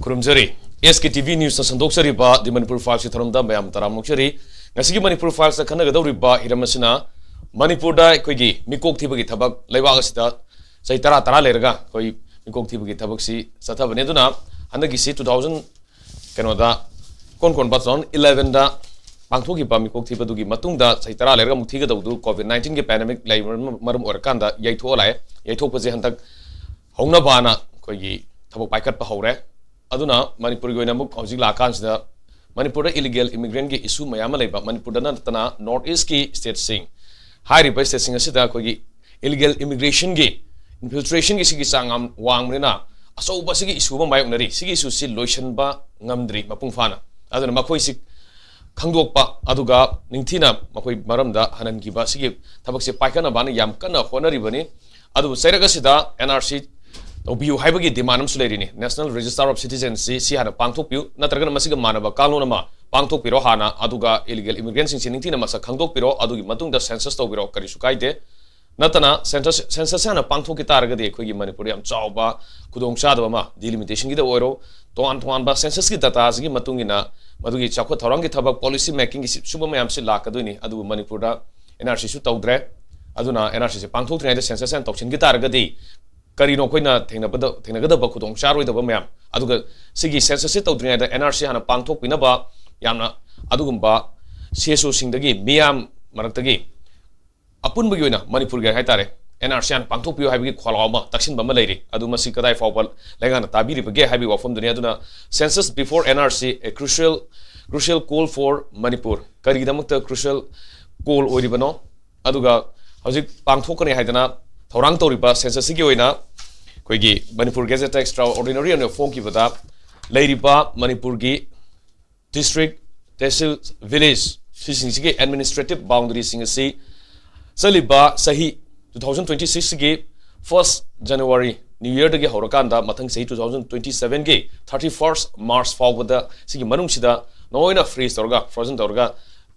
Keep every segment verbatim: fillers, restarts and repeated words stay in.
ꯈꯨꯔꯨꯝꯖꯔꯤ꯫ ꯑꯦꯁ ꯀꯦ T V ꯅ꯭ꯌꯨꯁꯅ ꯁꯟꯗꯣꯛꯆꯔꯤꯕ ꯗꯤ ꯃꯅꯤꯄꯨꯔ ꯐꯥꯏꯜꯁꯀꯤ ꯊꯧꯔꯝꯗ ꯃꯌꯥꯝ ꯇꯔꯥꯝꯅ ꯑꯣꯛꯆꯔꯤ꯫ ꯉꯁꯤꯒꯤ ꯃꯅꯤꯄꯨꯔ ꯐꯥꯏꯜꯁꯇ ꯈꯟꯅꯒꯗꯧꯔꯤꯕ ꯍꯤꯔꯝ ꯑꯁꯤꯅ ꯃꯅꯤꯄꯨꯔꯗ ꯑꯩꯈꯣꯏꯒꯤ ꯃꯤꯀꯣꯛ ꯊꯤꯕꯒꯤ ꯊꯕꯛ ꯂꯩꯕꯥꯛ ꯑꯁꯤꯗ ꯆꯍꯤ ꯇꯔꯥ ꯇꯔꯥ ꯂꯩꯔꯒ ꯑꯩꯈꯣꯏ ꯃꯤꯀꯣꯛ ꯊꯤꯕꯒꯤ ꯊꯕꯛꯁꯤ ꯆꯠꯊꯕꯅꯤ꯫ ꯑꯗꯨꯅ ꯍꯟꯗꯛꯀꯤꯁꯤ two thousand ꯀꯩꯅꯣꯗ ꯏꯀꯣꯟ ꯀꯣꯟꯕ two thousand elevenꯗ ꯄꯥꯡꯊꯣꯛꯈꯤꯕ ꯃꯤꯀꯣꯛ ꯊꯤꯕꯗꯨꯒꯤ ꯃꯇꯨꯡꯗ ꯆꯍꯤ ꯇꯔꯥ ꯂꯩꯔꯒ ꯑꯃꯨꯛ ꯊꯤꯒꯗꯧꯗꯨ ꯀꯣꯚꯤꯗ ꯅꯥꯏꯟꯇꯤꯟꯒꯤ ꯄꯦꯟꯗꯦꯃꯤꯛ ꯂꯩꯕꯅ ꯃꯔꯝ ꯑꯣꯏꯔꯀꯥꯟꯗ ꯌꯩꯊꯣꯛꯑ ꯂꯥꯛꯑꯦ꯫ ꯌꯩꯊꯣꯛꯄꯁꯦ ꯍꯟꯗꯛ ꯍꯧꯅꯕꯅ ꯑꯩꯈꯣꯏꯒꯤ ꯊꯕꯛ ꯄꯥꯏꯈꯠꯄ ꯍꯧꯔꯦ꯫ ꯑꯗꯨꯅ ꯃꯅꯤꯄꯨꯔꯒꯤ ꯑꯣꯏꯅ ꯑꯃꯨꯛ ꯍꯧꯖꯤꯛ ꯂꯥꯛꯑꯀꯥꯟꯁꯤꯗ ꯃꯅꯤꯄꯨꯔꯗ ꯏꯂꯤꯒꯦꯜ ꯏꯃꯤꯒ꯭ꯔꯦꯟꯒꯤ ꯏꯁꯨ ꯃꯌꯥꯝ ꯑꯃ ꯂꯩꯕ, ꯃꯅꯤꯄꯨꯔꯗ ꯅꯠꯇꯅ ꯅꯣꯔꯠ ꯏꯁꯀꯤ ꯁ꯭ꯇꯦꯠꯁꯤꯡ, ꯍꯥꯏꯔꯤꯕ ꯁ꯭ꯇꯦꯠꯁꯤꯡ ꯑꯁꯤꯗ ꯑꯩꯈꯣꯏꯒꯤ ꯏꯂꯤꯒꯦꯜ ꯏꯃꯤꯒ꯭ꯔꯦꯁꯟꯒꯤ, ꯏꯟꯐꯤꯜꯇ꯭ꯔꯦꯁꯟꯒꯤ ꯁꯤꯒꯤ ꯆꯥꯡ ꯌꯥꯝ ꯋꯥꯡꯕꯅꯤꯅ ꯑꯆꯧꯕ ꯁꯤꯒꯤ ꯏꯁꯨ ꯑꯃ ꯃꯥꯌꯣꯛꯅꯔꯤ꯫ ꯁꯤꯒꯤ ꯏꯁꯨꯁꯤ ꯂꯣꯏꯁꯤꯟꯕ ꯉꯝꯗ꯭ꯔꯤ ꯃꯄꯨꯡ ꯐꯥꯅ꯫ ꯑꯗꯨꯅ ꯃꯈꯣꯏꯁꯤ ꯈꯪꯗꯣꯛꯄ, ꯑꯗꯨꯒ ꯅꯤꯡꯊꯤꯅ ꯃꯈꯣꯏ ꯃꯔꯝꯗ ꯍꯟꯍꯟꯈꯤꯕ ꯁꯤꯒꯤ ꯊꯕꯛꯁꯦ ꯄꯥꯏꯈꯠꯅꯕꯅ ꯌꯥꯝ ꯀꯟꯅ ꯍꯣꯠꯅꯔꯤꯕꯅꯤ꯫ ꯑꯗꯨꯕꯨ ꯆꯩꯔꯛ ꯑꯁꯤꯗ ꯑꯦꯟ ꯑꯥꯔ ꯁꯤ ꯇꯧꯕꯤꯌꯨ ꯍꯥꯏꯕꯒꯤ ꯗꯤꯃꯥꯟ ꯑꯃꯁꯨ ꯂꯩꯔꯤꯅꯤ꯫ National Register of Citizency ꯁꯤ ꯍꯥꯟꯅ ꯄꯥꯡꯊꯣꯛꯄꯤꯌꯨ, ꯅꯠꯇ꯭ꯔꯒꯅ ꯃꯁꯤꯒ ꯃꯥꯟꯅꯕ ꯀꯥꯡꯂꯣꯟ ꯑꯃ ꯄꯥꯡꯊꯣꯛꯄꯤꯔꯣ ꯍꯥꯟꯅ, ꯑꯗꯨꯒ ꯏꯂꯤꯒꯦꯜ ꯏꯃꯤꯒ꯭ꯔꯦꯟꯁꯤꯡꯁꯤ ꯅꯤꯡꯊꯤꯅ ꯃꯁꯛ ꯈꯪꯗꯣꯛꯄꯤꯔꯣ, ꯑꯗꯨꯒꯤ ꯃꯇꯨꯡꯗ ꯁꯦꯟꯁꯁ ꯇꯧꯕꯤꯔꯣ, ꯀꯔꯤꯁꯨ ꯀꯥꯏꯗꯦ꯫ ꯅꯠꯇꯅ ꯁꯦꯟꯁꯁ, ꯁꯦꯟꯁꯁ ꯍꯥꯟꯅ ꯄꯥꯡꯊꯣꯛꯈꯤ ꯇꯥꯔꯒꯗꯤ ꯑꯩꯈꯣꯏꯒꯤ ꯃꯅꯤꯄꯨꯔꯗ ꯌꯥꯝ ꯆꯥꯎꯕ ꯈꯨꯗꯣꯡꯆꯥꯗꯕ ꯑꯃ, ꯗꯤꯂꯤꯃꯤꯇꯦꯁꯟꯒꯤꯗ ꯑꯣꯏꯔꯣ, ꯇꯣꯉꯥꯟ ꯇꯣꯉꯥꯟꯕ ꯁꯦꯟꯁꯁꯀꯤ ꯗꯇꯥꯁꯤꯒꯤ ꯃꯇꯨꯡ ꯏꯟꯅ ꯃꯗꯨꯒꯤ ꯆꯥꯎꯈꯠ ꯊꯧꯔꯥꯡꯒꯤ ꯊꯕꯛ, ꯄꯣꯂꯤꯁꯤ ꯃꯦꯀꯤꯡꯒꯤ ꯁꯤ-, ꯁꯤꯒꯨꯝꯕ ꯃꯌꯥꯝꯁꯤ ꯂꯥꯛꯀꯗꯣꯏꯅꯤ꯫ ꯑꯗꯨꯕꯨ ꯃꯅꯤꯄꯨꯔꯗ ꯑꯦꯟ ꯑꯥꯔ ꯁꯤꯁꯨ ꯇꯧꯗ꯭ꯔꯦ꯫ ꯑꯗꯨꯅ ꯑꯦꯟ ꯑꯥꯔ ꯁꯤꯁꯦ ꯄꯥꯡꯊꯣꯛꯇ꯭ꯔꯤꯉꯩꯗ ꯁꯦꯟꯁꯁ ꯍꯥꯟꯅ ꯇꯧꯁꯤꯟꯈꯤ ꯇꯥꯔꯒꯗꯤ ꯀꯔꯤꯅꯣ ꯑꯩꯈꯣꯏꯅ ꯊꯦꯡꯅꯕꯗ, ꯊꯦꯡꯅꯒꯗꯕ ꯈꯨꯗꯣꯡꯆꯥꯔꯣꯏꯗꯕ ꯃꯌꯥꯝ, ꯑꯗꯨꯒ ꯁꯤꯒꯤ ꯁꯦꯟꯁꯁꯁꯤ ꯇꯧꯗ꯭ꯔꯤꯉꯩꯗ ꯑꯦꯟ ꯑꯥꯔ ꯁꯤ ꯍꯥꯟꯅ ꯄꯥꯡꯊꯣꯛꯄꯤꯅꯕ ꯌꯥꯝꯅ ꯑꯗꯨꯒꯨꯝꯕ ꯁꯤ ꯑꯦꯁ ꯑꯣꯁꯤꯡꯗꯒꯤ, ꯃꯤꯌꯥꯝ ꯃꯔꯛꯇꯒꯤ ꯑꯄꯨꯟꯕꯒꯤ ꯑꯣꯏꯅ ꯃꯅꯤꯄꯨꯔꯒꯤ ꯍꯥꯏꯇꯥꯔꯦ, ꯑꯦꯟ ꯑꯥꯔ ꯁꯤ ꯍꯥꯟꯅ ꯄꯥꯡꯊꯣꯛꯄꯤꯌꯨ ꯍꯥꯏꯕꯒꯤ ꯈꯣꯜꯂꯥꯎ ꯑꯃ ꯇꯛꯁꯤꯟꯕ ꯑꯃ ꯂꯩꯔꯤ꯫ ꯑꯗꯨ ꯃꯁꯤ ꯀꯗꯥꯏ ꯐꯥꯎꯕ ꯂꯩꯉꯥꯛꯅ ꯇꯥꯕꯤꯔꯤꯕꯒꯦ ꯍꯥꯏꯕꯒꯤ ꯋꯥꯐꯝꯗꯨꯅꯤ꯫ ꯑꯗꯨꯅ census before N R C, a crucial, crucial call for Manipur꯫ ꯀꯔꯤꯒꯤꯗꯃꯛꯇ crucial call ꯑꯣꯏꯔꯤꯕꯅꯣ? ꯑꯗꯨꯒ ꯍꯧꯖꯤꯛ ꯄꯥꯡꯊꯣꯛꯀꯅꯤ ꯍꯥꯏꯗꯅ ꯊꯧꯔꯥꯡ ꯇꯧꯔꯤꯕ ꯁꯦꯟꯁꯁꯁꯤꯒꯤ ꯑꯣꯏꯅ ꯑꯩꯈꯣꯏꯒꯤ ꯃꯅꯤꯄꯨꯔ ꯒꯦꯖꯦꯠꯇ ꯑꯦꯛꯁꯇ꯭ꯔꯥ ꯑꯣꯔꯗꯤꯅꯔꯤ ꯑꯣꯏꯅ ꯐꯣꯡꯈꯤꯕꯗ ꯂꯩꯔꯤꯕ ꯃꯅꯤꯄꯨꯔꯒꯤ ꯗꯤꯁꯇ꯭ꯔꯤꯛ, ꯇꯦꯁꯤꯜ, ꯚꯤꯂꯦꯖ ꯁꯤꯁꯤꯡꯁꯤꯒꯤ ꯑꯦꯗꯃꯤꯅꯤꯁꯇ꯭ꯔꯦꯇꯤꯚ ꯕꯥꯎꯟꯗꯔꯤꯁꯤꯡ ꯑꯁꯤ ꯆꯠꯂꯤꯕ ꯆꯍꯤ two thousand twenty sixꯀꯤ first January New Yearꯗꯒꯤ ꯍꯧꯔꯀꯥꯟꯗ ꯃꯊꯪ ꯆꯍꯤ two thousand twenty sevenꯒꯤ thirty first March ꯐꯥꯎꯕꯗ ꯁꯤꯒꯤ ꯃꯅꯨꯡꯁꯤꯗ ꯂꯣꯏꯅ ꯐ꯭ꯔꯤꯖ ꯇꯧꯔꯒ, ꯐ꯭ꯔꯣꯖꯟ ꯇꯧꯔꯒ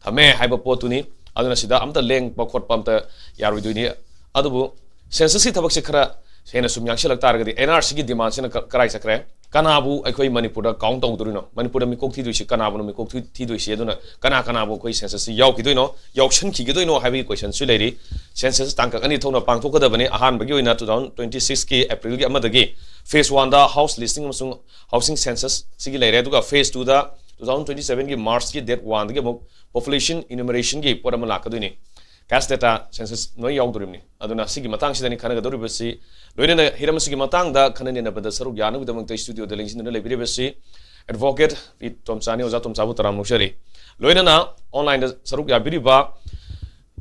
ꯊꯝꯃꯦ ꯍꯥꯏꯕ ꯄꯣꯠꯇꯨꯅꯤ꯫ ꯑꯗꯨꯅ ꯁꯤꯗ ꯑꯝꯇ ꯂꯦꯡꯕ ꯈꯣꯠꯄ ꯑꯝꯇ ꯌꯥꯔꯣꯏꯗꯣꯏꯅꯤ꯫ ꯑꯗꯨꯕꯨ ꯁꯦꯟꯁꯁꯀꯤ ꯊꯕꯛꯁꯦ ꯈꯔ ꯍꯦꯟꯅ ꯁꯨꯝ ꯌꯥꯡꯁꯤꯜꯂꯛ ꯇꯥꯔꯒꯗꯤ ꯑꯦꯟ ꯑꯥꯔ ꯁꯤꯒꯤ ꯗꯤꯃꯥꯟꯁꯤꯅ ꯀ-, ꯀꯔꯥꯏ ꯆꯠꯈ꯭ꯔꯦ? ꯀꯅꯥꯕꯨ ꯑꯩꯈꯣꯏ ꯃꯅꯤꯄꯨꯔꯗ ꯀꯥꯎꯟ ꯇꯧꯗꯣꯔꯤꯅꯣ? ꯃꯅꯤꯄꯨꯔꯗ ꯃꯤꯀꯣꯛ ꯊꯤꯗꯣꯏꯁꯤ ꯀꯅꯥꯕꯨꯅꯣ? ꯃꯤꯀꯣꯛ ꯊꯤ- ꯊꯤꯗꯣꯏꯁꯤ ꯑꯗꯨꯅ ꯀꯅꯥ ꯀꯅꯥꯕꯨ ꯑꯩꯈꯣꯏ ꯁꯦꯟꯁꯁꯁꯤ ꯌꯥꯎꯈꯤꯗꯣꯏꯅꯣ, ꯌꯥꯎꯁꯟꯈꯤꯒꯗꯣꯏꯅꯣ ꯍꯥꯏꯕꯒꯤ ꯀꯣꯏꯁꯟꯁꯨ ꯂꯩꯔꯤ꯫ ꯁꯦꯟꯁꯁ ꯇꯥꯡꯀꯛ ꯑꯅꯤ ꯊꯣꯛꯅ ꯄꯥꯡꯊꯣꯛꯀꯗꯕꯅꯤ꯫ ꯑꯍꯥꯟꯕꯒꯤ ꯑꯣꯏꯅ two thousand twenty six ꯀꯤ April ꯒꯤ ꯑꯃꯗꯒꯤ phase one ꯗ ꯍꯥꯎꯁ ꯂꯤꯁꯇꯤꯡ ꯑꯃꯁꯨꯡ ꯍꯥꯎꯁꯤꯡ ꯁꯦꯟꯁꯁ ꯁꯤꯒꯤ ꯂꯩꯔꯦ, ꯑꯗꯨꯒ phase two ꯗ two thousand twenty seven ꯒꯤ March ꯀꯤ date one ꯗꯒꯤ ꯑꯃꯨꯛ population enumeration ꯒꯤ ꯄꯣꯠ ꯑꯃ ꯂꯥꯛꯀꯗꯣꯏꯅꯤ꯫ Caste data census ꯂꯣꯏ ꯌꯥꯎꯗꯣꯔꯤꯕꯅꯤ꯫ ꯑꯗꯨꯅ ꯁꯤꯒꯤ ꯃꯇꯥꯡꯁꯤꯗꯅꯤ ꯈꯟꯅꯒꯗꯧꯔꯤꯕꯁꯤ꯫ ꯂꯣꯏꯅꯅ ꯍꯤꯔꯝ ꯑꯁꯤꯒꯤ ꯃꯇꯥꯡꯗ ꯈꯟꯅ ꯅꯩꯅꯕꯗ ꯁꯔꯨꯛ ꯌꯥꯅꯕꯒꯤꯗꯃꯛꯇ ꯁ꯭ꯇꯨꯗꯤꯑꯣꯗ ꯂꯦꯡꯁꯤꯟꯗꯨꯅ ꯂꯩꯕꯤꯔꯤꯕꯁꯤ ꯑꯦꯗꯚꯣꯀꯦꯠ ꯄꯤ ꯇꯣꯝꯆꯥꯅꯤ꯫ ꯑꯣꯖꯥ ꯇꯣꯝꯆꯥꯕꯨ ꯇꯔꯥꯝꯅ ꯑꯣꯛꯆꯔꯤ꯫ ꯂꯣꯏꯅꯅ ꯑꯣꯟꯂꯥꯏꯟꯗ ꯁꯔꯨꯛ ꯌꯥꯕꯤꯔꯤꯕ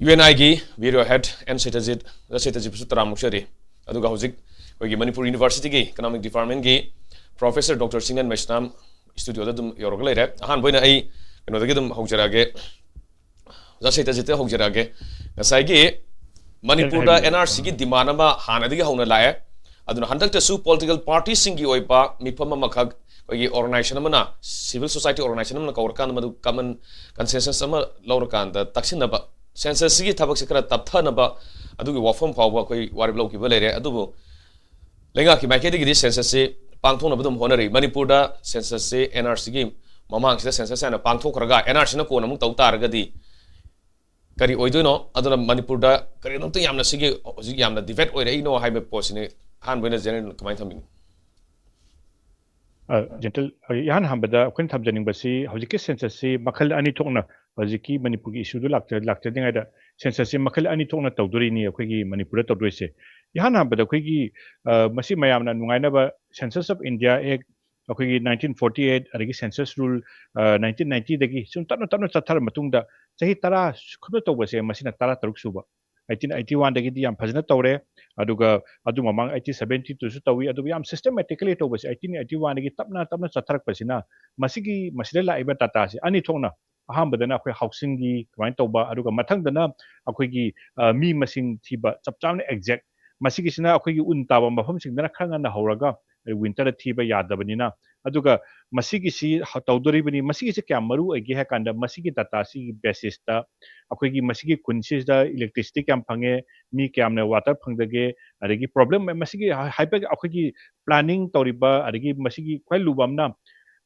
ꯌꯨ ꯑꯦꯟ ꯑꯥꯏꯒꯤ ꯕ꯭ꯌꯨꯔꯣ ꯍꯦꯗ ꯑꯦꯟ ꯁꯩꯇꯖꯤꯠ, ꯑꯣꯖꯥ ꯁꯩꯇꯖꯤꯠꯄꯨꯁꯨ ꯇꯔꯥꯝꯅ ꯑꯣꯛꯆꯔꯤ꯫ ꯑꯗꯨꯒ ꯍꯧꯖꯤꯛ ꯑꯩꯈꯣꯏꯒꯤ ꯃꯅꯤꯄꯨꯔ ꯌꯨꯅꯤꯚꯔꯁꯤꯇꯤꯒꯤ ꯏꯀꯣꯅꯣꯃꯤꯛ ꯗꯤꯄꯥꯔꯠꯃꯦꯟꯒꯤ ꯄ꯭ꯔꯣꯐꯦꯁꯔ ꯗꯣꯛꯇꯔ ꯆꯤꯡꯂꯦꯟ ꯃꯩꯁꯅꯥꯝ ꯁ꯭ꯇꯨꯗꯤꯑꯣꯗ ꯑꯗꯨꯝ ꯌꯧꯔꯒ ꯂꯩꯔꯦ꯫ ꯑꯍꯥꯟꯕ ꯑꯣꯏꯅ ꯑꯩ ꯀꯩꯅꯣꯗꯒꯤ ꯑꯗꯨꯝ ꯍꯧꯖꯔꯛꯑꯒꯦ, ꯑꯣꯖꯥ ꯁꯩꯇꯖꯤꯠꯇ ꯍꯧꯖꯔꯛꯑꯒꯦ꯫ ꯉꯁꯥꯏꯒꯤ ꯃꯅꯤꯄꯨꯔꯗ ꯍꯥꯏꯕꯤꯌꯨ꯫ ꯑꯦꯟ ꯑꯥꯔ ꯁꯤꯒꯤ ꯗꯤꯃꯥꯟ ꯑꯃ ꯍꯥꯟꯅꯗꯒꯤ ꯍꯧꯅ ꯂꯥꯛꯑꯦ꯫ ꯑꯗꯨꯅ ꯍꯟꯗꯛꯇꯁꯨ ꯄꯣꯂꯤꯇꯤꯀꯦꯜ ꯄꯥꯔꯇꯤꯁꯤꯡꯒꯤ ꯑꯣꯏꯕ ꯃꯤꯐꯝ ꯑꯃꯈꯛ ꯑꯩꯈꯣꯏꯒꯤ ꯑꯣꯔꯒꯅꯥꯏꯖꯦꯁꯟ ꯑꯃꯅ, ꯁꯤꯚꯤꯜ ꯁꯣꯁꯥꯏꯇꯤ ꯑꯣꯔꯒꯅꯥꯏꯖꯦꯁꯟ ꯑꯃꯅ ꯀꯧꯔꯀꯥꯟꯗ ꯃꯗꯨ ꯀꯃꯟ ꯀꯟꯁꯦꯟꯁꯁ ꯑꯃ ꯂꯧꯔꯀꯥꯟꯗ ꯇꯛꯁꯤꯟꯅꯕ, ꯁꯦꯟꯁꯁꯁꯤꯒꯤ ꯊꯕꯛꯁꯦ ꯈꯔ ꯇꯞꯊꯅꯕ ꯑꯗꯨꯒꯤ ꯋꯥꯐꯝ ꯐꯥꯎꯕ ꯑꯩꯈꯣꯏ ꯋꯥꯔꯦꯞ ꯂꯧꯈꯤꯕ ꯂꯩꯔꯦ꯫ ꯑꯗꯨꯕꯨ ꯂꯩꯉꯥꯛꯀꯤ ꯃꯥꯏꯀꯩꯗꯒꯤꯗꯤ ꯁꯦꯟꯁꯁꯁꯤ ꯄꯥꯡꯊꯣꯛꯅꯕ ꯑꯗꯨꯝ ꯍꯣꯠꯅꯔꯤ꯫ ꯃꯅꯤꯄꯨꯔꯗ ꯁꯦꯟꯁꯁꯁꯤ ꯑꯦꯟ ꯑꯥꯔ ꯁꯤꯒꯤ ꯃꯃꯥꯡꯁꯤꯗ ꯁꯦꯟꯁꯁ ꯍꯥꯟꯅ ꯄꯥꯡꯊꯣꯛꯈ꯭ꯔꯒ ꯑꯦꯟ ꯑꯥꯔ ꯁꯤꯅ ꯀꯣꯟꯅ ꯑꯃꯨꯛ ꯇꯧ ꯇꯥꯔꯒꯗꯤ ꯀꯔꯤ ꯑꯣꯏꯗꯣꯏꯅꯣ? ꯑꯗꯨꯅ ꯃꯅꯤꯄꯨꯔꯗ ꯀꯔꯤꯒꯤꯗꯃꯛꯇ ꯌꯥꯝꯅ ꯁꯤꯒꯤ ꯍꯧꯖꯤꯛ ꯌꯥꯝꯅ ꯗꯤꯕꯦꯠ ꯑꯣꯏꯔꯛꯏꯅꯣ ꯍꯥꯏꯕ ꯄꯣꯠꯁꯤꯅꯤ꯫ ꯑꯍꯥꯟꯕ ꯑꯣꯏꯅ ꯖꯦꯅꯔꯦꯜ ꯀꯃꯥꯏꯅ ꯊꯝꯕꯤꯅꯤ? ꯑ, ꯖꯦꯟꯇꯜ, ꯑ, ꯏꯍꯥꯟ ꯍꯥꯟꯕꯗ ꯑꯩꯈꯣꯏꯅ ꯊꯝꯖꯅꯤꯡꯕꯁꯤ ꯍꯧꯖꯤꯛꯀꯤ ꯁꯦꯟꯁꯁꯁꯤ ꯃꯈꯜ ꯑꯅꯤ ꯊꯣꯛꯅ, ꯍꯧꯖꯤꯛꯀꯤ ꯃꯅꯤꯄꯨꯔꯒꯤ ꯏꯁꯨꯗꯨ ꯂꯥꯛꯆ-, ꯂꯥꯛꯆꯗ꯭ꯔꯤꯉꯩꯗ ꯁꯦꯟꯁꯁꯁꯤ ꯃꯈꯜ ꯑꯅꯤ ꯊꯣꯛꯅ ꯇꯧꯗꯣꯔꯤꯅꯤ ꯑꯩꯈꯣꯏꯒꯤ ꯃꯅꯤꯄꯨꯔꯗ ꯇꯧꯗꯣꯏꯁꯦ꯫ ꯏꯍꯥꯟ ꯍꯥꯟꯕꯗ ꯑꯩꯈꯣꯏꯒꯤ, ꯑ, ꯃꯁꯤ ꯃꯌꯥꯝꯅ ꯅꯨꯡꯉꯥꯏꯅꯕ Census of India Act, ꯑꯩꯈꯣꯏꯒꯤ nineteen forty eight, ꯑꯗꯒꯤ census rule, ꯑ, nineteen ninety ꯗꯒꯤ ꯁꯨꯝ ꯇꯞꯅ ꯇꯞꯅ ꯆꯠꯊꯔ ꯃꯇꯨꯡꯗ ꯆꯍꯤ ꯇꯔꯥ ꯈꯛꯇ ꯇꯧꯕꯁꯦ ꯃꯁꯤꯅ ꯇꯔꯥ ꯇꯔꯨꯛ ꯁꯨꯕ꯫ Eighteen eighty one ꯗꯒꯤꯗꯤ ꯌꯥꯝ ꯐꯖꯅ ꯇꯧꯔꯦ, ꯑꯗꯨꯒ ꯑꯗꯨ ꯃꯃꯥꯡ eighteen seventy two ꯁꯨ ꯇꯧꯏ, ꯑꯗꯨꯒ ꯌꯥꯝ systematically ꯇꯧꯕꯁꯦ eighteen eighty one ꯗꯒꯤ ꯇꯞꯅ ꯇꯞꯅ ꯆꯠꯊꯔꯛꯄꯁꯤꯅ ꯃꯁꯤꯒꯤ, ꯃꯁꯤꯗ ꯂꯥꯛꯏꯕ data ꯁꯦ ꯑꯅꯤ ꯊꯣꯛꯅ, ꯑꯍꯥꯟꯕꯗꯅ ꯑꯩꯈꯣꯏ housing ꯒꯤ ꯀꯃꯥꯏꯅ ꯇꯧꯕ, ꯑꯗꯨꯒ ꯃꯊꯪꯗꯅ ꯑꯩꯈꯣꯏꯒꯤ, ꯑ, ꯃꯤ ꯃꯁꯤꯡ ꯊꯤꯕ, ꯆꯞ ꯆꯥꯅ exact, ꯃꯁꯤꯒꯤꯁꯤꯅ ꯑꯩꯈꯣꯏꯒꯤ ꯎꯟ ꯇꯥꯕ ꯃꯐꯝꯁꯤꯡꯗꯅ ꯈꯔ ꯉꯟꯅ ꯍꯧꯔꯒ winter ꯗ ꯊꯤꯕ ꯌꯥꯗꯕꯅꯤꯅ ꯑꯗꯨꯒ ꯃꯁꯤꯒꯤꯁꯤ ꯍ-, ꯇꯧꯗꯣꯔꯤꯕꯅꯤ꯫ ꯃꯁꯤꯒꯤꯁꯤ ꯀꯌꯥꯝ ꯃꯔꯨ ꯑꯣꯏꯒꯦ ꯍꯥꯏ ꯀꯥꯟꯗ, ꯃꯁꯤꯒꯤ data ꯁꯤꯒꯤ basis ꯇ ꯑꯩꯈꯣꯏꯒꯤ ꯃꯁꯤꯒꯤ ꯈꯨꯟꯁꯤꯗ electricity ꯀꯌꯥꯝ ꯐꯪꯉꯦ, ꯃꯤ ꯀꯌꯥꯝꯅ water ꯐꯪꯗꯒꯦ, ꯑꯗꯒꯤ problem ꯃꯁꯤꯒꯤ ꯍꯥꯏ-, ꯍꯥꯏꯕ ꯑꯩꯈꯣꯏꯒꯤ planning ꯇꯧꯔꯤꯕ, ꯑꯗꯒꯤ ꯃꯁꯤꯒꯤ ꯈ꯭ꯋꯥꯏ ꯂꯨꯕ ꯑꯃꯅ,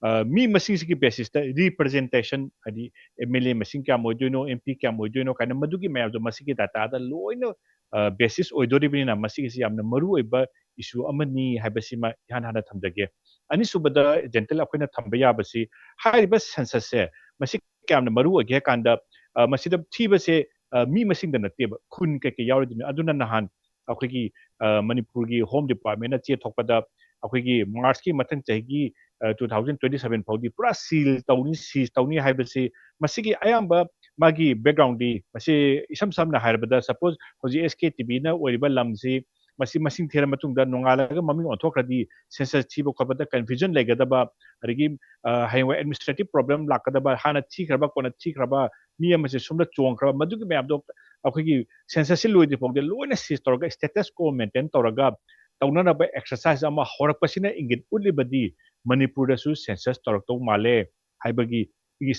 ꯑ, ꯃꯤ ꯃꯁꯤꯡꯁꯤꯒꯤ basis ꯇ representation, ꯍꯥꯏꯗꯤ M L A ꯃꯁꯤꯡ ꯀꯌꯥꯝ ꯑꯣꯏꯗꯣꯏꯅꯣ, M P ꯀꯌꯥꯝ ꯑꯣꯏꯗꯣꯏꯅꯣ ꯀꯥꯏꯅ ꯃꯗꯨꯒꯤ ꯃꯌꯥꯝꯗꯣ ꯃꯁꯤꯒꯤ data ꯗ ꯂꯣꯏꯅ, ꯑ, basis ꯑꯣꯏꯗꯣꯔꯤꯕꯅꯤꯅ, ꯃꯁꯤꯒꯤꯁꯤ ꯌꯥꯝꯅ ꯃꯔꯨ ꯑꯣꯏꯕ issue ꯑꯃꯅꯤ ꯍꯥꯏꯕꯁꯤꯃ ꯏꯍꯥꯟ ꯍꯥꯟꯅ ꯊꯝꯖꯒꯦ꯫ ꯑꯅꯤꯁꯨꯕꯗ, ꯖꯦꯟꯇꯜ, ꯑꯩꯈꯣꯏꯅ ꯊꯝꯕ ꯌꯥꯕꯁꯤ, ꯍꯥꯏꯔꯤꯕ census ꯁꯦ ꯃꯁꯤ ꯀꯌꯥꯝꯅ ꯃꯔꯨ ꯑꯣꯏꯒꯦ ꯍꯥꯏ ꯀꯥꯟꯗ, ꯑ, ꯃꯁꯤꯗ ꯊꯤꯕꯁꯦ, ꯑ, ꯃꯤ ꯃꯁꯤꯡꯗ ꯅꯠꯇꯦꯕ, ꯈꯨꯟ ꯀꯩꯀꯩ ꯌꯥꯎꯔꯤꯗꯨꯅꯤ꯫ ꯑꯗꯨꯅ ꯅꯍꯥꯟ ꯑꯩꯈꯣꯏꯒꯤ, ꯑ, ꯃꯅꯤꯄꯨꯔꯒꯤ Home Department ꯅ ꯆꯦ ꯊꯣꯛꯄꯗ, ꯑꯩꯈꯣꯏꯒꯤ March ꯀꯤ ꯃꯊꯪ ꯆꯍꯤꯒꯤ, ꯑ, two thousand twenty seven ꯐꯥꯎꯗꯤ ꯄꯨꯔꯥ seal ꯇꯧꯅꯤ, seize ꯇꯧꯅꯤ ꯍꯥꯏꯕꯁꯤ, ꯃꯁꯤꯒꯤ ꯑꯌꯥꯝꯕ ꯃꯥꯒꯤ background ꯗꯤ, ꯃꯁꯤ ꯏꯁꯝ ꯁꯝꯅ ꯍꯥꯏꯔꯕꯗ, suppose ꯍꯧꯖꯤꯛ S K T V ꯅ ꯑꯣꯏꯔꯤꯕ ꯂꯝꯁꯤ, ꯃꯁꯤ ꯃꯁꯤꯡ ꯊꯤꯔ ꯃꯇꯨꯡꯗ ꯅꯣꯡꯉꯥꯜꯂꯒ ꯃꯃꯤꯡ ꯑꯣꯟꯊꯣꯛꯈ꯭ꯔꯗꯤ, census ꯊꯤꯕ ꯈꯣꯠꯄꯗ confusion ꯂꯩꯒꯗꯕ, ꯑꯗꯒꯤ, ꯑ, ꯍꯌꯦꯡꯋꯥꯏ administrative problem ꯂꯥꯛꯀꯗꯕ, ꯍꯥꯟꯅ ꯊꯤꯈ꯭ꯔꯕ, ꯀꯣꯟꯅ ꯊꯤꯈ꯭ꯔꯕ, ꯃꯤ ꯑꯃꯁꯦ ꯁꯣꯝꯗ ꯆꯣꯡꯈ꯭ꯔꯕ, ꯃꯗꯨꯒꯤ ꯃꯌꯥꯝꯗꯣ ꯑꯩꯈꯣꯏꯒꯤ census ꯁꯤ ꯂꯣꯏꯗ꯭ꯔꯤ ꯐꯥꯎꯗ ꯂꯣꯏꯅ seize ꯇꯧꯔꯒ, status quo maintain ꯇꯧꯔꯒ ꯇꯧꯅꯅꯕ exercise ꯑꯃ ꯍꯧꯔꯛꯄꯁꯤꯅ ꯏꯪꯒꯤꯠ ꯎꯠꯂꯤꯕꯗꯤ ꯃꯅꯤꯄꯨꯔꯗꯁꯨ census ꯇꯧꯔꯛꯇꯧ ꯃꯥꯜꯂꯦ ꯍꯥꯏꯕꯒꯤ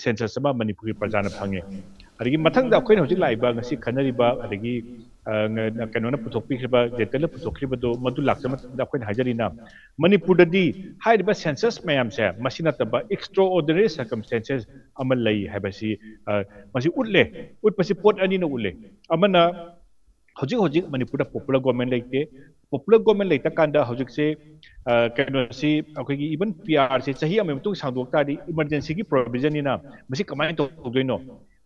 census ꯑꯃ ꯃꯅꯤꯄꯨꯔꯒꯤ ꯄ꯭ꯔꯖꯥꯅ ꯐꯪꯉꯦ꯫ ꯑꯗꯒꯤ ꯃꯊꯪꯗ ꯑꯩꯈꯣꯏꯅ ꯍꯧꯖꯤꯛ ꯂꯥꯛꯏꯕ, ꯉꯁꯤ ꯈꯟꯅꯔꯤꯕ, ꯑꯗꯒꯤ, ꯑ, ꯉ-, ꯀꯩꯅꯣꯅ ꯄꯨꯊꯣꯛꯄꯤꯈ꯭ꯔꯤꯕ, ꯖꯦꯟꯇꯜꯅ ꯄꯨꯊꯣꯛꯈ꯭ꯔꯤꯕꯗꯣ, ꯃꯗꯨ ꯂꯥꯛꯆ ꯃꯇꯝꯗ ꯑꯩꯈꯣꯏꯅ ꯍꯥꯏꯖꯔꯤꯅ, ꯃꯅꯤꯄꯨꯔꯗꯗꯤ ꯍꯥꯏꯔꯤꯕ census ꯃꯌꯥꯝꯁꯦ, ꯃꯁꯤ ꯅꯠꯇꯕ extraordinary circumstances ꯑꯃ ꯂꯩ ꯍꯥꯏꯕꯁꯤ, ꯑ, ꯃꯁꯤ ꯎꯠꯂꯦ꯫ ꯎꯠꯄꯁꯤ ꯄꯣꯠ ꯑꯅꯤꯅ ꯎꯠꯂꯦ꯫ ꯑꯃꯅ, ꯍꯧꯖꯤꯛ ꯍꯧꯖꯤꯛ ꯃꯅꯤꯄꯨꯔꯗ popular government ꯂꯩꯇꯦ꯫ Popular government ꯂꯩꯇ ꯀꯥꯟꯗ ꯍꯧꯖꯤꯛꯁꯦ, ꯑ, ꯀꯩꯅꯣꯁꯤ, ꯑꯩꯈꯣꯏꯒꯤ even P R ꯁꯦ ꯆꯍꯤ ꯑꯃꯒꯤ ꯃꯇꯨꯡ ꯁꯥꯡꯗꯣꯛ ꯇꯥꯔꯗꯤ, emergency ꯒꯤ provision ꯅꯤꯅ ꯃꯁꯤ ꯀꯃꯥꯏꯅ ꯇꯧꯗꯣꯏꯅꯣ?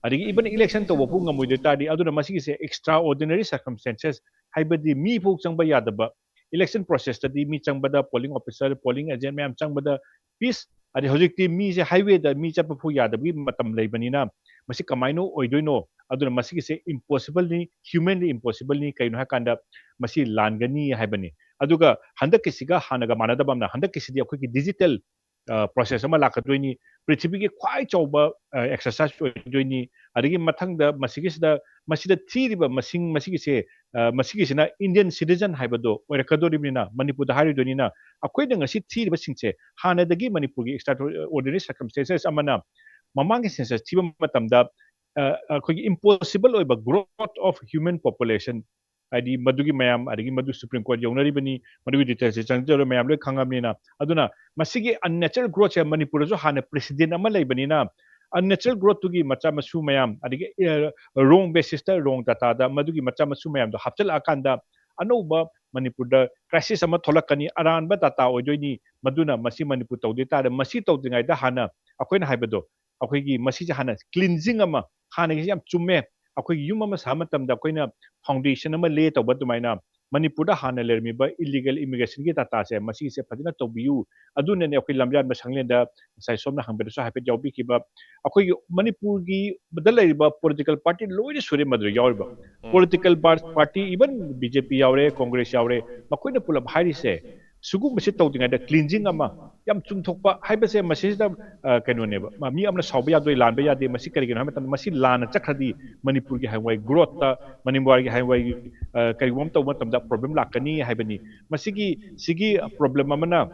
ꯑꯗꯒꯤ even election ꯇꯧꯕ ꯐꯥꯎ ꯉꯝꯃꯣꯏꯗꯣꯏ ꯇꯥꯔꯗꯤ, ꯑꯗꯨꯅ ꯃꯁꯤꯒꯤꯁꯦ extraordinary circumstances, ꯍꯥꯏꯕꯗꯤ ꯃꯤ ꯐꯥꯎ ꯆꯪꯕ ꯌꯥꯗꯕ, election process ꯇꯗꯤ ꯃꯤ ꯆꯪꯕꯗ, polling officer, polling agent ꯃꯌꯥꯝ ꯆꯪꯕꯗ, peace, ꯑꯗꯩ ꯍꯧꯖꯤꯛꯇꯤ ꯃꯤꯁꯦ highway ꯗ ꯃꯤ ꯆꯠꯄ ꯐꯥꯎ ꯌꯥꯗꯕꯒꯤ ꯃꯇꯝ ꯂꯩꯕꯅꯤꯅ, ꯃꯁꯤ ꯀꯃꯥꯏꯅ ꯑꯣꯏꯗꯣꯏꯅꯣ? ꯑꯗꯨꯅ ꯃꯁꯤꯒꯤꯁꯦ impossible ꯅꯤ, humanly impossible ꯅꯤ꯫ ꯀꯩꯅꯣ ꯍꯥꯏꯀꯥꯟꯗ, ꯃꯁꯤ ꯂꯥꯟꯒꯅꯤ ꯍꯥꯏꯕꯅꯤ꯫ ꯑꯗꯨꯒ ꯍꯟꯗꯛꯀꯤꯁꯤꯒ ꯍꯥꯟꯅꯒ ꯃꯥꯟꯅꯗꯕ ꯑꯃꯅ, ꯍꯟꯗꯛꯀꯤꯁꯤꯗꯤ ꯑꯩꯈꯣꯏꯒꯤ digital, ꯑ, process ꯑꯃ ꯂꯥꯛꯀꯗꯣꯏꯅꯤ, ꯄ꯭ꯔꯤꯊꯤꯕꯤꯒꯤ ꯈ꯭ꯋꯥꯏ ꯆꯥꯎꯕ, ꯑ, exercise ꯑꯣꯏꯗꯣꯏꯅꯤ꯫ ꯑꯗꯒꯤ ꯃꯊꯪꯗ ꯃꯁꯤꯒꯤꯁꯤꯗ, ꯃꯁꯤꯗ ꯊꯤꯔꯤꯕ ꯃꯁꯤꯡ, ꯃꯁꯤꯒꯤꯁꯦ ꯑ, ꯃꯁꯤꯒꯤꯁꯤꯅ Indian citizen ꯍꯥꯏꯕꯗꯣ ꯑꯣꯏꯔꯛꯀꯗꯧꯔꯤꯕꯅꯤꯅ, ꯃꯅꯤꯄꯨꯔꯗ ꯍꯥꯏꯔꯨꯗꯣꯏꯅꯤꯅ, ꯑꯩꯈꯣꯏꯅ ꯉꯁꯤ ꯊꯤꯔꯤꯕꯁꯤꯡꯁꯦ ꯍꯥꯟꯅꯗꯒꯤ ꯃꯅꯤꯄꯨꯔꯒꯤ extraordinary circumstances ꯑꯃꯅ ꯃꯃꯥꯡꯒꯤ census ꯊꯤꯕ ꯃꯇꯝꯗ, ꯑ, ꯑꯩꯈꯣꯏꯒꯤ impossible ꯑꯣꯏꯕ growth of human population, ꯍꯥꯏꯗꯤ ꯃꯗꯨꯒꯤ ꯃꯌꯥꯝ, ꯑꯗꯒꯤ ꯃꯗꯨ Supreme Court ꯌꯧꯅꯔꯤꯕꯅꯤ, ꯃꯗꯨꯒꯤ details ꯁꯦ ꯆꯪꯖꯔꯣꯏ, ꯃꯌꯥꯝ ꯂꯣꯏ ꯈꯪꯉꯕꯅꯤꯅ꯫ ꯑꯗꯨꯅ ꯃꯁꯤꯒꯤ unnatural growth ꯁꯦ ꯃꯅꯤꯄꯨꯔꯗꯁꯨ ꯍꯥꯟꯅ precedent ꯑꯃ ꯂꯩꯕꯅꯤꯅ, unnatural growth ꯇꯨꯒꯤ ꯃꯆꯥ ꯃꯁꯨ ꯃꯌꯥꯝ, ꯑꯗꯒꯤ, ꯑ, wrong basis ꯇ wrong data ꯗ ꯃꯗꯨꯒꯤ ꯃꯆꯥ ꯃꯁꯨ ꯃꯌꯥꯝꯗꯣ ꯍꯥꯞꯆꯤꯜꯂꯛꯑꯀꯥꯟꯗ ꯑꯅꯧꯕ ꯃꯅꯤꯄꯨꯔꯗ crisis ꯑꯃ ꯊꯣꯛꯂꯛꯀꯅꯤ, ꯑꯔꯥꯟꯕ data ꯑꯣꯏꯗꯣꯏꯅꯤ꯫ ꯃꯗꯨꯅ ꯃꯁꯤ ꯃꯅꯤꯄꯨꯔ ꯇꯧꯗꯣꯏ ꯇꯥꯔꯦ, ꯃꯁꯤ ꯇꯧꯗ꯭ꯔꯤꯉꯩꯗ ꯍꯥꯟꯅ ꯑꯩꯈꯣꯏꯅ ꯍꯥꯏꯕꯗꯣ, ꯑꯩꯈꯣꯏꯒꯤ ꯃꯁꯤꯁꯦ ꯍꯥꯟꯅ cleansing ꯑꯃ, ꯍꯥꯟꯅꯒꯤꯁꯦ ꯌꯥꯝ ꯆꯨꯝꯃꯦ, ꯑꯩꯈꯣꯏꯒꯤ ꯌꯨꯝ ꯑꯃ ꯁꯥꯕ ꯃꯇꯝꯗ ꯑꯩꯈꯣꯏꯅ foundation ꯑꯃ lay ꯇꯧꯕ ꯑꯗꯨꯃꯥꯏꯅ, ꯃꯅꯤꯄꯨꯔꯗ ꯍꯥꯟꯅ ꯂꯩꯔꯝꯃꯤꯕ illegal immigration ꯒꯤ data ꯁꯦ, ꯃꯁꯤꯁꯦ ꯐꯖꯅ ꯇꯧꯕꯤꯌꯨ꯫ ꯑꯗꯨꯅꯅꯦ ꯑꯩꯈꯣꯏ ꯂꯝꯖꯥꯟꯕ ꯁꯪꯂꯦꯟꯗ ꯉꯁꯥꯏ ꯁꯣꯝꯅ ꯍꯪꯕꯗꯁꯨ ꯍꯥꯏꯐꯦꯠ ꯌꯥꯎꯕꯤꯈꯤꯕ, ꯑꯩꯈꯣꯏꯒꯤ ꯃꯅꯤꯄꯨꯔꯒꯤ ꯗ ꯂꯩꯔꯤꯕ political party ꯂꯣꯏꯅ ꯁꯨꯔꯦ ꯃꯗꯨꯗ ꯌꯥꯎꯔꯤꯕ꯫ Political party, even B J P ꯌꯥꯎꯔꯦ, Congress ꯌꯥꯎꯔꯦ, ꯃꯈꯣꯏꯅ ꯄꯨꯂꯞ ꯍꯥꯏꯔꯤꯁꯦ, ꯁꯤꯒꯨꯝꯕꯁꯤ ꯇꯧꯗ꯭ꯔꯤꯉꯩꯗ cleansing ꯑꯃ, ꯌꯥꯝ ꯆꯨꯝꯊꯣꯛꯄ ꯍꯥꯏꯕꯁꯦ ꯃꯁꯤꯁꯤꯗ, ꯑ, ꯀꯩꯅꯣꯅꯦꯕ, ꯃ-, ꯃꯤ ꯑꯃꯅ ꯁꯥꯎꯕ ꯌꯥꯗꯣꯏ, ꯂꯥꯟꯕ ꯌꯥꯗꯦ꯫ ꯃꯁꯤ ꯀꯔꯤꯒꯤꯅꯣ ꯍꯥꯏꯕ ꯃꯇꯝꯗ, ꯃꯁꯤ ꯂꯥꯟꯅ ꯆꯠꯈ꯭ꯔꯗꯤ ꯃꯅꯤꯄꯨꯔꯒꯤ ꯍꯌꯦꯡꯋꯥꯏ growth ꯇ, ꯃꯅꯤꯄꯨꯔꯒꯤ ꯍꯌꯦꯡꯋꯥꯏ, ꯑ, ꯀꯔꯤꯒꯨꯝꯕ ꯑꯃ ꯇꯧꯕ ꯃꯇꯝꯗ problem ꯂꯥꯛꯀꯅꯤ ꯍꯥꯏꯕꯅꯤ꯫ ꯃꯁꯤꯒꯤ, ꯁꯤꯒꯤ problem ꯑꯃꯅ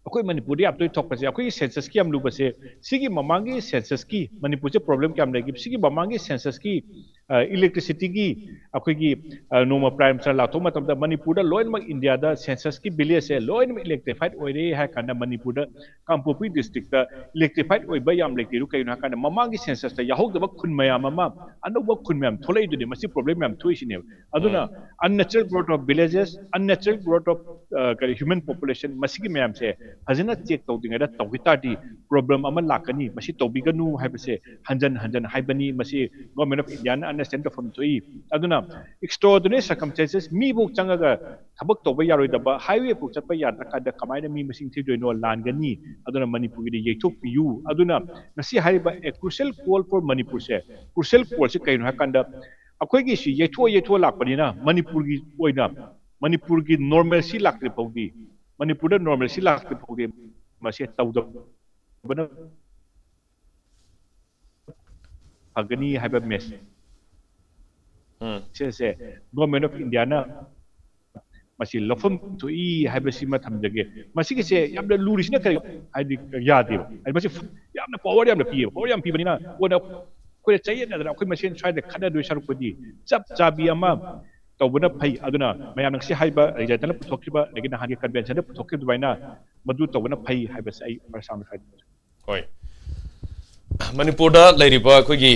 ꯑꯩꯈꯣꯏ ꯃꯅꯤꯄꯨꯔꯗ ꯌꯥꯝ ꯇꯣꯏ ꯊꯣꯛꯄꯁꯦ, ꯑꯩꯈꯣꯏꯒꯤ census ꯀꯤ ꯌꯥꯝ ꯂꯨꯕꯁꯦ, ꯁꯤꯒꯤ ꯃꯃꯥꯡꯒꯤ census ꯀꯤ ꯃꯅꯤꯄꯨꯔꯁꯦ problem ꯀꯌꯥꯝ ꯂꯩꯒꯦ? ꯁꯤꯒꯤ ꯃꯃꯥꯡꯒꯤ census ꯀꯤ, ꯑ, electricity ꯒꯤ ꯑꯩꯈꯣꯏꯒꯤ, ꯑ, ꯅꯣꯡꯃ Prime Minister ꯂꯥꯎꯊꯣꯛꯄ ꯃꯇꯝꯗ ꯃꯅꯤꯄꯨꯔꯗ ꯂꯣꯏꯅꯃꯛ India ꯗ census ꯀꯤ village ꯁꯦ ꯂꯣꯏꯅꯃꯛ electrified ꯑꯣꯏꯔꯦ ꯍꯥꯏꯔ ꯀꯥꯟꯗ ꯃꯅꯤꯄꯨꯔꯗ ꯀꯥꯡꯄꯣꯛꯄꯤ district ꯇ electrified ꯑꯣꯏꯕ ꯌꯥꯝ ꯂꯩꯇꯦ꯫ ꯀꯩꯒꯤꯅꯣ ꯍꯥꯏ ꯀꯥꯟꯗ ꯃꯃꯥꯡꯒꯤ census ꯇ ꯌꯥꯎꯍꯧꯗꯕ ꯈꯨꯟ ꯃꯌꯥꯝ ꯑꯃ, ꯑꯅꯧꯕ ꯈꯨꯟ ꯃꯌꯥꯝ ꯊꯣꯛꯂꯛꯏꯗꯨꯅꯤ꯫ ꯃꯁꯤ problem ꯃꯌꯥꯝ ꯊꯣꯛꯏꯁꯤꯅꯦꯕ꯫ ꯑꯗꯨꯅ unnatural growth of villages, unnatural growth of, ꯑ, ꯀꯔꯤ, human population, ꯃꯁꯤꯒꯤ ꯃꯌꯥꯝꯁꯦ ꯐꯖꯅ check ꯇꯧꯗ꯭ꯔꯤꯉꯩꯗ ꯇꯧꯈꯤ ꯇꯥꯔꯗꯤ problem ꯑꯃ ꯂꯥꯛꯀꯅꯤ꯫ ꯃꯁꯤ ꯇꯧꯕꯤꯒꯅꯨ ꯍꯥꯏꯕꯁꯦ ꯍꯟꯖꯟ ꯍꯟꯖꯟ ꯍꯥꯏꯕꯅꯤ꯫ ꯃꯁꯤ Government of India ꯅ understand ꯇꯧꯐꯝ ꯊꯣꯛꯏ꯫ ꯑꯗꯨꯅ extraordinary circumstances, ꯃꯤꯐꯧ ꯆꯪꯉꯒ ꯊꯕꯛ ꯇꯧꯕ ꯌꯥꯔꯣꯏꯗꯕ, highway ꯐꯥꯎ ꯆꯠꯄ ꯌꯥꯗ꯭ꯔꯀꯥꯟꯗ ꯀꯃꯥꯏꯅ ꯃꯤ ꯃꯁꯤꯡ ꯊꯤꯗꯣꯏꯅꯣ? ꯂꯥꯟꯒꯅꯤ꯫ ꯑꯗꯨꯅ ꯃꯅꯤꯄꯨꯔꯒꯤꯗꯤ ꯌꯩꯊꯣꯛꯄꯤꯌꯨ꯫ ꯑꯗꯨꯅ ꯉꯁꯤ ꯍꯥꯏꯔꯤꯕ a crucial call for ꯃꯅꯤꯄꯨꯔꯁꯦ, crucial call ꯁꯦ ꯀꯩꯅꯣ ꯍꯥꯏ ꯀꯥꯟꯗ, ꯑꯩꯈꯣꯏꯒꯤ ꯁꯤ ꯌꯩꯊꯣꯛꯑ ꯌꯩꯊꯣꯛꯑ ꯂꯥꯛꯄꯅꯤꯅ ꯃꯅꯤꯄꯨꯔꯒꯤ ꯑꯣꯏꯅ, ꯃꯅꯤꯄꯨꯔꯒꯤ normalcy ꯂꯥꯛꯇ꯭ꯔꯤ ꯐꯥꯎꯗꯤ, ꯃꯅꯤꯄꯨꯔꯗ normalcy ꯂꯥꯛꯇ꯭ꯔꯤ ꯐꯥꯎꯗꯤ ꯃꯁꯤ ꯇꯧꯗꯕꯅ ꯐꯒꯅꯤ ꯍꯥꯏꯕ message꯫ ꯎꯝ꯫ ꯁꯤꯁꯦ Government of Indiaꯅ ꯃꯁꯤ ꯂꯧꯐꯝ ꯊꯣꯛꯏ ꯍꯥꯏꯕꯁꯤꯃ ꯊꯝꯖꯒꯦ꯫ ꯃꯁꯤꯒꯤꯁꯦ ꯌꯥꯝꯅ ꯂꯨꯔꯤꯁꯤꯅ ꯀꯔꯤ ꯍꯥꯏꯗꯤ ꯌꯥꯗꯦꯕ꯫ ꯍꯥꯏꯗꯤ ꯃꯁꯤ ꯌꯥꯝꯅ power ꯌꯥꯝꯅ ꯄꯤꯌꯦꯕ꯫ Power ꯌꯥꯝ ꯄꯤꯕꯅꯤꯅ ꯀꯣꯟꯅ ꯑꯩꯈꯣꯏꯅ ꯆꯌꯦꯠꯅꯗꯅ ꯑꯩꯈꯣꯏ ꯃꯁꯦꯟ ꯁ꯭ꯋꯥꯏꯗ ꯈꯠꯅꯗꯣꯏ ꯁꯔꯨꯛꯄꯨꯗꯤ ꯆꯞ ꯆꯥꯕꯤ ꯑꯃ ꯇꯧꯕꯅ ꯐꯩ꯫ ꯑꯗꯨꯅ ꯃꯌꯥꯝꯅ ꯉꯁꯤ ꯍꯥꯏꯕ ꯔꯤꯖꯜꯇꯅ ꯄꯨꯊꯣꯛꯈꯤꯕ, ꯑꯗꯒꯤ ꯅꯍꯥꯟꯒꯤ conventionꯗ ꯄꯨꯊꯣꯛꯈꯤꯕ ꯑꯗꯨꯃꯥꯏꯅ ꯃꯗꯨ ꯇꯧꯕꯅ ꯐꯩ ꯍꯥꯏꯕꯁꯦ ꯑꯩ ꯄ꯭ꯔꯁꯥꯝꯅ ꯍꯥꯏꯖꯅꯤꯡꯉꯤ꯫ ꯍꯣꯏ꯫ ꯃꯅꯤꯄꯨꯔꯗ ꯂꯩꯔꯤꯕ ꯑꯩꯈꯣꯏꯒꯤ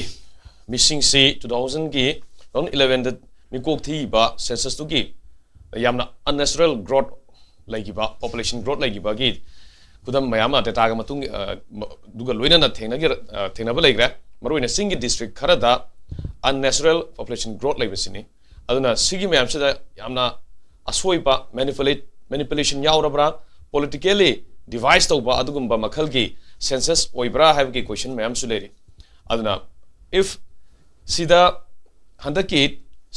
ꯃꯤꯁꯤꯡꯁꯤ two thousandꯒꯤ, two thousand elevenꯗ ꯃꯤꯀꯣꯛ ꯊꯤꯕ censusꯇꯨꯒꯤ ꯌꯥꯝꯅ unnatural growth ꯂꯩꯈꯤꯕ, population growth ꯂꯩꯈꯤꯕꯒꯤ ꯈꯨꯗꯝ ꯃꯌꯥꯝ ꯑꯃ dataꯒ ꯃꯇꯨꯡ, ꯑ, ꯃ-, ꯑꯗꯨꯒ ꯂꯣꯏꯅꯅ ꯊꯦꯡꯅꯒꯦ-, ꯑ, ꯊꯦꯡꯅꯕ ꯂꯩꯈ꯭ꯔꯦ꯫ ꯃꯔꯨꯑꯣꯏꯅ ꯆꯤꯡꯒꯤ district ꯈꯔꯗ unnatural population growth ꯂꯩꯕꯁꯤꯅꯤ꯫ ꯑꯗꯨꯅ ꯁꯤꯒꯤ ꯃꯌꯥꯝꯁꯤꯗ ꯌꯥꯝꯅ ꯑꯁꯣꯏꯕ, manipulate, manipulation ꯌꯥꯎꯔꯕ꯭ꯔꯥ, politically devise ꯇꯧꯕ ꯑꯗꯨꯒꯨꯝꯕ ꯃꯈꯜꯒꯤ census ꯑꯣꯏꯕ꯭ꯔꯥ ꯍꯥꯏꯕꯒꯤ question ꯃꯌꯥꯝꯁꯨ ꯂꯩꯔꯤ꯫ ꯑꯗꯨꯅ if ꯁꯤꯗ ꯍꯟꯗꯛꯀꯤ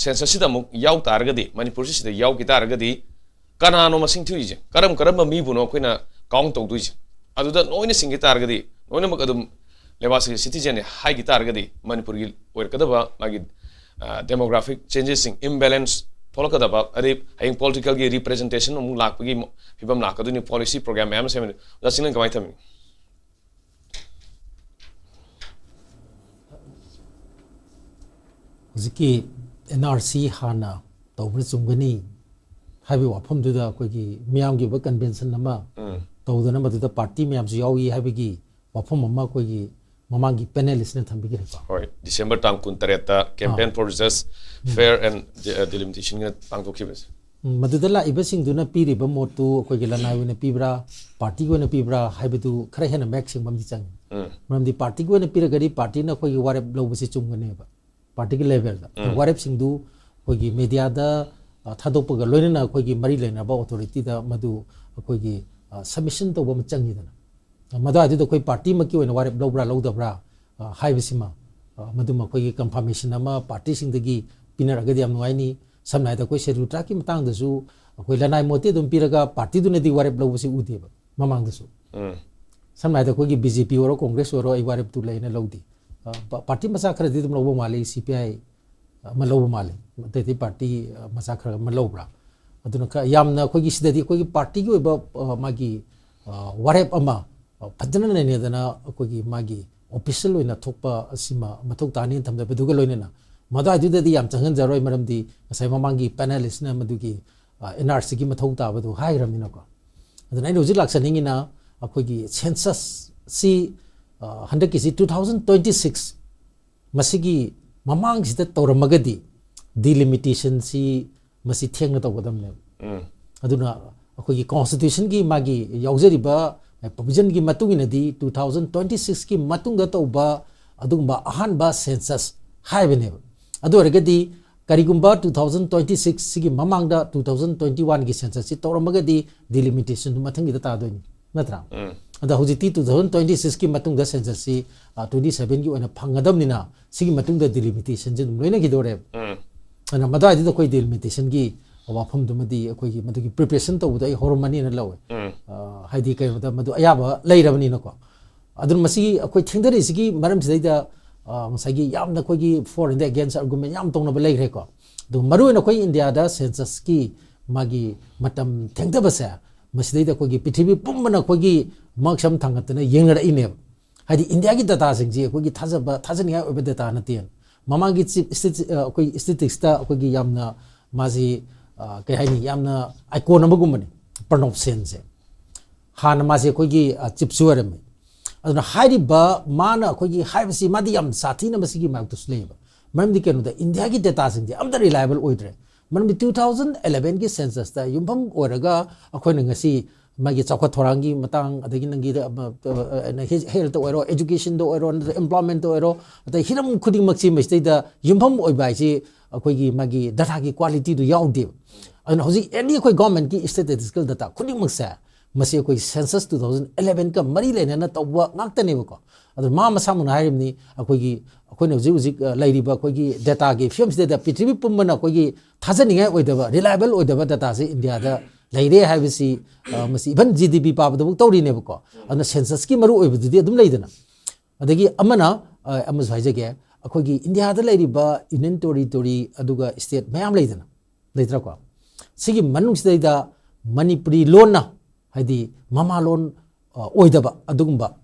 censusꯁꯤꯗ ꯑꯃꯨꯛ ꯌꯥꯎ ꯇꯥꯔꯒꯗꯤ, ꯃꯅꯤꯄꯨꯔꯁꯤ ꯁꯤꯗ ꯌꯥꯎꯈꯤ ꯇꯥꯔꯒꯗꯤ, ꯀꯅꯥꯅꯣ ꯃꯁꯤꯡ ꯊꯤꯔꯤꯁꯦ? ꯀꯔꯝ ꯀꯔꯝꯕ ꯃꯤꯕꯨꯅꯣ ꯑꯩꯈꯣꯏꯅ count ꯇꯧꯗꯣꯏꯁꯦ? ꯑꯗꯨꯗ ꯂꯣꯏꯅ ꯁꯤꯡꯈꯤ ꯇꯥꯔꯒꯗꯤ ꯂꯣꯏꯅꯃꯛ ꯑꯗꯨꯝ ꯂꯩꯕꯥꯛꯁꯤꯒꯤ citizenꯅꯦ ꯍꯥꯏꯈꯤ ꯇꯥꯔꯒꯗꯤ ꯃꯅꯤꯄꯨꯔꯒꯤ ꯑꯣꯏꯔꯛꯀꯗꯕ ꯃꯥꯒꯤ, ꯑ, demographic changesꯁꯤꯡ, imbalance ꯊꯣꯛꯂꯛꯀꯗꯕ, ꯑꯗꯩ ꯍꯌꯦꯡ politicalꯒꯤ representationꯅ ꯑꯃꯨꯛ ꯂꯥꯛꯄꯒꯤ ꯃ-, ꯐꯤꯕꯝ ꯂꯥꯛꯀꯗꯣꯏꯅꯤ꯫ Policy program ꯃꯌꯥꯝ ꯑꯃ ꯁꯦꯝꯒꯅꯤ꯫ ꯑꯣꯖꯥ ꯆꯤꯡꯂꯦꯟ ꯀꯃꯥꯏꯅ ꯊꯝꯃꯤ? ꯍꯧꯖꯤꯛꯀꯤ NRC ꯍꯥꯟꯅ ꯇꯧꯕꯅ ꯆꯨꯝꯒꯅꯤ ꯍꯥꯏꯕꯒꯤ ꯋꯥꯐꯝꯗꯨꯗ ꯑꯩꯈꯣꯏꯒꯤ ꯃꯤꯌꯥꯝꯒꯤ ꯑꯣꯏꯕ convention ꯑꯃ ꯎꯝ꯫ ꯇꯧꯗꯅ ꯃꯗꯨꯗ party ꯃꯌꯥꯝꯁꯨ ꯌꯥꯎꯏ ꯍꯥꯏꯕꯒꯤ ꯋꯥꯐꯝ ꯑꯃ ꯑꯩꯈꯣꯏꯒꯤ ꯃꯃꯥꯡꯒꯤ panelistꯅ ꯊꯝꯕꯤꯈ꯭ꯔꯦꯀꯣ꯫ ꯍꯣꯏ, December ꯇꯥꯡ ꯀꯨꯟꯇꯔꯦꯠꯇ campaign for just fair and de-, uh, delimitationꯒ ꯄꯥꯡꯊꯣꯛꯈꯤꯕꯁꯦ꯫ ꯎꯝ, ꯃꯗꯨꯗ ꯂꯥꯛꯏꯕꯁꯤꯡꯗꯨꯅ ꯄꯤꯔꯤꯕ ꯃꯣꯠꯇꯨ ꯑꯩꯈꯣꯏꯒꯤ ꯂꯅꯥꯏ ꯑꯣꯏꯅ ꯄꯤꯕ꯭ꯔꯥ, partyꯒꯤ ꯑꯣꯏꯅ ꯄꯤꯕ꯭ꯔꯥ ꯍꯥꯏꯕꯗꯨ ꯈꯔ ꯍꯦꯟꯅ ꯃꯌꯦꯛ ꯁꯦꯡꯕ ꯑꯃꯗꯤ ꯆꯪꯉꯤ꯫ ꯎꯝ꯫ ꯃꯔꯝꯗꯤ partyꯒꯤ ꯑꯣꯏꯅ ꯄꯤꯔꯒꯗꯤ partyꯅ ꯑꯩꯈꯣꯏꯒꯤ ꯋꯥꯔꯦꯞ ꯂꯧꯕꯁꯤ ꯆꯨꯝꯒꯅꯦꯕ, partyꯒꯤ levelꯗ꯫ ꯎꯝ꯫ ꯋꯥꯔꯦꯞꯁꯤꯡꯗꯨ ꯑꯩꯈꯣꯏꯒꯤ mediaꯗ, ꯑ, ꯊꯥꯗꯣꯛꯄꯒ ꯂꯣꯏꯅꯅ ꯑꯩꯈꯣꯏꯒꯤ ꯃꯔꯤ ꯂꯩꯅꯕ authorityꯗ ꯃꯗꯨ ꯑꯩꯈꯣꯏꯒꯤ, ꯑ, submission ꯇꯧꯕ ꯑꯃ ꯆꯪꯉꯤꯗꯅ꯫ ꯃꯗꯨꯋꯥꯏꯗꯨꯗ ꯑꯩꯈꯣꯏ partyꯃꯛꯀꯤ ꯑꯣꯏꯅ ꯋꯥꯔꯦꯞ ꯂꯧꯕ꯭ꯔꯥ ꯂꯧꯗꯕ꯭ꯔꯥ, ꯑ, ꯍꯥꯏꯕꯁꯤꯃ, ꯑ, ꯃꯗꯨꯃ ꯑꯩꯈꯣꯏꯒꯤ confirmation ꯑꯃ partyꯁꯤꯡꯗꯒꯤ ꯄꯤꯅꯔꯒꯗꯤ ꯌꯥꯝ ꯅꯨꯡꯉꯥꯏꯅꯤ꯫ ꯁꯝꯅ ꯍꯥꯏꯔꯕꯗ ꯑꯩꯈꯣꯏ schedule tribeꯀꯤ ꯃꯇꯥꯡꯗꯁꯨ ꯑꯩꯈꯣꯏ ꯂꯅꯥꯏ ꯃꯣꯠꯇꯤ ꯑꯗꯨꯝ ꯄꯤꯔꯒ partyꯗꯨꯅꯗꯤ ꯋꯥꯔꯦꯞ ꯂꯧꯕꯁꯤ ꯎꯗꯦꯕ ꯃꯃꯥꯡꯗꯁꯨ꯫ ꯎꯝ꯫ ꯁꯝꯅ ꯍꯥꯏꯔꯕꯗ ꯑꯩꯈꯣꯏꯒꯤ BJP ꯑꯣꯏꯔꯣ Congress ꯑꯣꯏꯔꯣ ꯑꯩ ꯋꯥꯔꯦꯞꯇꯨ ꯂꯩꯅ ꯂꯧꯗꯦ꯫ ꯑ, ꯄ-, party ꯃꯆꯥ ꯈꯔꯗꯤ ꯑꯗꯨꯝ ꯂꯧꯕ ꯃꯥꯜꯂꯤ, CPI, ꯑꯃ ꯂꯧꯕ ꯃꯥꯜꯂꯤ, ꯑꯇꯩ ꯑꯇꯩ ꯄꯥꯔꯇꯤ ꯃꯆꯥ ꯈꯔ ꯑꯃ ꯂꯧꯕ꯭ꯔꯥ? ꯑꯗꯨꯅ ꯈꯔ ꯌꯥꯝꯅ ꯑꯩꯈꯣꯏꯒꯤ ꯁꯤꯗꯗꯤ ꯑꯩꯈꯣꯏꯒꯤ ꯄꯥꯔꯇꯤꯒꯤ ꯑꯣꯏꯕ ꯃꯥꯒꯤ ꯋꯥꯔꯦꯞ ꯑꯃ ꯐꯖꯅ ꯅꯩꯅꯗꯅ ꯑꯩꯈꯣꯏꯒꯤ ꯃꯥꯒꯤ ꯑꯣꯐꯤꯁꯤꯌꯦꯜ ꯑꯣꯏꯅ ꯊꯣꯛꯄ ꯑꯁꯤꯃ ꯃꯊꯧ ꯇꯥꯅꯤꯅ ꯊꯝꯖꯕꯗꯨꯒ ꯂꯣꯏꯅꯅ, ꯃꯗꯨꯋꯥꯏꯗꯨꯗꯗꯤ ꯌꯥꯝ ꯆꯪꯍꯟꯖꯔꯣꯏ, ꯃꯔꯝꯗꯤ ꯉꯁꯥꯏ ꯃꯃꯥꯡꯒꯤ ꯄꯦꯅꯦꯂꯤꯁꯅ ꯃꯗꯨꯒꯤ ꯑꯦꯟ ꯑꯥꯔ ꯁꯤꯒꯤ ꯃꯊꯧ ꯇꯥꯕꯗꯨ ꯍꯥꯏꯈ꯭ꯔꯕꯅꯤꯅꯀꯣ꯫ ꯑꯗꯨꯅ ꯑꯩꯅ ꯍꯧꯖꯤꯛ ꯂꯥꯛꯆꯅꯤꯡꯉꯤꯅ ꯑꯩꯈꯣꯏꯒꯤ ꯁꯦꯟꯁꯁꯁꯤ ꯍꯟꯗꯛꯀꯤꯁꯤ ꯇꯨ ꯊꯥꯎꯖꯟ ꯇ꯭ꯋꯦꯟꯇꯤ ꯁꯤꯛꯁ ꯃꯁꯤꯒꯤ ꯃꯃꯥꯡꯁꯤꯗ ꯇꯧꯔꯝꯃꯒꯗꯤ ꯗꯤꯂꯤꯃꯤꯇꯦꯁꯟꯁꯤ ꯃꯁꯤ ꯊꯦꯡꯅ ꯇꯧꯒꯗꯕꯅꯦꯕ꯫ ꯑꯗꯨꯅ ꯑꯩꯈꯣꯏꯒꯤ ꯀꯣꯟꯁꯇꯤꯇ꯭ꯌꯨꯁꯟꯒꯤ ꯃꯥꯒꯤ ꯌꯥꯎꯖꯔꯤꯕ ꯄ꯭ꯔꯣꯕꯤꯖꯟꯒꯤ ꯃꯇꯨꯡ ꯏꯟꯅꯗꯤ ꯇꯨ ꯊꯥꯎꯖꯟ ꯇ꯭ꯋꯦꯟꯇꯤ ꯁꯤꯛꯁꯀꯤ ꯃꯇꯨꯡꯗ ꯇꯧꯕ ꯑꯗꯨꯒꯨꯝꯕ ꯑꯍꯥꯟꯕ ꯁꯦꯟꯁꯁ ꯍꯥꯏꯕꯅꯦꯕ꯫ ꯑꯗꯨ ꯑꯣꯏꯔꯒꯗꯤ ꯀꯔꯤꯒꯨꯝꯕ ꯇꯨ ꯊꯥꯎꯖꯟ ꯇ꯭ꯋꯦꯟꯇꯤ ꯁꯤꯛꯁ ꯁꯤꯒꯤ ꯃꯃꯥꯡꯗ ꯇꯨ ꯊꯥꯎꯖꯟ ꯇ꯭ꯋꯦꯟꯇꯤ ꯋꯥꯟꯒꯤ ꯁꯦꯟꯁꯁꯁꯤ ꯇꯧꯔꯝꯃꯒꯗꯤ ꯗꯤꯂꯤꯃꯤꯇꯦꯁꯟꯗꯨ ꯃꯊꯪꯒꯤꯗ ꯇꯥꯗꯣꯏꯅꯤ, ꯅꯠꯇ꯭ꯔꯥ? ꯑꯗ ꯍꯧꯖꯤꯛꯇꯤ ꯇꯨ ꯊꯥꯎꯖꯟ ꯇ꯭ꯋꯦꯟꯇꯤ ꯁꯤꯛꯁꯀꯤ ꯃꯇꯨꯡꯗ ꯁꯦꯟꯁꯁꯁꯤ ꯇ꯭ꯋꯦꯟꯇꯤ ꯁꯚꯦꯟꯒꯤ ꯑꯣꯏꯅ ꯐꯪꯒꯗꯕꯅꯤꯅ ꯁꯤꯒꯤ ꯃꯇꯨꯡꯗ ꯗꯤꯂꯤꯃꯤꯇꯦꯁꯟꯁꯤ ꯑꯗꯨꯝ ꯂꯣꯏꯅꯈꯤꯗꯧꯔꯦꯕ꯫ ꯑꯗꯨꯅ ꯃꯗꯥꯏꯗꯨꯗ ꯑꯩꯈꯣꯏ ꯗꯤꯂꯤꯃꯤꯇꯦꯁꯟꯒꯤ ꯋꯥꯐꯝꯗꯨꯃꯗꯤ ꯑꯩꯈꯣꯏꯒꯤ ꯃꯗꯨꯒꯤ ꯄ꯭ꯔꯤꯄꯦꯔꯦꯁꯟ ꯇꯧꯕꯗ ꯑꯩ ꯍꯧꯔꯝꯃꯅꯤꯅ ꯂꯧꯋꯦ꯫ ꯑ, ꯍꯥꯏꯗꯤ ꯀꯩꯅꯣꯗ ꯃꯗꯨ ꯑꯌꯥꯕ ꯂꯩꯔꯕꯅꯤꯅꯀꯣ꯫ ꯑꯗꯨꯅ ꯃꯁꯤꯒꯤ ꯑꯩꯈꯣꯏ ꯊꯦꯡꯊꯔꯛꯏꯁꯤꯒꯤ ꯃꯔꯝꯁꯤꯗꯩꯗ, ꯑ, ꯉꯁꯥꯏꯒꯤ ꯌꯥꯝꯅ ꯑꯩꯈꯣꯏꯒꯤ ꯐꯣꯔ ꯑꯦꯟ ꯑꯦꯒꯦꯟꯁ ꯑꯥꯔꯒꯨꯃꯦꯟ ꯌꯥꯝ ꯇꯧꯅꯕ ꯂꯩꯈ꯭ꯔꯦꯀꯣ꯫ ꯑꯗꯨ ꯃꯔꯨꯑꯣꯏꯅ ꯑꯩꯈꯣꯏ ꯏꯟꯗꯤꯌꯥꯗ ꯁꯦꯟꯁꯁꯀꯤ ꯃꯥꯒꯤ ꯃꯇꯝ ꯊꯦꯡꯊꯕꯁꯦ, ꯃꯁꯤꯗꯩꯗ ꯑꯩꯈꯣꯏꯒꯤ ꯄ꯭ꯔꯤꯊꯤꯕꯤ ꯄꯨꯝꯕꯅ ꯑꯩꯈꯣꯏꯒꯤ ꯃꯥꯛꯁꯝ ꯊꯥꯡꯒꯠꯇꯅ ꯌꯦꯡꯅꯔꯛꯏꯅꯦꯕ꯫ ꯍꯥꯏꯗꯤ ꯏꯟꯗꯤꯌꯥꯒꯤ ꯗꯇꯥꯁꯤꯡꯁꯤ ꯑꯩꯈꯣꯏꯒꯤ ꯊꯥꯖꯕ, ꯊꯥꯖꯅꯤꯡꯉꯥꯏ ꯑꯣꯏꯕ ꯗꯇꯥ ꯅꯠꯇꯦ꯫ ꯃꯃꯥꯡꯒꯤ ꯆꯤꯞ ꯏꯁꯇꯦꯇꯤ-, ꯑ, ꯑꯩꯈꯣꯏ ꯏꯁꯇꯦꯇꯤꯛꯁꯇ ꯑꯩꯈꯣꯏꯒꯤ ꯌꯥꯝꯅ ꯃꯥꯁꯤ, ꯑ, ꯀꯩ ꯍꯥꯏꯅꯤ, ꯌꯥꯝꯅ ꯑꯥꯏꯀꯣꯟ ꯑꯃꯒꯨꯝꯕꯅꯤ, ꯄ꯭ꯔꯅꯣꯞ ꯁꯦꯟꯁꯦ꯫ ꯍꯥꯟꯅ ꯃꯥꯁꯦ ꯑꯩꯈꯣꯏꯒꯤ, ꯑ, ꯆꯤꯞꯁꯨ ꯑꯣꯏꯔꯝꯃꯤ꯫ ꯑꯗꯨꯅ ꯍꯥꯏꯔꯤꯕ ꯃꯥꯅ ꯑꯩꯈꯣꯏꯒꯤ ꯍꯥꯏꯕꯁꯤ ꯃꯥꯗꯤ ꯌꯌꯥꯝ ꯁꯥꯊꯤꯅ ꯃꯁꯤꯒꯤ ꯃꯥꯌꯣꯛꯇꯁꯨ ꯂꯩꯌꯦꯕ꯫ ꯃꯔꯝꯗꯤ ꯀꯩꯅꯣꯗ ꯏꯟꯗꯤꯌꯥꯒꯤ ꯗꯦꯇꯥꯁꯤꯡꯁꯦ ꯑꯝꯇ ꯔꯤꯂꯥꯏꯕꯜ ꯑꯣꯏꯗ꯭ꯔꯦ꯫ ꯃꯔꯝꯗꯤ ꯇꯨ ꯊꯥꯎꯖꯟ ꯑꯦꯂꯚꯦꯟꯒꯤ ꯁꯦꯟꯁꯁꯇ ꯌꯨꯝꯐꯝ ꯑꯣꯏꯔꯒ ꯑꯩꯈꯣꯏꯅ ꯉꯁꯤ ꯃꯥꯒꯤ ꯆꯥꯎꯈꯠ ꯊꯧꯔꯥꯡꯒꯤ ꯃꯇꯥꯡ, ꯑꯗꯒꯤ ꯅꯪꯒꯤ, ꯑ, ꯑ, ꯑ, ꯍꯦꯜꯊꯇ ꯑꯣꯏꯔꯣ, ꯑꯦꯖꯨꯀꯦꯁꯟꯗ ꯑꯣꯏꯔꯣ, ꯅꯠꯇ꯭ꯔꯒ ꯑꯦꯝꯄ꯭ꯂꯣꯏꯃꯦꯟꯇ ꯑꯣꯏꯔꯣ, ꯑꯇꯩ ꯍꯤꯔꯝ ꯈꯨꯗꯤꯡꯃꯛꯁꯤ ꯃꯁꯤꯗꯩꯗ ꯌꯨꯝꯐꯝ ꯑꯣꯏꯕ ꯍꯥꯏꯁꯤ ꯑꯩꯈꯣꯏꯒꯤ ꯃꯥꯒꯤ ꯗꯇꯥꯒꯤ ꯀ꯭ꯋꯥꯂꯤꯇꯤꯗꯨ ꯌꯥꯎꯗꯦꯕ꯫ ꯑꯗꯨꯅ ꯍꯧꯖꯤꯛ ꯑꯦꯅꯤ ꯑꯩꯈꯣꯏ ꯒꯣꯔꯃꯦꯟꯠꯀꯤ ꯏꯁꯇꯦꯇꯤꯁꯇꯤꯀꯦꯜ ꯗꯇꯥ ꯈꯨꯗꯤꯡꯃꯛꯁꯦ ꯃꯁꯤ ꯑꯩꯈꯣꯏ ꯁꯦꯟꯁꯁ ꯇꯨ ꯊꯥꯎꯖꯟ ꯑꯦꯂꯚꯦꯟꯒ ꯃꯔꯤ ꯂꯩꯅꯅ ꯇꯧꯕ ꯉꯥꯛꯇꯅꯦꯕꯀꯣ꯫ ꯑꯗꯨ ꯃꯥ ꯃꯁꯥꯃꯛꯅ ꯍꯥꯏꯔꯤꯕꯅꯤ, ꯑꯩꯈꯣꯏꯒꯤ, ꯑꯩꯈꯣꯏꯅ ꯍꯧꯖꯤꯛ ꯍꯧꯖꯤꯛ, ꯑ, ꯂꯩꯔꯤꯕ ꯑꯩꯈꯣꯏꯒꯤ ꯗꯦꯇꯥꯒꯤ ꯐꯤꯕꯝꯁꯤꯗꯩꯗ ꯄ꯭ꯔꯤꯊꯤꯕꯤ ꯄꯨꯝꯕꯅ ꯑꯩꯈꯣꯏꯒꯤ ꯊꯥꯖꯅꯤꯡꯉꯥꯏ ꯑꯣꯏꯗꯕ, ꯔꯤꯂꯥꯏꯕꯜ ꯑꯣꯏꯗꯕ ꯗꯦꯇꯥꯁꯤ ꯏꯟꯗꯤꯌꯥꯗ ꯂꯩꯔꯦ ꯍꯥꯏꯕꯁꯤ, ꯑ, ꯃꯁꯤ ꯏꯚꯟ ꯖꯤ ꯗꯤ ꯄꯤ ꯄꯥꯕꯗꯕꯨ ꯇꯧꯔꯤꯅꯦꯕꯀꯣ꯫ ꯑꯗꯨꯅ ꯁꯦꯟꯁꯁꯀꯤ ꯃꯔꯨ ꯑꯣꯏꯕꯗꯨꯗꯤ ꯑꯗꯨꯝ ꯂꯩꯗꯅ꯫ ꯑꯗꯒꯤ ꯑꯃꯅ, ꯑ, ꯑꯃꯁꯨ ꯍꯥꯏꯖꯒꯦ, ꯑꯩꯈꯣꯏꯒꯤ ꯏꯟꯗꯤꯌꯥꯗ ꯂꯩꯔꯤꯕ ꯌꯨꯅꯤꯌꯟ ꯇꯦꯔꯤꯇꯣꯔꯤ ꯑꯗꯨꯒ ꯁ꯭ꯇꯦꯠ ꯃꯌꯥꯝ ꯂꯩꯗꯅ, ꯂꯩꯇ꯭ꯔꯥꯀꯣ? ꯁꯤꯒꯤ ꯃꯅꯨꯡꯁꯤꯗꯩꯗ ꯃꯅꯤꯄꯨꯔꯤ ꯂꯣꯟꯅ, ꯍꯥꯏꯗꯤ ꯃꯃꯥ ꯂꯣꯟ, ꯑ, ꯑꯣꯏꯗꯕ ꯑꯗꯨꯒꯨꯝꯕ,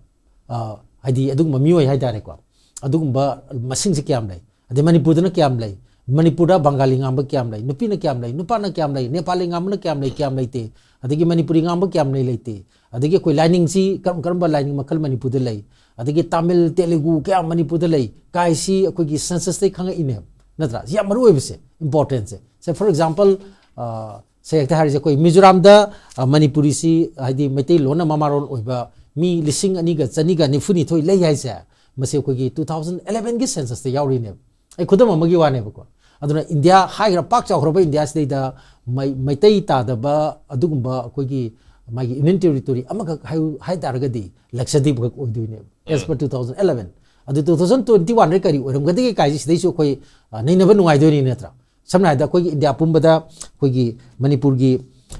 ꯑ, ꯍꯥꯏꯗꯤ ꯑꯗꯨꯒꯨꯝꯕ ꯃꯤꯑꯣꯏ ꯍꯥꯏꯇꯥꯔꯦꯀꯣ, ꯑꯗꯨꯒꯨꯝꯕ ꯃꯁꯤꯡꯁꯦ ꯀꯌꯥꯝ ꯂꯩ? ꯑꯗꯩ ꯃꯅꯤꯄꯨꯔꯗꯅ ꯀꯌꯥꯝ ꯂꯩ? ꯃꯅꯤꯄꯨꯔꯗ ꯕꯪꯒꯥꯂꯤ ꯉꯥꯡꯕ ꯀꯌꯥꯝ ꯂꯩ? ꯅꯨꯄꯤꯅ ꯀꯌꯥꯝ ꯂꯩ? ꯅꯨꯄꯥꯅ ꯀꯌꯥꯝ ꯂꯩ? ꯅꯦꯄꯥꯂꯤ ꯉꯥꯡꯕꯅ ꯀꯌꯥꯝ ꯂꯩ, ꯀꯌꯥꯝ ꯂꯩꯇꯦ? ꯑꯗꯒꯤ ꯃꯅꯤꯄꯨꯔꯤ ꯉꯥꯡꯕ ꯀꯌꯥꯝ ꯂꯩ, ꯂꯩꯇꯦ? ꯑꯗꯒꯤ ꯑꯩꯈꯣꯏ ꯂꯥꯏꯅꯤꯡꯁꯤ ꯀꯔꯝ ꯀꯔꯝꯕ ꯂꯥꯏꯅꯤꯡ ꯃꯈꯜ ꯃꯅꯤꯄꯨꯔꯗ ꯂꯩ? ꯑꯗꯒꯤ ꯇꯥꯃꯤꯜ, ꯇꯦꯂꯨꯒꯨ ꯀꯌꯥ ꯃꯅꯤꯄꯨꯔꯗ ꯂꯩ? ꯀꯥꯏꯁꯤ ꯑꯩꯈꯣꯏꯒꯤ ꯁꯦꯟꯁꯁꯇꯩ ꯈꯪꯉꯛꯏꯅꯦꯕ, ꯅꯠꯇ꯭ꯔꯥ? ꯁꯤ ꯌꯥꯝ ꯃꯔꯨ ꯑꯣꯏꯕꯁꯦ, ꯏꯝꯄꯣꯔꯇꯦꯟꯁꯦ꯫ ꯁꯦ, for example, ꯑ, ꯁꯦ ꯍꯦꯛꯇ ꯍꯥꯏꯔꯤꯁꯦ, ꯑꯩꯈꯣꯏ ꯃꯤꯖꯣꯔꯥꯝꯗ, ꯑ, ꯃꯅꯤꯄꯨꯔꯤꯁꯤ, ꯍꯥꯏꯗꯤ ꯃꯩꯇꯩꯂꯣꯟꯅ ꯃꯃꯥꯂꯣꯟ ꯑꯣꯏꯕ ꯃꯤ ꯂꯤꯁꯤꯡ ꯑꯅꯤꯒ ꯆꯅꯤꯒ ꯅꯤꯐꯨꯅꯤꯊꯣꯏ ꯂꯩ ꯍꯥꯏꯁꯦ, ꯃꯁꯤ ꯑꯩꯈꯣꯏꯒꯤ two thousand elevenꯒꯤ ꯁꯦꯟꯁꯁꯇ ꯌꯥꯎꯔꯤꯅꯦꯕ꯫ ꯑꯩ ꯈꯨꯗꯝ ꯑꯃꯒꯤ ꯋꯥꯅꯦꯕꯀꯣ꯫ ꯑꯗꯨꯅ ꯏꯟꯗꯤꯌꯥ ꯍꯥꯏꯈ꯭ꯔ, ꯄꯥꯛ ꯆꯥꯎꯈ꯭ꯔꯕ ꯏꯟꯗꯤꯌꯥꯁꯤꯗꯩꯗ ꯃꯩ-, ꯃꯩꯇꯩ ꯇꯥꯗꯕ ꯑꯗꯨꯒꯨꯝꯕ ꯑꯩꯈꯣꯏꯒꯤ ꯃꯥꯒꯤ ꯌꯨꯅꯤꯌꯟ ꯇꯦꯔꯤꯇꯣꯔꯤ ꯑꯃꯈꯛ ꯍꯥꯏ-, ꯍꯥꯏ ꯇꯥꯔꯒꯗꯤ ꯂꯛꯁꯗꯤꯞ ꯈꯛ ꯑꯣꯏꯗꯣꯏꯅꯦꯕ, as per two thousand eleven꯫ ꯑꯗꯨ two thousand twenty-oneꯗ ꯀꯔꯤ ꯑꯣꯏꯔꯝꯒꯗꯒꯦ ꯀꯥꯏꯁꯤ ꯁꯤꯗꯩꯁꯨ ꯑꯩꯈꯣꯏ, ꯑ, ꯅꯩꯅꯕ ꯅꯨꯡꯉꯥꯏꯗꯣꯏꯅꯤ, ꯅꯠꯇ꯭ꯔꯥ? ꯁꯝꯅ ꯍꯥꯏꯔꯕꯗ ꯑꯩꯈꯣꯏꯒꯤ ꯏꯟꯗꯤꯌꯥ ꯄꯨꯝꯕꯗ ꯑꯩꯈꯣꯏꯒꯤ ꯃꯅꯤꯄꯨꯔꯒꯤ,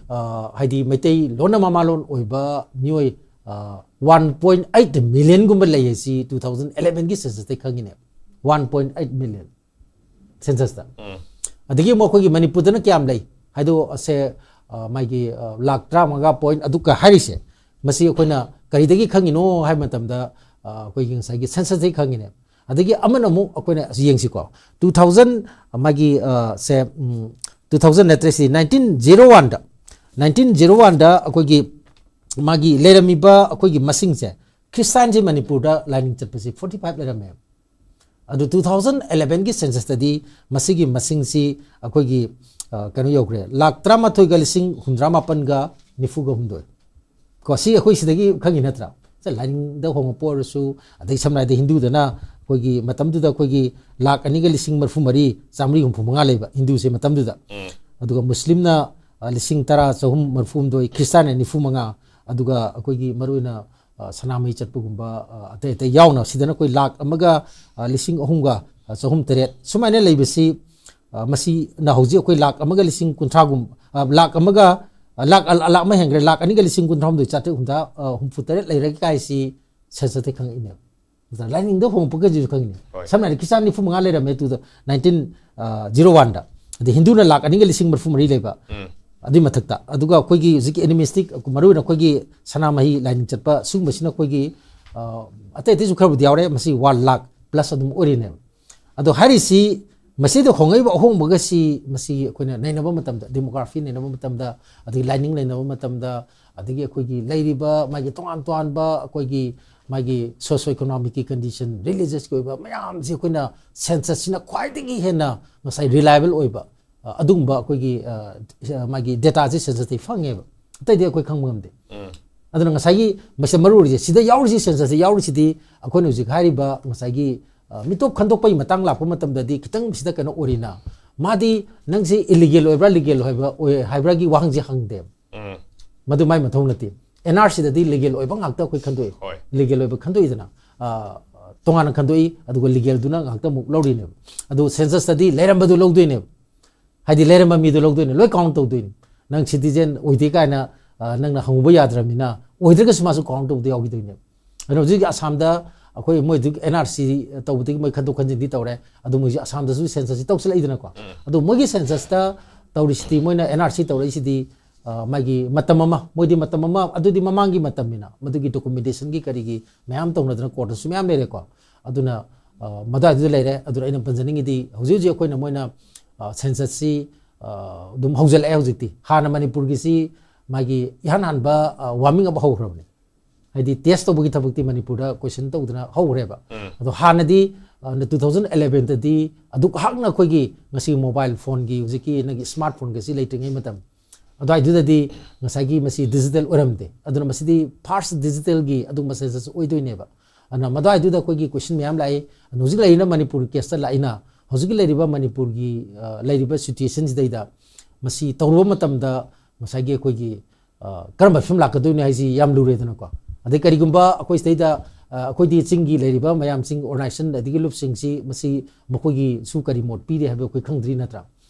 ꯑ, ꯍꯥꯏꯗꯤ ꯃꯩꯇꯩ ꯂꯣꯟꯅ ꯃꯃꯥꯂꯣꯟ ꯑꯣꯏꯕ ꯃꯤꯑꯣꯏ, ꯑ, one point eight millionꯒꯨꯝꯕ ꯂꯩ ꯍꯥꯏꯁꯤ two thousand elevenꯒꯤ ꯁꯦꯟꯁꯁꯇꯩ ꯈꯪꯉꯤꯅꯦ꯫ One point eight million ꯁꯦꯟꯁꯁꯇ꯫ ꯑꯗꯒꯤ ꯑꯃꯨꯛ ꯑꯩꯈꯣꯏꯒꯤ ꯃꯅꯤꯄꯨꯔꯗꯅ ꯀꯌꯥꯝ ꯂꯩ ꯍꯥꯏꯗꯣ, ꯑꯁꯦ, ꯑ, ꯃꯥꯒꯤ, ꯑ, ꯂꯥꯈ ꯇꯔꯥꯃꯉꯥ ꯄꯣꯏꯟ ꯑꯗꯨꯒ ꯍꯥꯏꯔꯤꯁꯦ, ꯃꯁꯤ ꯑꯩꯈꯣꯏꯅ ꯀꯔꯤꯗꯒꯤ ꯈꯪꯉꯤꯅꯣ ꯍꯥꯏꯕ ꯃꯇꯝꯗ, ꯑ, ꯑꯩꯈꯣꯏꯒꯤ ꯉꯁꯥꯏꯒꯤ ꯁꯦꯟꯁꯁꯇꯒꯤ ꯈꯪꯉꯤꯅꯦ꯫ ꯑꯗꯒꯤ ꯑꯃꯅ ꯑꯃꯨꯛ ꯑꯩꯈꯣꯏꯅ ꯑꯁꯤ ꯌꯦꯡꯁꯤꯀꯣ, two thousand, ꯃꯥꯒꯤ, ꯑ, ꯁꯦ, ꯎꯝ, two thousand ꯅꯠꯇ꯭ꯔꯦ, ꯁꯤ nineteen zero oneꯗ, nineteen zero oneꯗ ꯑꯩꯈꯣꯏꯒꯤ ꯃꯥꯒꯤ ꯂꯩꯔꯝꯃꯤꯕ ꯑꯩꯈꯣꯏꯒꯤ ꯃꯁꯤꯡꯁꯦ, ꯈ꯭ꯔꯤꯁꯇꯥꯟꯁꯤ ꯃꯅꯤꯄꯨꯔꯗ ꯂꯥꯏꯅꯤꯡ ꯆꯠꯄꯁꯤ forty five ꯂꯩꯔꯝꯃꯦ꯫ ꯑꯗꯨ two thousand elevenꯒꯤ ꯁꯦꯟꯁꯁꯇꯗꯤ ꯃꯁꯤꯒꯤ ꯃꯁꯤꯡꯁꯤ ꯑꯩꯈꯣꯏꯒꯤ, ꯑ, ꯀꯩꯅꯣ ꯌꯧꯈ꯭ꯔꯦ, ꯂꯥꯈ ꯇꯔꯥꯃꯥꯊꯣꯏꯒ ꯂꯤꯁꯤꯡ ꯍꯨꯝꯗ꯭ꯔꯥ ꯃꯥꯄꯟꯒ ꯅꯤꯐꯨꯒ ꯍꯨꯝꯗꯣꯏ꯫ ꯀꯣ, ꯁꯤ ꯑꯩꯈꯣꯏ ꯁꯤꯗꯒꯤ ꯈꯪꯉꯤ ꯅꯠꯇ꯭ꯔꯥ? ꯁꯦ, ꯂꯥꯏꯅꯤꯡꯗ ꯍꯣꯡꯉꯛꯄ ꯑꯣꯏꯔꯁꯨ, ꯑꯗꯩ ꯁꯝꯅ ꯍꯥꯏꯔꯕꯗ ꯍꯤꯟꯗꯨꯗꯅ ꯑꯩꯈꯣꯏꯒꯤ ꯃꯇꯝꯗꯨꯗ ꯑꯩꯈꯣꯏꯒꯤ ꯂꯥꯈ ꯑꯅꯤꯒ ꯂꯤꯁꯤꯡ ꯃꯔꯤꯐꯨ ꯃꯔꯤ ꯆꯥꯃꯔꯤ ꯍꯨꯝꯐꯨ ꯃꯉꯥ ꯂꯩꯕ ꯍꯤꯟꯗꯨꯁꯦ ꯃꯇꯝꯗꯨꯗ꯫ ꯑꯗꯨꯒ ꯃꯨꯁꯂꯤꯝꯅ, ꯑ, ꯂꯤꯁꯤꯡ ꯇꯔꯥ ꯆꯍꯨꯝ ꯃꯔꯤꯐꯨ ꯍꯨꯝꯗꯣꯏ, ꯈ꯭ꯔꯤꯁꯇꯥꯟꯅ ꯅꯤꯐꯨ ꯃꯉꯥ, ꯑꯗꯨꯒ ꯑꯩꯈꯣꯏꯒꯤ ꯃꯔꯨꯑꯣꯏꯅ, ꯑ, ꯁꯅꯥꯃꯍꯤ ꯆꯠꯄꯒꯨꯝꯕ, ꯑ, ꯑꯇꯩ ꯑꯇꯩ ꯌꯥꯎꯅ ꯁꯤꯗꯅ ꯑꯩꯈꯣꯏ ꯂꯥꯈ ꯑꯃꯒ, ꯑ, ꯂꯤꯁꯤꯡ ꯑꯍꯨꯝꯒ, ꯑ, ꯆꯍꯨꯝ ꯇꯔꯦꯠ ꯁꯨꯃꯥꯏꯅ ꯂꯩꯕꯁꯤ, ꯑ, ꯃꯁꯤꯅ ꯍꯧꯖꯤꯛ ꯑꯩꯈꯣꯏ ꯂꯥꯈ ꯑꯃꯒ ꯂꯤꯁꯤꯡ ꯀꯨꯟꯊ꯭ꯔꯥꯒꯨꯝ-, ꯑ, ꯂꯥꯈ ꯑꯃꯒ, ꯑ, ꯂꯥꯈ, ꯑ, ꯂꯥꯈ ꯑꯃ ꯍꯦꯟꯈ꯭ꯔꯦ, ꯂꯥꯈ ꯑꯅꯤꯒ ꯂꯤꯁꯤꯡ ꯀꯨꯟꯊ꯭ꯔꯥꯍꯨꯝꯗꯣꯏ ꯆꯥꯇ꯭ꯔꯦꯠ ꯍꯨꯝꯗ꯭ꯔꯥ, ꯑ, ꯍꯨꯝꯐꯨ ꯇꯔꯦꯠ ꯂꯩꯔꯒ ꯀꯥꯏꯁꯤ ꯁꯦꯟꯁꯁꯇꯩ ꯈꯪꯉꯛꯏꯅꯦꯕ꯫ ꯂꯥꯏꯅꯤꯡꯗ ꯍꯣꯡꯉꯛꯄꯒꯁꯤꯁꯨ ꯈꯪꯉꯤꯅꯦ꯫ ꯍꯣꯏ꯫ ꯁꯝꯅ ꯍꯥꯏꯔꯕꯗ ꯈ꯭ꯔꯤꯁꯇꯥꯟ ꯅꯤꯐꯨ ꯃꯉꯥ ꯂꯩꯔꯝꯃꯦ ꯇꯨ ꯅꯥꯏꯟꯇꯤꯟ ꯖꯤꯔꯣ ꯋꯥꯟꯗ꯫ ꯑꯗꯩ ꯍꯤꯟꯗꯨꯅ ꯂꯥꯛ ꯑꯅꯤꯒ ꯂꯤꯁꯤꯡ ꯃꯔꯤꯐꯨ ꯃꯔꯤ ꯂꯩꯕ꯫ ꯎꯝ꯫ ꯑꯗꯨꯏ ꯃꯊꯛꯇ ꯑꯗꯨꯒ ꯑꯩꯈꯣꯏꯒꯤ ꯍꯧꯖꯤꯛꯀꯤ ꯑꯦꯅꯤꯃꯤꯁꯇꯤꯛ, ꯃꯔꯨꯑꯣꯏꯅ ꯑꯩꯈꯣꯏꯒꯤ ꯁꯅꯥꯃꯍꯤ ꯂꯥꯏꯅꯤꯡ ꯆꯠꯄ ꯁꯤꯒꯨꯝꯕꯁꯤꯅ ꯑꯩꯈꯣꯏꯒꯤ ꯑ, ꯑꯇꯩ ꯑꯇꯩꯁꯨ ꯈꯔꯕꯨꯗꯤ ꯌꯥꯎꯔꯦ, ꯃꯁꯤ ꯋꯥꯟ ꯂꯥꯛ ꯄ꯭ꯂꯁ ꯑꯗꯨꯝ ꯑꯣꯏꯔꯤꯅꯦꯕ꯫ ꯑꯗꯣ ꯍꯥꯏꯔꯤꯁꯤ ꯃꯁꯤꯗ ꯍꯣꯡꯉꯛꯏꯕ ꯑꯍꯣꯡꯕꯒꯁꯤ ꯃꯁꯤ ꯑꯩꯈꯣꯏꯅ ꯅꯩꯅꯕ ꯃꯇꯝꯗ, ꯗꯦꯃꯣꯒ꯭ꯔꯥꯐꯤ ꯅꯩꯅꯕ ꯃꯇꯝꯗ, ꯑꯗꯒꯤ ꯂꯥꯏꯅꯤꯡ ꯅꯩꯅꯕ ꯃꯇꯝꯗ, ꯑꯗꯒꯤ ꯑꯩꯈꯣꯏꯒꯤ ꯂꯩꯔꯤꯕ ꯃꯥꯒꯤ ꯇꯣꯉꯥꯟ ꯇꯣꯉꯥꯟꯕ ꯑꯩꯈꯣꯏꯒꯤ ꯃꯥꯒꯤ ꯁꯣꯁꯤꯌꯣ ꯏꯀꯣꯅꯣꯃꯤꯛꯀꯤ ꯀꯟꯗꯤꯁꯟ, ꯔꯤꯂꯤꯖꯁꯀꯤ ꯑꯣꯏꯕ ꯃꯌꯥꯝꯁꯤ ꯑꯩꯈꯣꯏꯅ ꯁꯦꯟꯁꯁꯁꯤꯅ ꯈ꯭ꯋꯥꯏꯗꯒꯤ ꯍꯦꯟꯅ ꯉꯁꯥꯏ ꯔꯤꯂꯥꯏꯕꯜ ꯑꯣꯏꯕ ꯑ, ꯑꯗꯨꯒꯨꯝꯕ ꯑꯩꯈꯣꯏꯒꯤ ꯑ, ꯃꯥꯒꯤ ꯗꯦꯇꯥꯁꯤ ꯁꯦꯟꯁꯁꯇꯒꯤ ꯐꯪꯉꯦꯕ꯫ ꯑꯇꯩꯗꯤ ꯑꯩꯈꯣꯏ ꯈꯪꯕ ꯉꯝꯗꯦ꯫ ꯎꯝ꯫ ꯑꯗꯨꯅ ꯉꯁꯥꯏꯒꯤ ꯃꯁꯤꯗ ꯃꯔꯨ ꯑꯣꯏꯔꯤꯁꯦ, ꯁꯤꯗ ꯌꯥꯎꯔꯤꯁꯤ, ꯁꯦꯟꯁꯁꯇ ꯌꯥꯎꯔꯤꯁꯤꯗꯤ ꯑꯩꯈꯣꯏꯅ ꯍꯧꯖꯤꯛ ꯍꯥꯏꯔꯤꯕ ꯉꯁꯥꯏꯒꯤ ꯑ, ꯃꯤꯇꯣꯞ ꯈꯟꯗꯣꯛꯄꯒꯤ ꯃꯇꯥꯡ ꯂꯥꯛꯄ ꯃꯇꯝꯗꯗꯤ ꯈꯤꯇꯪ ꯁꯤꯗ ꯀꯩꯅꯣ ꯑꯣꯏꯔꯤꯅ, ꯃꯥꯗꯤ ꯅꯪꯁꯤ ꯏꯂꯤꯒꯦꯜ ꯑꯣꯏꯕ꯭ꯔꯥ ꯂꯤꯒꯦꯜ ꯑꯣꯏꯕ꯭ꯔꯥ ꯑꯣꯏ ꯍꯥꯏꯕ꯭ꯔꯥꯒꯤ ꯋꯥꯍꯪꯁꯤ ꯍꯪꯗꯦꯕ꯫ ꯎꯝ꯫ ꯃꯗꯨ ꯃꯥꯏ ꯃꯊꯧ ꯅꯠꯇꯦ꯫ ꯑꯦꯟ ꯑꯥꯔ ꯁꯤꯗꯗꯤ ꯂꯤꯒꯦꯜ ꯑꯣꯏꯕ ꯉꯥꯛꯇ ꯑꯩꯈꯣꯏ ꯈꯟꯗꯣꯛꯏ꯫ ꯍꯣꯏ꯫ ꯂꯤꯒꯦꯜ ꯑꯣꯏꯕ ꯈꯟꯗꯣꯛꯏꯗꯅ, ꯑ, ꯇꯣꯉꯥꯟꯅ ꯈꯟꯗꯣꯛꯏ, ꯑꯗꯨꯒ ꯂꯤꯒꯦꯜꯗꯨꯅ ꯉꯥꯛꯇ ꯑꯃꯨꯛ ꯂꯧꯔꯤꯅꯦꯕ꯫ ꯑꯗꯨ ꯁꯦꯟꯁꯁꯇꯗꯤ ꯂꯩꯔꯝꯕꯗꯨ ꯂꯧꯗꯣꯏꯅꯦꯕ꯫ ꯍꯥꯏꯗꯤ ꯂꯩꯔꯝꯕ ꯃꯤꯗꯨ ꯂꯧꯗꯣꯏꯅꯦ, ꯂꯣꯏ ꯀꯥꯎꯟ ꯇꯧꯗꯣꯏꯅꯤ꯫ ꯅꯪ ꯁꯤꯇꯤꯖꯦꯟ ꯑꯣꯏꯗꯦ ꯀꯥꯏꯅ ꯑ, ꯅꯪꯅ ꯍꯪꯉꯨꯕ ꯌꯥꯗ꯭ꯔꯕꯅꯤꯅ, ꯑꯣꯏꯗ꯭ꯔꯒꯁꯨ ꯃꯥꯁꯨ ꯀꯥꯎꯟ ꯇꯧꯕꯗ ꯌꯥꯎꯈꯤꯗꯣꯏꯅꯦꯕ꯫ ꯑꯗꯨꯅ ꯍꯧꯖꯤꯛ ꯑꯁꯥꯝꯗ ꯑꯩꯈꯣꯏ ꯃꯣꯏꯗꯨ ꯑꯦꯟ ꯑꯥꯔ ꯁꯤ ꯇꯧꯕꯗꯒꯤ ꯃꯣꯏ ꯈꯟꯗꯣꯛ ꯈꯟꯖꯤꯟꯗꯤ ꯇꯧꯔꯦ, ꯑꯗꯨ ꯃꯣꯏꯁꯨ ꯑꯁꯥꯝꯗꯁꯨ ꯁꯦꯟꯁꯁꯁꯤ ꯇꯧꯁꯤꯜꯂꯛꯏꯗꯅꯀꯣ꯫ ꯑꯗꯣ ꯃꯣꯏꯒꯤ ꯁꯦꯟꯁꯁꯇ ꯇꯧꯔꯤꯁꯤꯗꯤ, ꯃꯣꯏꯅ ꯑꯦꯟ ꯑꯥꯔ ꯁꯤ ꯇꯧꯔꯛꯏꯁꯤꯗꯤ ꯑ, ꯃꯥꯒꯤ ꯃꯇꯝ ꯑꯃ, ꯃꯣꯏꯗꯤ ꯃꯇꯝ ꯑꯃ, ꯑꯗꯨꯗꯤ ꯃꯃꯥꯡꯒꯤ ꯃꯇꯝꯅꯤꯅ, ꯃꯗꯨꯒꯤ ꯗꯣꯀꯨꯃꯦꯟꯇꯦꯁꯟꯒꯤ ꯀꯔꯤꯒꯤ ꯃꯌꯥꯝ ꯇꯧꯅꯗꯅ ꯀꯣꯔꯠꯇꯁꯨ ꯃꯌꯥꯝ ꯂꯩꯔꯦꯀꯣ꯫ ꯑꯗꯨꯅ ꯑ, ꯃꯗꯨꯋꯥꯏꯗꯨꯗ ꯂꯩꯔꯦ꯫ ꯑꯗꯨꯅ ꯑꯩꯅ ꯄꯟꯖꯅꯤꯡꯉꯤꯗꯤ ꯍꯧꯖꯤꯛ ꯍꯧꯖꯤꯛ ꯑꯩꯈꯣꯏꯅ ꯃꯣꯏꯅ ꯑ, ꯁꯦꯟꯁꯁꯁꯤ ꯑ, ꯑꯗꯨꯝ ꯍꯧꯖꯤꯜꯂꯛꯑꯦ ꯍꯧꯖꯤꯛꯇꯤ꯫ ꯍꯥꯟꯅ ꯃꯅꯤꯄꯨꯔꯒꯤꯁꯤ ꯃꯥꯒꯤ ꯏꯍꯥꯟ ꯍꯥꯟꯕ ꯋꯥꯔꯃꯤꯡ ꯑꯞ ꯍꯧꯈ꯭ꯔꯕꯅꯤ꯫ ꯍꯥꯏꯗꯤ ꯇꯦꯁ ꯇꯧꯕꯒꯤ ꯊꯕꯛꯇꯤ ꯃꯅꯤꯄꯨꯔꯗ ꯀꯣꯏꯁꯟ ꯇꯧꯗꯅ ꯍꯧꯈ꯭ꯔꯦꯕ꯫ ꯎꯝ꯫ ꯑꯗꯣ ꯍꯥꯟꯅꯗꯤ ꯑ, ꯇꯨ ꯊꯥꯎꯖꯟ ꯑꯦꯂꯦꯚꯦꯟꯗꯗꯤ ꯑꯗꯨꯛ ꯍꯥꯛꯅ ꯑꯩꯈꯣꯏꯒꯤ ꯉꯁꯤ ꯃꯣꯕꯥꯏꯜ ꯐꯣꯟꯒꯤ ꯍꯧꯖꯤꯛꯀꯤ ꯅꯪꯒꯤ ꯁ꯭ꯃꯥꯔꯠ ꯐꯣꯟꯒꯁꯤ ꯂꯩꯇ꯭ꯔꯤꯉꯩ ꯃꯇꯝ ꯑꯗꯨꯋꯥꯏꯗꯨꯗꯗꯤ ꯉꯁꯥꯏꯒꯤ ꯃꯁꯤ ꯗꯤꯖꯤꯇꯦꯜ ꯑꯣꯏꯔꯝꯗꯦ꯫ ꯑꯗꯨꯅ ꯃꯁꯤꯗꯤ ꯐꯥꯔꯁ ꯗꯤꯖꯤꯇꯦꯜꯒꯤ ꯑꯗꯨꯒꯨꯝꯕ ꯁꯦꯟꯁꯁ ꯑꯣꯏꯗꯣꯏꯅꯦꯕ꯫ ꯑꯗꯨꯅ ꯃꯗꯨꯋꯥꯏꯗꯨꯗ ꯑꯩꯈꯣꯏꯒꯤ ꯀꯣꯏꯁꯟ ꯃꯌꯥꯝ ꯂꯥꯛꯏ꯫ ꯑꯗꯨꯅ ꯍꯧꯖꯤꯛ ꯂꯩꯔꯤꯅ ꯃꯅꯤꯄꯨꯔ ꯀꯦꯁꯇ ꯂꯥꯛꯏꯅ, ꯍꯧꯖꯤꯛꯀꯤ ꯂꯩꯔꯤꯕ ꯃꯅꯤꯄꯨꯔꯒꯤ ꯑ, ꯂꯩꯔꯤꯕ ꯁꯤꯆꯨꯋꯦꯁꯟꯁꯤꯗꯩꯗ ꯃꯁꯤ ꯇꯧꯔꯨꯕ ꯃꯇꯝꯗ ꯉꯁꯥꯏꯒꯤ ꯑꯩꯈꯣꯏꯒꯤ ꯑ, ꯀꯔꯝꯕ ꯐꯤꯕꯝ ꯂꯥꯛꯀꯗꯣꯏꯅꯣ ꯍꯥꯏꯁꯤ ꯌꯥꯝ ꯂꯨꯔꯦꯗꯅꯀꯣ꯫ ꯑꯗꯩ ꯀꯔꯤꯒꯨꯝꯕ ꯑꯩꯈꯣꯏ ꯁꯤꯗꯩꯗ ꯑ, ꯑꯩꯈꯣꯏꯗꯤ ꯆꯤꯡꯒꯤ ꯂꯩꯔꯤꯕ ꯃꯌꯥꯝꯁꯤꯡ, ꯑꯣꯔꯒꯅꯥꯏꯖꯦꯁꯟ ꯑꯗꯒꯤ ꯂꯨꯞꯁꯤꯡꯁꯤ ꯃꯁꯤ ꯃꯈꯣꯏꯒꯤꯁꯨ ꯀꯔꯤ ꯃꯣꯠ ꯄꯤꯔꯤ ꯍꯥꯏꯕ ꯑꯩꯈꯣꯏ ꯈꯪꯗ꯭ꯔꯤ ꯅꯠꯇ꯭ꯔꯥ?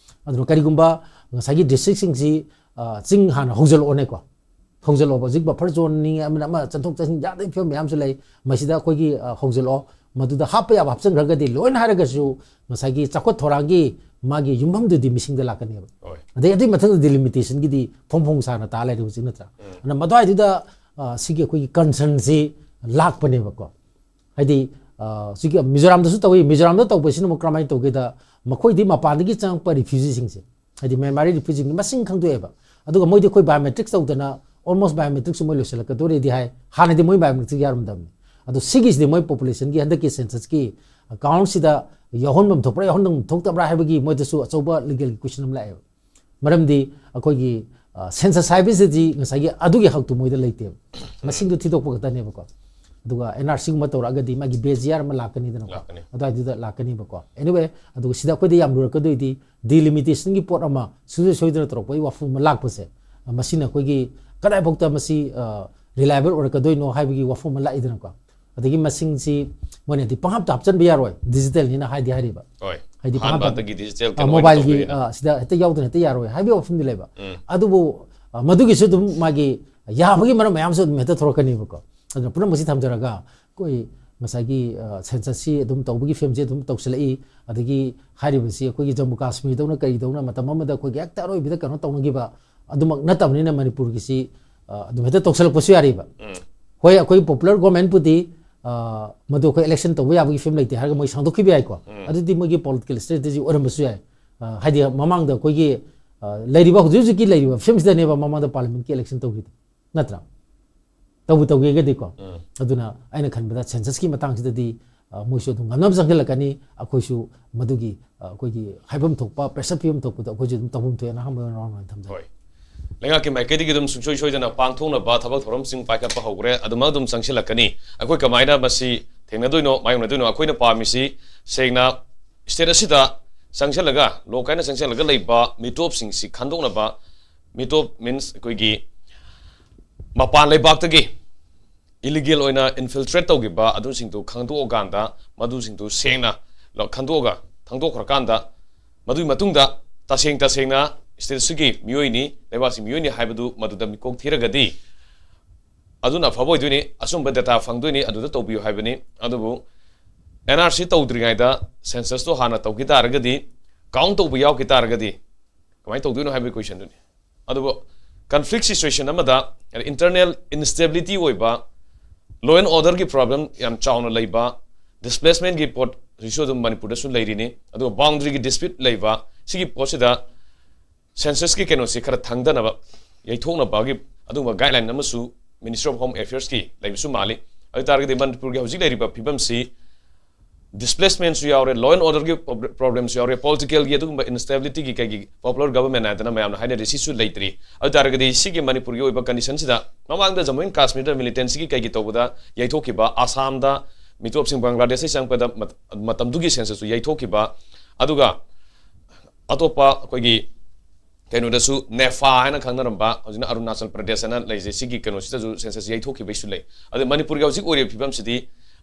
ꯑꯗꯨꯅ ꯀꯔꯤꯒꯨꯝꯕ ꯉꯁꯥꯏꯒꯤ ꯗꯤꯁꯇ꯭ꯔꯤꯛꯁꯤꯡꯁꯤ ꯑ, ꯆꯤꯡ ꯍꯥꯟꯅ ꯍꯧꯖꯤꯜꯂꯛꯑꯣꯅꯦꯀꯣ꯫ ꯍꯧꯖꯤꯜꯂꯣꯕ꯫ ꯍꯧꯖꯤꯛ ꯕꯐꯔ ꯖꯣꯟꯅꯤ, ꯑꯃꯅ ꯑꯃ ꯆꯠꯊꯣꯛ ꯆꯠꯁꯤꯟ ꯌꯥꯗꯕꯒꯤ ꯐꯤꯕꯝ ꯃꯌꯥꯝꯁꯨ ꯂꯩ꯫ ꯃꯁꯤꯗ ꯑꯩꯈꯣꯏꯒꯤ, ꯑ, ꯍꯧꯖꯤꯜꯂꯛꯑꯣ꯫ ꯃꯗꯨꯗ ꯍꯥꯞꯄ ꯌꯥꯕ ꯍꯥꯞꯆꯤꯟꯈ꯭ꯔꯒꯗꯤ, ꯂꯣꯏꯅ ꯍꯥꯏꯔꯒꯁꯨ ꯉꯁꯥꯏꯒꯤ ꯆꯥꯎꯈꯠ ꯊꯧꯔꯥꯡꯒꯤ ꯃꯥꯒꯤ ꯌꯨꯝꯐꯝꯗꯨꯗꯤ ꯃꯤꯁꯤꯡꯗ ꯂꯥꯛꯀꯅꯦꯕ꯫ ꯍꯣꯏ꯫ ꯑꯗꯩ ꯑꯗꯨꯒꯤ ꯃꯊꯪꯗ ꯗꯤꯂꯤꯃꯤꯇꯦꯁꯟꯒꯤꯗꯤ ꯐꯣꯡ ꯐꯣꯡ ꯁꯥꯅ ꯇꯥ ꯂꯩꯔꯦ ꯍꯧꯖꯤꯛ, ꯅꯠꯇ꯭ꯔꯥ? ꯑꯗꯨꯅ ꯃꯗꯨꯋꯥꯏꯗꯨꯗ, ꯑ, ꯁꯤꯒꯤ ꯑꯩꯈꯣꯏꯒꯤ ꯀꯟꯁꯔꯟꯁꯤ ꯂꯥꯛꯄꯅꯦꯕꯀꯣ꯫ ꯍꯥꯏꯗꯤ, ꯑ, ꯁꯤꯒꯤ ꯃꯤꯖꯣꯔꯥꯝꯗꯁꯨ ꯇꯧꯏ꯫ ꯃꯤꯖꯣꯔꯥꯝꯗ ꯇꯧꯕꯁꯤꯅ ꯑꯃꯨꯛ ꯀꯔꯝꯍꯥꯏꯅ ꯇꯧꯒꯦꯗ, ꯃꯈꯣꯏꯗꯤ ꯃꯄꯥꯟꯗꯒꯤ ꯆꯪꯉꯛꯄ ꯔꯤꯐ꯭ꯌꯨꯖꯤꯁꯤꯡꯁꯦ, ꯍꯥꯏꯗꯤ ꯃ꯭ꯌꯥꯟꯃꯥꯔꯤ ꯔꯤꯐ꯭ꯌꯨꯖꯤꯁꯤꯡꯒꯤ ꯃꯁꯤꯡ ꯈꯪꯗꯣꯛꯑꯦꯕ꯫ ꯑꯗꯨꯒ ꯃꯣꯏꯗꯤ ꯑꯩꯈꯣꯏ ꯕꯥꯏꯑꯣꯃꯦꯇ꯭ꯔꯤꯛꯁ ꯇꯧꯗꯅ, ꯑꯣꯜꯃꯣꯁ ꯕꯥꯏꯑꯣꯃꯦꯇ꯭ꯔꯤꯛꯁ ꯃꯣꯏ ꯂꯣꯏꯁꯤꯜꯂꯛꯀꯗꯣꯔꯦꯗꯤ ꯍꯥꯏ꯫ ꯍꯥꯟꯅꯗꯤ ꯃꯣꯏ ꯕꯥꯏꯑꯣꯃꯦꯇ꯭ꯔꯤꯛ ꯌꯥꯔꯝꯗꯕꯅꯤ꯫ ꯑꯗꯣ ꯁꯤꯒꯤꯁꯤꯗꯤ ꯃꯣꯏ ꯄꯣꯄꯨꯂꯦꯁꯟꯒꯤ ꯍꯟꯗꯛꯀꯤ ꯁꯦꯟꯁꯁꯀꯤ ꯀꯥꯎꯟꯁꯤꯗ ꯌꯥꯎꯍꯟꯐꯝ ꯊꯣꯛꯄ꯭ꯔꯥ ꯌꯥꯎꯍꯟꯐꯝ ꯊꯣꯛꯇꯕ꯭ꯔꯥ ꯍꯥꯏꯕꯒꯤ ꯃꯣꯏꯗꯁꯨ ꯑꯆꯧꯕ ꯂꯤꯒꯦꯜꯒꯤ ꯀꯣꯏꯁꯟ ꯑꯃ ꯂꯥꯛꯑꯦꯕ꯫ ꯃꯔꯝꯗꯤ ꯑꯩꯈꯣꯏꯒꯤ, ꯑ, ꯁꯦꯟꯁꯁ ꯍꯥꯏꯕꯁꯤꯗꯤ ꯉꯁꯥꯏꯒꯤ ꯑꯗꯨꯒꯤ ꯍꯛꯇꯨ ꯃꯣꯏꯗ ꯂꯩꯇꯦꯕ꯫ ꯃꯁꯤꯡꯗꯨ ꯊꯤꯗꯣꯛꯄ ꯈꯛꯇꯅꯦꯕꯀꯣ꯫ ꯑꯗꯨꯒ ꯑꯦꯟ ꯑꯥꯔ ꯁꯤꯒꯨꯝꯕ ꯇꯧꯔꯛꯑꯒꯗꯤ ꯃꯥꯒꯤ ꯕꯦꯖ ꯌꯥꯔ ꯑꯃ ꯂꯥꯛꯀꯅꯤꯗꯅꯀꯣ꯫ ꯂꯥꯛꯀꯅꯤ꯫ ꯑꯗꯨꯋꯥꯏꯗꯨꯗ ꯂꯥꯛꯀꯅꯤꯕꯀꯣ꯫ ꯑꯦꯅꯤꯋꯦ, ꯑꯗꯨꯒ ꯁꯤꯗ ꯑꯩꯈꯣꯏꯗ ꯌꯥꯝ ꯂꯨꯔꯛꯀꯗꯣꯏꯗꯤ ꯗꯤꯂꯤꯃꯤꯇꯦꯁꯟꯒꯤ ꯄꯣꯠ ꯑꯃ ꯁꯨꯡꯁꯣꯏ ꯁꯣꯏꯗꯅ ꯇꯧꯔꯛꯄꯒꯤ ꯋꯥꯐꯝ ꯑꯃ ꯂꯥꯛꯄꯁꯦ, ꯃꯁꯤꯅ ꯑꯩꯈꯣꯏꯒꯤ ꯀꯗꯥꯏꯐꯥꯎꯗ ꯃꯁꯤ, ꯑ, ꯔꯤꯂꯥꯏꯕꯜ ꯑꯣꯏꯔꯛꯀꯗꯣꯏꯅꯣ ꯍꯥꯏꯕꯒꯤ ꯋꯥꯐꯝ ꯑꯃ ꯂꯥꯛꯏꯗꯅꯀꯣ꯫ ꯑꯗꯒꯤ ꯃꯁꯤꯡꯁꯤ ꯃꯣꯏꯅꯗꯤ ꯄꯪꯍꯥꯞꯇ ꯍꯥꯞꯆꯤꯟꯕ ꯌꯥꯔꯣꯏ, ꯗꯤꯖꯤꯇꯦꯜꯅꯤꯅ ꯍꯥꯏꯗꯤ ꯍꯥꯏꯔꯤꯕ꯫ ꯍꯣꯏ꯫ ꯍꯥꯏꯗꯤ ꯑꯍꯥꯟꯕ ꯄꯪꯍꯥꯞ-, ꯍꯟꯗꯛꯀꯤ ꯗꯤꯖꯤꯇꯦꯜ ꯑ, ꯀꯩꯅꯣ ꯑꯣꯏꯅ ꯃꯣꯕꯥꯏꯜꯒꯤ, ꯇꯧꯗꯣꯏꯅꯤꯅ꯫ ꯑ, ꯁꯤꯗ ꯍꯦꯛꯇ ꯌꯥꯎꯗꯅ ꯍꯦꯛꯇ ꯌꯥꯔꯣꯏ ꯍꯥꯏꯕꯒꯤ ꯋꯥꯐꯝꯗꯤ ꯂꯩꯕ꯫ ꯎꯝ꯫ ꯑꯗꯨꯕꯨ, ꯑ, ꯃꯗꯨꯒꯤꯁꯨ ꯑꯗꯨꯝ ꯃꯥꯒꯤ ꯌꯥꯕꯒꯤ ꯃꯔꯝ ꯃꯌꯥꯝꯁꯨ ꯑꯗꯨꯝ ꯍꯦꯛꯇ ꯊꯣꯛꯂꯛꯀꯅꯦꯕꯀꯣ꯫ ꯑꯗꯨꯅ ꯄꯨꯝꯅꯃꯛꯁꯤ ꯊꯝꯖꯔꯒ ꯑꯩꯈꯣꯏ ꯉꯁꯥꯏꯒꯤ, ꯑ, ꯁꯦꯟꯁꯁꯁꯤ ꯑꯗꯨꯝ ꯇꯧꯕꯒꯤ ꯐꯤꯕꯝꯁꯤ ꯑꯗꯨꯝ ꯇꯧꯁꯤꯜꯂꯛꯏ꯫ ꯑꯗꯒꯤ ꯍꯥꯏꯔꯤꯕꯁꯤ ꯑꯩꯈꯣꯏꯒꯤ ꯖꯝꯃꯨ ꯀꯥꯁꯃꯤꯔꯗꯧꯅ ꯀꯔꯤꯗꯧꯅ ꯃꯇꯝ ꯑꯃꯗ ꯑꯩꯈꯣꯏꯒꯤ ꯍꯦꯛꯇ ꯑꯔꯣꯏꯕꯗ ꯀꯩꯅꯣ ꯇꯧꯅꯈꯤꯕ ꯑꯗꯨꯃꯛ ꯅꯠꯇꯕꯅꯤꯅ ꯃꯅꯤꯄꯨꯔꯒꯤꯁꯤ, ꯑ, ꯑꯗꯨꯝ ꯍꯦꯛꯇ ꯇꯧꯁꯤꯜꯂꯛꯄꯁꯨ ꯌꯥꯔꯤꯕ꯫ ꯎꯝ꯫ ꯍꯣꯏ, ꯑꯩꯈꯣꯏ ꯄꯣꯄꯨꯂꯔ ꯒꯣꯔꯃꯦꯟꯄꯨꯗꯤ, ꯑ, ꯃꯗꯨ ꯑꯩꯈꯣꯏ ꯏꯂꯦꯛꯁꯟ ꯇꯧꯕ ꯌꯥꯕꯒꯤ ꯐꯤꯕꯝ ꯂꯩꯇꯦ ꯍꯥꯏꯔꯒ ꯃꯣꯏ ꯁꯥꯡꯗꯣꯛꯈꯤꯕ ꯌꯥꯏꯀꯣ꯫ ꯎꯝ꯫ ꯑꯗꯨꯗꯤ ꯃꯣꯏꯒꯤ ꯄꯣꯂꯤꯇꯤꯀꯦꯜ ꯏꯁꯇ꯭ꯔꯦꯇꯦꯖꯤ ꯑꯣꯏꯔꯝꯕꯁꯨ ꯌꯥꯏ꯫ ꯑ, ꯍꯥꯏꯗꯤ ꯃꯃꯥꯡꯗ ꯑꯩꯈꯣꯏꯒꯤ, ꯑ, ꯂꯩꯔꯤꯕ ꯍꯧꯖꯤꯛ ꯍꯧꯖꯤꯛꯀꯤ ꯂꯩꯔꯤꯕ ꯐꯤꯕꯝꯁꯤꯗꯅꯦꯕ ꯃꯃꯥꯡꯗ ꯄꯥꯔꯂꯤꯌꯥꯃꯦꯟꯠꯀꯤ ꯏꯂꯦꯛꯁꯟ ꯇꯧꯈꯤꯗꯣ, ꯅꯠꯇ꯭ꯔꯥ? ꯇꯧꯕꯨ ꯇꯧꯒꯦꯒꯗꯤꯀꯣ꯫ ꯎꯝ꯫ ꯑꯗꯨꯅ ꯑꯩꯅ ꯈꯟꯕꯗ ꯁꯦꯟꯁꯁꯀꯤ ꯃꯇꯥꯡꯁꯤꯗꯗꯤ, ꯑ, ꯃꯣꯏꯁꯨ ꯑꯗꯨꯝ ꯉꯝꯅꯕ ꯆꯪꯁꯤꯜꯂꯛꯀꯅꯤ꯫ ꯑꯩꯈꯣꯏꯁꯨ ꯃꯗꯨꯒꯤ, ꯑ, ꯑꯩꯈꯣꯏꯒꯤ ꯍꯥꯏꯐꯝ ꯊꯣꯛꯄ, ꯄ꯭ꯔꯦꯁꯔ ꯄꯤꯐꯝ ꯊꯣꯛꯄꯗꯣ ꯑꯩꯈꯣꯏꯁꯨ ꯑꯗꯨꯝ ꯇꯧꯐꯝ ꯊꯣꯛꯑꯦꯅ ꯑꯍꯥꯟꯕ ꯑꯣꯏꯅ ꯋꯥꯐꯝ ꯊꯝꯖꯒꯦ꯫ ꯍꯣꯏ꯫ ꯂꯩꯉꯥꯛꯀꯤ ꯃꯥꯏꯀꯩꯗꯒꯤ ꯑꯗꯨꯝ ꯁꯨꯡꯁꯣꯏ ꯁꯣꯏꯗꯅ ꯄꯥꯡꯊꯣꯛꯅꯕ ꯊꯕꯛ ꯊꯧꯔꯝꯁꯤꯡ ꯄꯥꯏꯈꯠꯄ ꯍꯧꯈ꯭ꯔꯦ꯫ ꯑꯗꯨꯃꯛ ꯑꯗꯨꯝ ꯆꯪꯁꯤꯜꯂꯛꯀꯅꯤ꯫ ꯑꯩꯈꯣꯏ ꯀꯃꯥꯏꯅ ꯃꯁꯤ ꯊꯦꯡꯅꯗꯣꯏꯅꯣ, ꯃꯥꯌꯣꯛꯅꯗꯣꯏꯅꯣ? ꯑꯩꯈꯣꯏꯅ ꯄꯥꯝꯃꯤꯁꯤ ꯁꯦꯡꯅ ꯁ꯭ꯇꯦꯠ ꯑꯁꯤꯗ ꯆꯪꯁꯤꯜꯂꯒ, ꯂꯣ ꯀꯥꯏꯅ ꯆꯪꯁꯤꯜꯂꯒ ꯂꯩꯕ ꯃꯤꯇꯣꯞꯁꯤꯡꯁꯤ ꯈꯟꯗꯣꯛꯅꯕ, ꯃꯤꯇꯣꯞ ꯃꯤꯟꯁ ꯑꯩꯈꯣꯏꯒꯤ ꯃꯄꯥꯟ ꯂꯩꯕꯥꯛꯇꯒꯤ ꯏꯂꯤꯒꯦꯜ ꯑꯣꯏꯅ ꯏꯟꯐꯤꯜꯇ꯭ꯔꯦꯠ ꯇꯧꯈꯤꯕ ꯑꯗꯨꯁꯤꯡꯗꯨ ꯈꯪꯗꯣꯛꯑꯀꯥꯟꯗ, ꯃꯗꯨꯁꯤꯡꯗꯨ ꯁꯦꯡꯅ ꯂ-, ꯈꯟꯗꯣꯛꯑꯒ, ꯈꯪꯗꯣꯛꯈ꯭ꯔꯀꯥꯟꯗ, ꯃꯗꯨꯒꯤ ꯃꯇꯨꯡꯗ ꯇꯁꯦꯡ ꯇꯁꯦꯡꯅ ꯁ꯭ꯇꯦꯠꯁꯤꯒꯤ ꯃꯤꯑꯣꯏꯅꯤ, ꯂꯩꯕꯥꯛꯁꯤ ꯃꯤꯑꯣꯏꯅꯤ ꯍꯥꯏꯕꯗꯨ ꯃꯗꯨꯗ ꯃꯤꯀꯣꯛ ꯊꯤꯔꯒꯗꯤ ꯑꯗꯨꯅ ꯑꯐꯕ ꯑꯣꯏꯗꯣꯏꯅꯤ, ꯑꯆꯨꯝꯕ ꯗꯦꯇꯥ ꯐꯪꯗꯣꯏꯅꯤ, ꯑꯗꯨꯗ ꯇꯧꯕꯤꯌꯨ ꯍꯥꯏꯕꯅꯤ꯫ ꯑꯗꯨꯕꯨ ꯑꯦꯟ ꯑꯥꯔ ꯁꯤ ꯇꯧꯗ꯭ꯔꯤꯉꯩꯗ ꯁꯦꯟꯁꯁꯇꯣ ꯍꯥꯟꯅ ꯇꯧꯈꯤ ꯇꯥꯔꯒꯗꯤ, ꯀꯥꯎꯟ ꯇꯧꯕ ꯌꯥꯎꯈꯤ ꯇꯥꯔꯒꯗꯤ ꯀꯃꯥꯏꯅ ꯇꯧꯗꯣꯏꯅꯣ ꯍꯥꯏꯕꯒꯤ ꯀꯣꯏꯁꯟꯗꯨꯅꯤ꯫ ꯑꯗꯨꯕꯨ ꯀꯟꯐ꯭ꯂꯤꯛ ꯁꯤꯆꯨꯋꯦꯁꯟ ꯑꯃꯗ, internal instability ꯑꯣꯏꯕ, law and orderꯒꯤ problem ꯌꯥꯝ ꯆꯥꯎꯅ ꯂꯩꯕ, ꯗꯤꯁꯄ꯭ꯂꯦꯁꯃꯦꯟꯒꯤ ꯄꯣꯠ ꯍꯧꯖꯤꯛꯁꯨ ꯑꯗꯨꯝ ꯃꯅꯤꯄꯨꯔꯗꯁꯨ ꯂꯩꯔꯤꯅꯤ꯫ ꯑꯗꯨꯒ ꯕꯥꯎꯟꯗꯔꯤꯒꯤ ꯗꯤꯁꯄ꯭ꯌꯨꯠ ꯂꯩꯕ, ꯁꯤꯒꯤ ꯄꯣꯠꯁꯤꯗ ꯁꯦꯟꯁꯁꯀꯤ ꯀꯩꯅꯣꯁꯤ ꯈꯔ ꯊꯪꯗꯅꯕ, ꯌꯩꯊꯣꯛꯅꯕꯒꯤ ꯑꯗꯨꯒꯨꯝꯕ ꯒꯥꯏꯗꯂꯥꯏꯟ ꯑꯃꯁꯨ Ministry of Home Affairsꯀꯤ ꯂꯩꯕꯁꯨ ꯃꯥꯜꯂꯤ꯫ ꯑꯗꯨ ꯇꯥꯔꯒꯗꯤ ꯃꯅꯤꯄꯨꯔꯒꯤ ꯍꯧꯖꯤꯛ ꯂꯩꯔꯤꯕ ꯐꯤꯕꯝꯁꯤ ꯗꯤꯁꯄ꯭ꯂꯦꯁꯃꯦꯟꯁꯨ ꯌꯥꯎꯔꯦ, law and orderꯒꯤ problemꯁꯨ ꯌꯥꯎꯔꯦ, ꯄꯣꯂꯤꯇꯤꯀꯦꯜꯒꯤ ꯑꯗꯨꯒꯨꯝꯕ instabilityꯒꯤ ꯀꯩꯒꯤ popular government ꯍꯥꯏꯗꯅ ꯃꯌꯥꯝꯅ ꯍꯥꯏꯅꯔꯤ, ꯁꯤꯁꯨ ꯂꯩꯇ꯭ꯔꯤ꯫ ꯑꯗꯨ ꯇꯥꯔꯒꯗꯤ ꯁꯤꯒꯤ ꯃꯅꯤꯄꯨꯔꯒꯤ ꯑꯣꯏꯕ ꯀꯟꯗꯤꯁꯟꯁꯤꯗ ꯃꯃꯥꯡꯗ ꯖꯝꯃꯨ ꯑꯦꯟ ꯀꯥꯁꯃꯤꯔꯗ ꯃꯤꯂꯤꯇꯦꯟꯁꯤꯒꯤ ꯀꯩꯒꯤ ꯇꯧꯕꯗ ꯌꯩꯊꯣꯛꯈꯤꯕ, ꯑꯁꯥꯝꯗ ꯃꯤꯇꯣꯞꯁꯤꯡ ꯕꯪꯒ꯭ꯂꯥꯗꯦꯁꯇꯒꯤ ꯆꯪꯉꯛꯄꯗ ꯃꯇꯝꯗꯨꯒꯤ ꯁꯦꯟꯁꯁꯁꯨ ꯌꯩꯊꯣꯛꯈꯤꯕ, ꯑꯗꯨꯒ ꯑꯇꯣꯞꯄ ꯑꯩꯈꯣꯏꯒꯤ ꯀꯩꯅꯣꯗꯁꯨ ꯅꯦꯐꯥ ꯍꯥꯏꯅ ꯈꯪꯅꯔꯝꯕ, ꯍꯧꯖꯤꯛꯅ ꯑꯔꯨꯅꯥꯆꯜ ꯄ꯭ꯔꯗꯦꯁ ꯍꯥꯏꯅ ꯂꯩꯖꯩ, ꯁꯤꯒꯤ ꯀꯩꯅꯣꯁꯤꯗꯁꯨ ꯁꯦꯟꯁꯁ ꯌꯩꯊꯣꯛꯈꯤꯕꯩꯁꯨ ꯂꯩ꯫ ꯑꯗꯨ ꯃꯅꯤꯄꯨꯔꯒꯤ ꯍꯧꯖꯤꯛ ꯑꯣꯏꯔꯤꯕ ꯐꯤꯕꯝꯁꯤꯗꯤ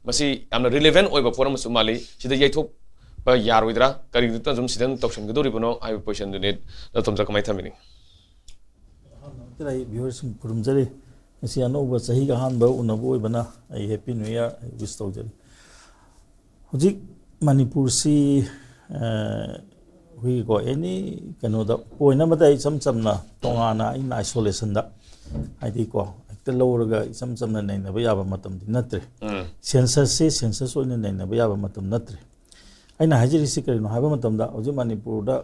ꯃꯁꯤ ꯌꯥꯝꯅ ꯔꯤꯂꯦꯚꯦꯟ ꯑꯣꯏꯕ ꯄꯣꯠ ꯑꯃꯁꯨ ꯃꯥꯜꯂꯤ꯫ ꯁꯤꯗ ꯌꯩꯊꯣꯛꯄ ꯌꯥꯔꯣꯏꯗ꯭ꯔꯥ, ꯀꯔꯤꯒꯤꯗꯃꯛꯇ ꯑꯗꯨꯝ ꯁꯤꯗ ꯑꯗꯨꯝ ꯇꯧꯁꯟꯒꯗꯧꯔꯤꯕꯅꯣ ꯍꯥꯏꯕ ꯀꯣꯏꯁꯟꯗꯨꯅꯤ꯫ ꯗꯣꯛꯇꯔ ꯇꯣꯝꯆꯥ, ꯀꯃꯥꯏꯅ ꯊꯝꯕꯤꯅꯤꯡꯉꯤ? ꯑꯍꯥꯟꯕ ꯃꯛꯇꯗ ꯑꯩ ꯚ꯭ꯌꯨꯋꯔꯁꯤꯡ ꯈꯨꯔꯨꯝꯖꯔꯤ꯫ ꯉꯁꯤ ꯑꯅꯧꯕ ꯆꯍꯤꯒ ꯑꯍꯥꯟꯕ ꯎꯅꯕ ꯑꯣꯏꯕꯅ ꯑꯩ ꯍꯦꯄꯤ ꯅ꯭ꯌꯨ ꯏꯌꯥꯔ ꯋꯤꯁ ꯇꯧꯖꯔꯤ꯫ ꯍꯧꯖꯤꯛ ꯃꯅꯤꯄꯨꯔꯁꯤ ꯑꯩꯈꯣꯏꯒꯤꯀꯣ ꯑꯦꯅꯤ ꯀꯩꯅꯣꯗ ꯄꯣꯏꯟ ꯑꯃꯗ ꯏꯆꯝ ꯆꯝꯅ ꯇꯣꯉꯥꯟꯅ ꯑꯩꯅ ꯑꯥꯏꯁꯣꯂꯦꯁꯟꯗ ꯍꯥꯏꯗꯤꯀꯣ ꯍꯦꯛꯇ ꯂꯧꯔꯒ ꯏꯆꯝ ꯆꯝꯅ ꯅꯩꯅꯕ ꯌꯥꯕ ꯃꯇꯝꯗꯤ ꯅꯠꯇ꯭ꯔꯦ꯫ ꯁꯦꯟꯁꯁꯁꯤ ꯁꯦꯟꯁꯁ ꯑꯣꯏꯅ ꯅꯩꯅꯕ ꯌꯥꯕ ꯃꯇꯝ ꯅꯠꯇ꯭ꯔꯦ꯫ ꯑꯩꯅ ꯍꯥꯏꯖꯔꯤꯁꯤ ꯀꯔꯤꯅꯣ ꯍꯥꯏꯕ ꯃꯇꯝꯗ ꯍꯧꯖꯤꯛ ꯃꯅꯤꯄꯨꯔꯗ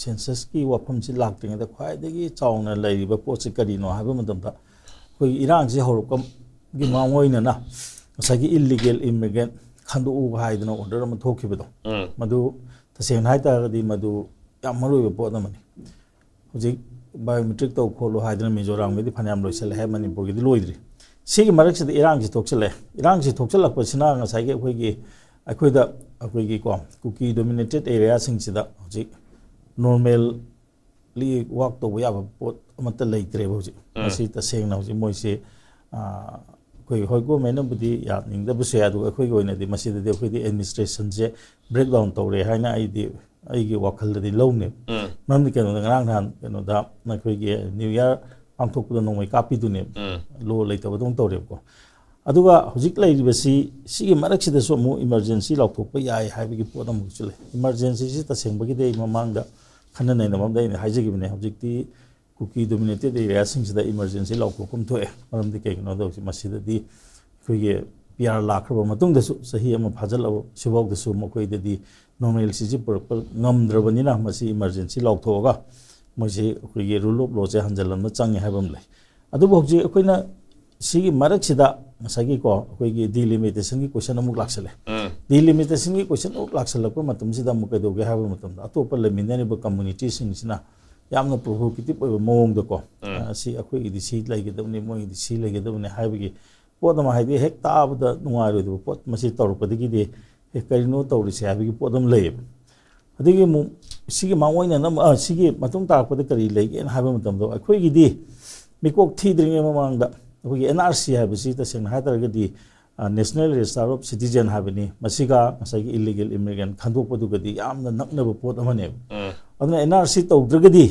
ꯁꯦꯟꯁꯁꯀꯤ ꯋꯥꯐꯝꯁꯤ ꯂꯥꯛꯇ꯭ꯔꯤꯉꯩꯗ ꯈ꯭ꯋꯥꯏꯗꯒꯤ ꯆꯥꯎꯅ ꯂꯩꯔꯤꯕ ꯄꯣꯠꯁꯤ ꯀꯔꯤꯅꯣ ꯍꯥꯏꯕ ꯃꯇꯝꯗ ꯑꯩꯈꯣꯏꯒꯤ ꯏꯔꯥꯡꯁꯤ ꯍꯧꯔꯛꯄꯒꯤ ꯃꯥꯡꯑꯣꯏꯅꯅ ꯉꯁꯥꯏꯒꯤ ꯏꯜꯂꯤꯒꯦꯜ ꯏꯃꯤꯒ꯭ꯔꯦꯟ ꯈꯟꯗꯣꯛꯎ ꯍꯥꯏꯗꯅ ꯑꯣꯔꯗꯔ ꯑꯃ ꯊꯣꯛꯈꯤꯕꯗꯣ, ꯎꯝ꯫ ꯃꯗꯨ ꯇꯁꯦꯡꯅ ꯍꯥꯏꯇꯥꯔꯒꯗꯤ ꯃꯗꯨ ꯌꯥꯝ ꯃꯔꯨ ꯑꯣꯏꯕ ꯄꯣꯠ ꯑꯃꯅꯤ꯫ ꯍꯧꯖꯤꯛ ꯕꯥꯏꯑꯣꯃꯦꯇ꯭ꯔꯤꯛ ꯇꯧ ꯈꯣꯠꯂꯨ ꯍꯥꯏꯗꯅ ꯃꯤꯖꯣꯔꯥꯝꯒꯤꯗꯤ ꯐꯅꯌꯥꯝ ꯂꯣꯏꯁꯤꯜꯂꯦ ꯍꯥꯏ, ꯃꯅꯤꯄꯨꯔꯒꯤꯗꯤ ꯂꯣꯏꯗ꯭ꯔꯤ꯫ ꯁꯤꯒꯤ ꯃꯔꯛꯁꯤꯗ ꯏꯔꯥꯡꯁꯤ ꯊꯣꯛꯆꯜꯂꯦ꯫ ꯏꯔꯥꯡꯁꯤ ꯊꯣꯛꯆꯜꯂꯛꯄꯁꯤꯅ ꯉꯁꯥꯏꯒꯤ ꯑꯩꯈꯣꯏꯒꯤ ꯑꯩꯈꯣꯏꯗ ꯑꯩꯈꯣꯏꯒꯤꯀꯣ ꯀꯨꯀꯤ ꯗꯣꯃꯤꯅꯦꯇꯦꯠ ꯑꯦꯔꯤꯌꯥꯁꯤꯡꯁꯤꯗ ꯍꯧꯖꯤꯛ ꯅꯣꯔꯃꯦꯜꯂꯤ ꯋꯥꯛ ꯇꯧꯕ ꯌꯥꯕ ꯄꯣꯠ ꯑꯃꯠꯇ ꯂꯩꯇ꯭ꯔꯦꯕ ꯍꯧꯖꯤꯛ꯫ ꯎꯝ꯫ ꯃꯁꯤ ꯇꯁꯦꯡꯅ ꯍꯧꯖꯤꯛ ꯃꯣꯏꯁꯤ, ꯑꯥ, ꯑꯩꯈꯣꯏ ꯍꯣꯏ ꯒꯣꯔꯃꯦꯟꯅꯕꯨꯗꯤ ꯌꯥꯅꯤꯡꯗꯕꯁꯨ ꯌꯥꯏ, ꯑꯗꯨꯒ ꯑꯩꯈꯣꯏꯒꯤ ꯑꯣꯏꯅꯗꯤ ꯃꯁꯤꯗꯗꯤ ꯑꯩꯈꯣꯏꯗꯤ ꯑꯦꯗꯃꯤꯅꯤꯁꯇ꯭ꯔꯦꯁꯟꯁꯦ ꯕ꯭ꯔꯦꯛ ꯗꯥꯎꯟ ꯇꯧꯔꯦ ꯍꯥꯏꯅ ꯑꯩꯗꯤ ꯑꯩꯒꯤ ꯋꯥꯈꯜꯗꯗꯤ ꯂꯧꯅꯦꯕ꯫ ꯎꯝ ꯃꯔꯝꯗꯤ ꯀꯩꯅꯣꯗ, ꯉꯔꯥꯡ ꯅꯍꯥꯟ ꯀꯩꯅꯣꯗ ꯑꯩꯈꯣꯏꯒꯤ ꯅ꯭ꯌꯨ ꯏꯌꯥꯔ ꯄꯥꯡꯊꯣꯛꯄꯗ ꯅꯣꯡꯃꯩ ꯀꯥꯞꯄꯤꯗꯨꯅꯦꯕ꯫ ꯎꯝ ꯂꯣ ꯂꯩꯇꯕꯗꯧꯅ ꯇꯧꯔꯦꯕꯀꯣ꯫ ꯑꯗꯨꯒ ꯍꯧꯖꯤꯛ ꯂꯩꯔꯤꯕꯁꯤ, ꯁꯤꯒꯤ ꯃꯔꯛꯁꯤꯗꯁꯨ ꯑꯃꯨꯛ ꯏꯃꯥꯔꯖꯦꯟꯁꯤ ꯂꯥꯎꯊꯣꯛꯄ ꯌꯥꯏ ꯍꯥꯏꯕꯒꯤ ꯄꯣꯠ ꯑꯃꯈꯛꯁꯨ ꯂꯩ꯫ ꯏꯃꯥꯔꯖꯦꯟꯁꯤꯁꯤ ꯇꯁꯦꯡꯕꯒꯤꯗꯤ ꯑꯩ ꯃꯃꯥꯡꯗ ꯈꯟꯅ ꯅꯩꯅꯕ ꯑꯃꯗ ꯑꯩꯅ ꯍꯥꯏꯖꯈꯤꯕꯅꯦ꯫ ꯍꯧꯖꯤꯛꯇꯤ ꯀꯨꯀꯤ ꯗꯣꯃꯤꯅꯦꯇꯦꯠ ꯑꯦꯔꯤꯌꯥꯁꯤꯡꯁꯤꯗ ꯏꯃꯥꯔꯖꯦꯟꯁꯤ ꯂꯥꯎꯊꯣꯛꯐꯝ ꯊꯣꯛꯑꯦ꯫ ꯃꯔꯝꯗꯤ ꯀꯩꯒꯤꯅꯣꯗ, ꯍꯧꯖꯤꯛ ꯃꯁꯤꯗꯗꯤ ꯑꯩꯈꯣꯏꯒꯤ ꯄꯤ ꯑꯥꯔ ꯂꯥꯛꯈ꯭ꯔꯕ ꯃꯇꯨꯡꯗꯁꯨ, ꯆꯍꯤ ꯑꯃ ꯐꯥꯖꯤꯜꯂꯕ ꯁꯤꯐꯥꯎꯗꯁꯨ ꯃꯈꯣꯏꯗꯗꯤ ꯅꯣꯔꯃꯦꯜꯁꯤꯁꯤ ꯄꯨꯔꯛꯄ ꯉꯝꯗ꯭ꯔꯕꯅꯤꯅ, ꯃꯁꯤ ꯏꯃꯥꯔꯖꯦꯟꯁꯤ ꯂꯥꯎꯊꯣꯛꯑꯒ ꯃꯣꯏꯁꯤ ꯑꯩꯈꯣꯏꯒꯤ ꯔꯨꯜ ꯑꯣꯐ ꯂꯣꯁꯦ ꯍꯟꯖꯤꯜꯍꯟꯕ ꯆꯪꯉꯦ ꯍꯥꯏꯕ ꯑꯃ ꯂꯩ꯫ ꯑꯗꯨꯕꯨ ꯍꯧꯖꯤꯛ ꯑꯩꯈꯣꯏꯅ ꯁꯤꯒꯤ ꯃꯔꯛꯁꯤꯗ ꯉꯁꯥꯏꯒꯤꯀꯣ, ꯑꯩꯈꯣꯏꯒꯤ ꯗꯤꯂꯤꯃꯤꯇꯦꯁꯟꯒꯤ ꯀꯣꯏꯁꯟ ꯑꯃꯨꯛ ꯂꯥꯛꯁꯜꯂꯦ꯫ ꯎꯝ ꯗꯤꯂꯤꯃꯤꯇꯦꯁꯟꯒꯤ ꯀꯣꯏꯁꯟ ꯑꯃꯨꯛ ꯂꯥꯛꯁꯜꯂꯛꯄ ꯃꯇꯝꯁꯤꯗ ꯑꯃꯨꯛ ꯀꯩꯗꯧꯒꯦ ꯍꯥꯏꯕ ꯃꯇꯝꯗ, ꯑꯇꯣꯞꯄ ꯂꯩꯃꯤꯟꯅꯔꯤꯕ ꯀꯝꯃꯨꯅꯤꯇꯤꯁꯤꯡꯁꯤꯅ ꯌꯥꯝꯅ ꯄ꯭ꯔꯣꯚꯣꯀꯦꯇꯤꯞ ꯑꯣꯏꯕ ꯃꯑꯣꯡꯗꯀꯣ, ꯎꯝ ꯑ, ꯁꯤ ꯑꯩꯈꯣꯏꯒꯤꯗꯤ ꯁꯤ ꯂꯩꯒꯗꯕꯅꯤ, ꯃꯣꯏꯒꯤꯗꯤ ꯁꯤ ꯂꯩꯒꯗꯕꯅꯤ ꯍꯥꯏꯕꯒꯤ ꯄꯣꯠ ꯑꯃ, ꯍꯥꯏꯗꯤ ꯍꯦꯛ ꯇꯥꯕꯗ ꯅꯨꯡꯉꯥꯏꯔꯣꯏꯗꯕ ꯄꯣꯠ ꯃꯁꯤ ꯇꯧꯔꯛꯄꯗꯒꯤꯗꯤ, "ꯑꯦ, ꯀꯔꯤꯅꯣ ꯇꯧꯔꯤꯁꯦ?" ꯍꯥꯏꯕꯒꯤ ꯄꯣꯠ ꯑꯃ ꯂꯩꯌꯦꯕ꯫ ꯑꯗꯒꯤ ꯑꯃꯨꯛ ꯁꯤꯒꯤ ꯃꯥꯡꯑꯣꯏꯅꯅ ꯑꯃꯨꯛ, ꯑ, ꯁꯤꯒꯤ ꯃꯇꯨꯡ ꯇꯥꯔꯛꯄꯗ ꯀꯔꯤ ꯂꯩꯒꯦꯅ ꯍꯥꯏꯕ ꯃꯇꯝꯗ, ꯑꯩꯈꯣꯏꯒꯤꯗꯤ ꯃꯤꯀꯣꯛ ꯊꯤꯗ꯭ꯔꯤꯉꯩ ꯃꯃꯥꯡꯗ ꯑꯩꯈꯣꯏꯒꯤ ꯑꯦꯟ ꯑꯥꯔ ꯁꯤ ꯍꯥꯏꯕꯁꯤ, ꯇꯁꯦꯡꯅ ꯍꯥꯏ ꯇꯥꯔꯒꯗꯤ, ꯅꯦꯁꯅꯦꯜ ꯔꯦꯖꯤꯁꯇꯥꯔ ꯑꯣꯐ ꯁꯤꯇꯤꯖꯦꯟ ꯍꯥꯏꯕꯅꯤ, ꯃꯁꯤꯒ ꯉꯁꯥꯏꯒꯤ ꯏꯂꯤꯒꯦꯜ ꯏꯃꯤꯒ꯭ꯔꯦꯟ ꯈꯟꯗꯣꯛꯄꯗꯨꯒꯗꯤ ꯌꯥꯝꯅ ꯅꯛꯅꯕ ꯄꯣꯠ ꯑꯃꯅꯦꯕ꯫ ꯎꯝ ꯑꯗꯨꯅ ꯑꯦꯟ ꯑꯥꯔ ꯁꯤ ꯇꯧꯗ꯭ꯔꯒꯗꯤ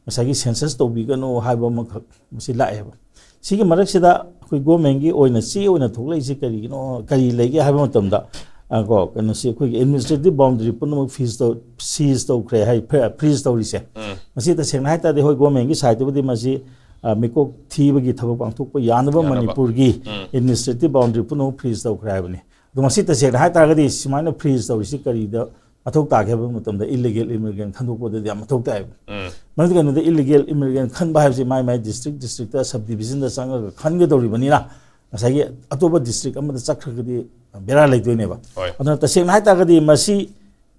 ꯉꯁꯥꯏꯒꯤ ꯁꯦꯟꯁꯁ ꯇꯧꯕꯤꯒꯅꯨ ꯍꯥꯏꯕ ꯑꯃꯈꯛ ꯃꯁꯤ ꯂꯥꯛꯑꯦꯕ꯫ ꯁꯤꯒꯤ ꯃꯔꯛꯁꯤꯗ ꯑꯩꯈꯣꯏ ꯒꯣꯔꯃꯦꯟꯒꯤ ꯑꯣꯏꯅ ꯆꯦ ꯑꯣꯏꯅ ꯊꯣꯛꯂꯛꯏꯁꯤ ꯀꯔꯤꯒꯤꯅꯣ, ꯀꯔꯤ ꯂꯩꯒꯦ ꯍꯥꯏꯕ ꯃꯇꯝꯗ, ꯑ, ꯀꯣ, ꯀꯩꯅꯣꯁꯤ, ꯑꯩꯈꯣꯏꯒꯤ ꯑꯦꯗꯃꯤꯅꯤꯁꯇ꯭ꯔꯦꯇꯤꯚ ꯕꯥꯎꯟꯗꯔꯤ ꯄꯨꯝꯅꯃꯛ ꯐ꯭ꯔꯤꯖ ꯇꯧ-, ꯁꯤꯖ ꯇꯧꯈ꯭ꯔꯦ ꯍꯥꯏ, ꯐ꯭ꯔ-, ꯐ꯭ꯔꯤꯖ ꯇꯧꯔꯤꯁꯦ꯫ ꯎꯝ ꯃꯁꯤ ꯇꯁꯦꯡꯅ ꯍꯥꯏ ꯇꯥꯔꯗꯤ, ꯍꯣꯏ, ꯒꯣꯔꯃꯦꯟꯒꯤ ꯁꯥꯏꯠꯇꯕꯨꯗꯤ ꯃꯁꯤ, ꯑ, ꯃꯤꯀꯣꯛ ꯊꯤꯕꯒꯤ ꯊꯕꯛ ꯄꯥꯡꯊꯣꯛꯄ ꯌꯥꯅꯕ ꯌꯥꯅꯕ꯫ ꯃꯅꯤꯄꯨꯔꯒꯤ ꯎꯝ ꯑꯦꯗꯃꯤꯅꯤꯁꯇ꯭ꯔꯦꯇꯤꯚ ꯕꯥꯎꯟꯗꯔꯤ ꯄꯨꯝꯅꯃꯛ ꯐ꯭ꯔꯤꯖ ꯇꯧꯈ꯭ꯔꯦ ꯍꯥꯏꯕꯅꯤ꯫ ꯑꯗꯣ ꯃꯁꯤ ꯇꯁꯦꯡꯅ ꯍꯥꯏ ꯇꯥꯔꯒꯗꯤ, ꯁꯨꯃꯥꯏꯅ ꯐ꯭ꯔꯤꯖ ꯇꯧꯔꯤꯁꯤ ꯀꯔꯤꯗ ꯃꯊꯧ ꯇꯥꯒꯦ ꯍꯥꯏꯕ ꯃꯇꯝꯗ, ꯏꯂꯤꯒꯦꯜ ꯏꯃꯤꯒ꯭ꯔꯦꯟ ꯈꯟꯗꯣꯛꯄꯗꯗꯤ ꯌꯥꯝ ꯃꯊꯧ ꯇꯥꯏꯌꯦꯕ꯫ ꯎꯝ ꯃꯔꯝꯗꯤ ꯀꯩꯅꯣꯗ, ꯏꯂꯤꯒꯦꯜ ꯏꯃꯤꯒ꯭ꯔꯦꯟ ꯈꯟꯕ ꯍꯥꯏꯕꯁꯤ ꯃꯥꯏ ꯃꯥꯏ ꯗꯤꯁꯇ꯭ꯔꯤꯛ ꯗꯤꯁꯇ꯭ꯔꯤꯛꯇ, ꯁꯕ ꯗꯤꯕꯤꯖꯟꯗ ꯆꯪꯉꯒ ꯈꯟꯒꯗꯧꯔꯤꯕꯅꯤꯅ, ꯉꯁꯥꯏꯒꯤ ꯑꯇꯣꯞꯄ ꯗꯤꯁꯇ꯭ꯔꯤꯛ ꯑꯃꯗ ꯆꯠꯈ꯭ꯔꯒꯗꯤ ꯕꯦꯔꯥ ꯂꯩꯗꯣꯏꯅꯦꯕ꯫ ꯍꯣꯏ ꯑꯗꯨꯅ ꯇꯁꯦꯡꯅ ꯍꯥꯏ ꯇꯥꯔꯒꯗꯤ, ꯃꯁꯤ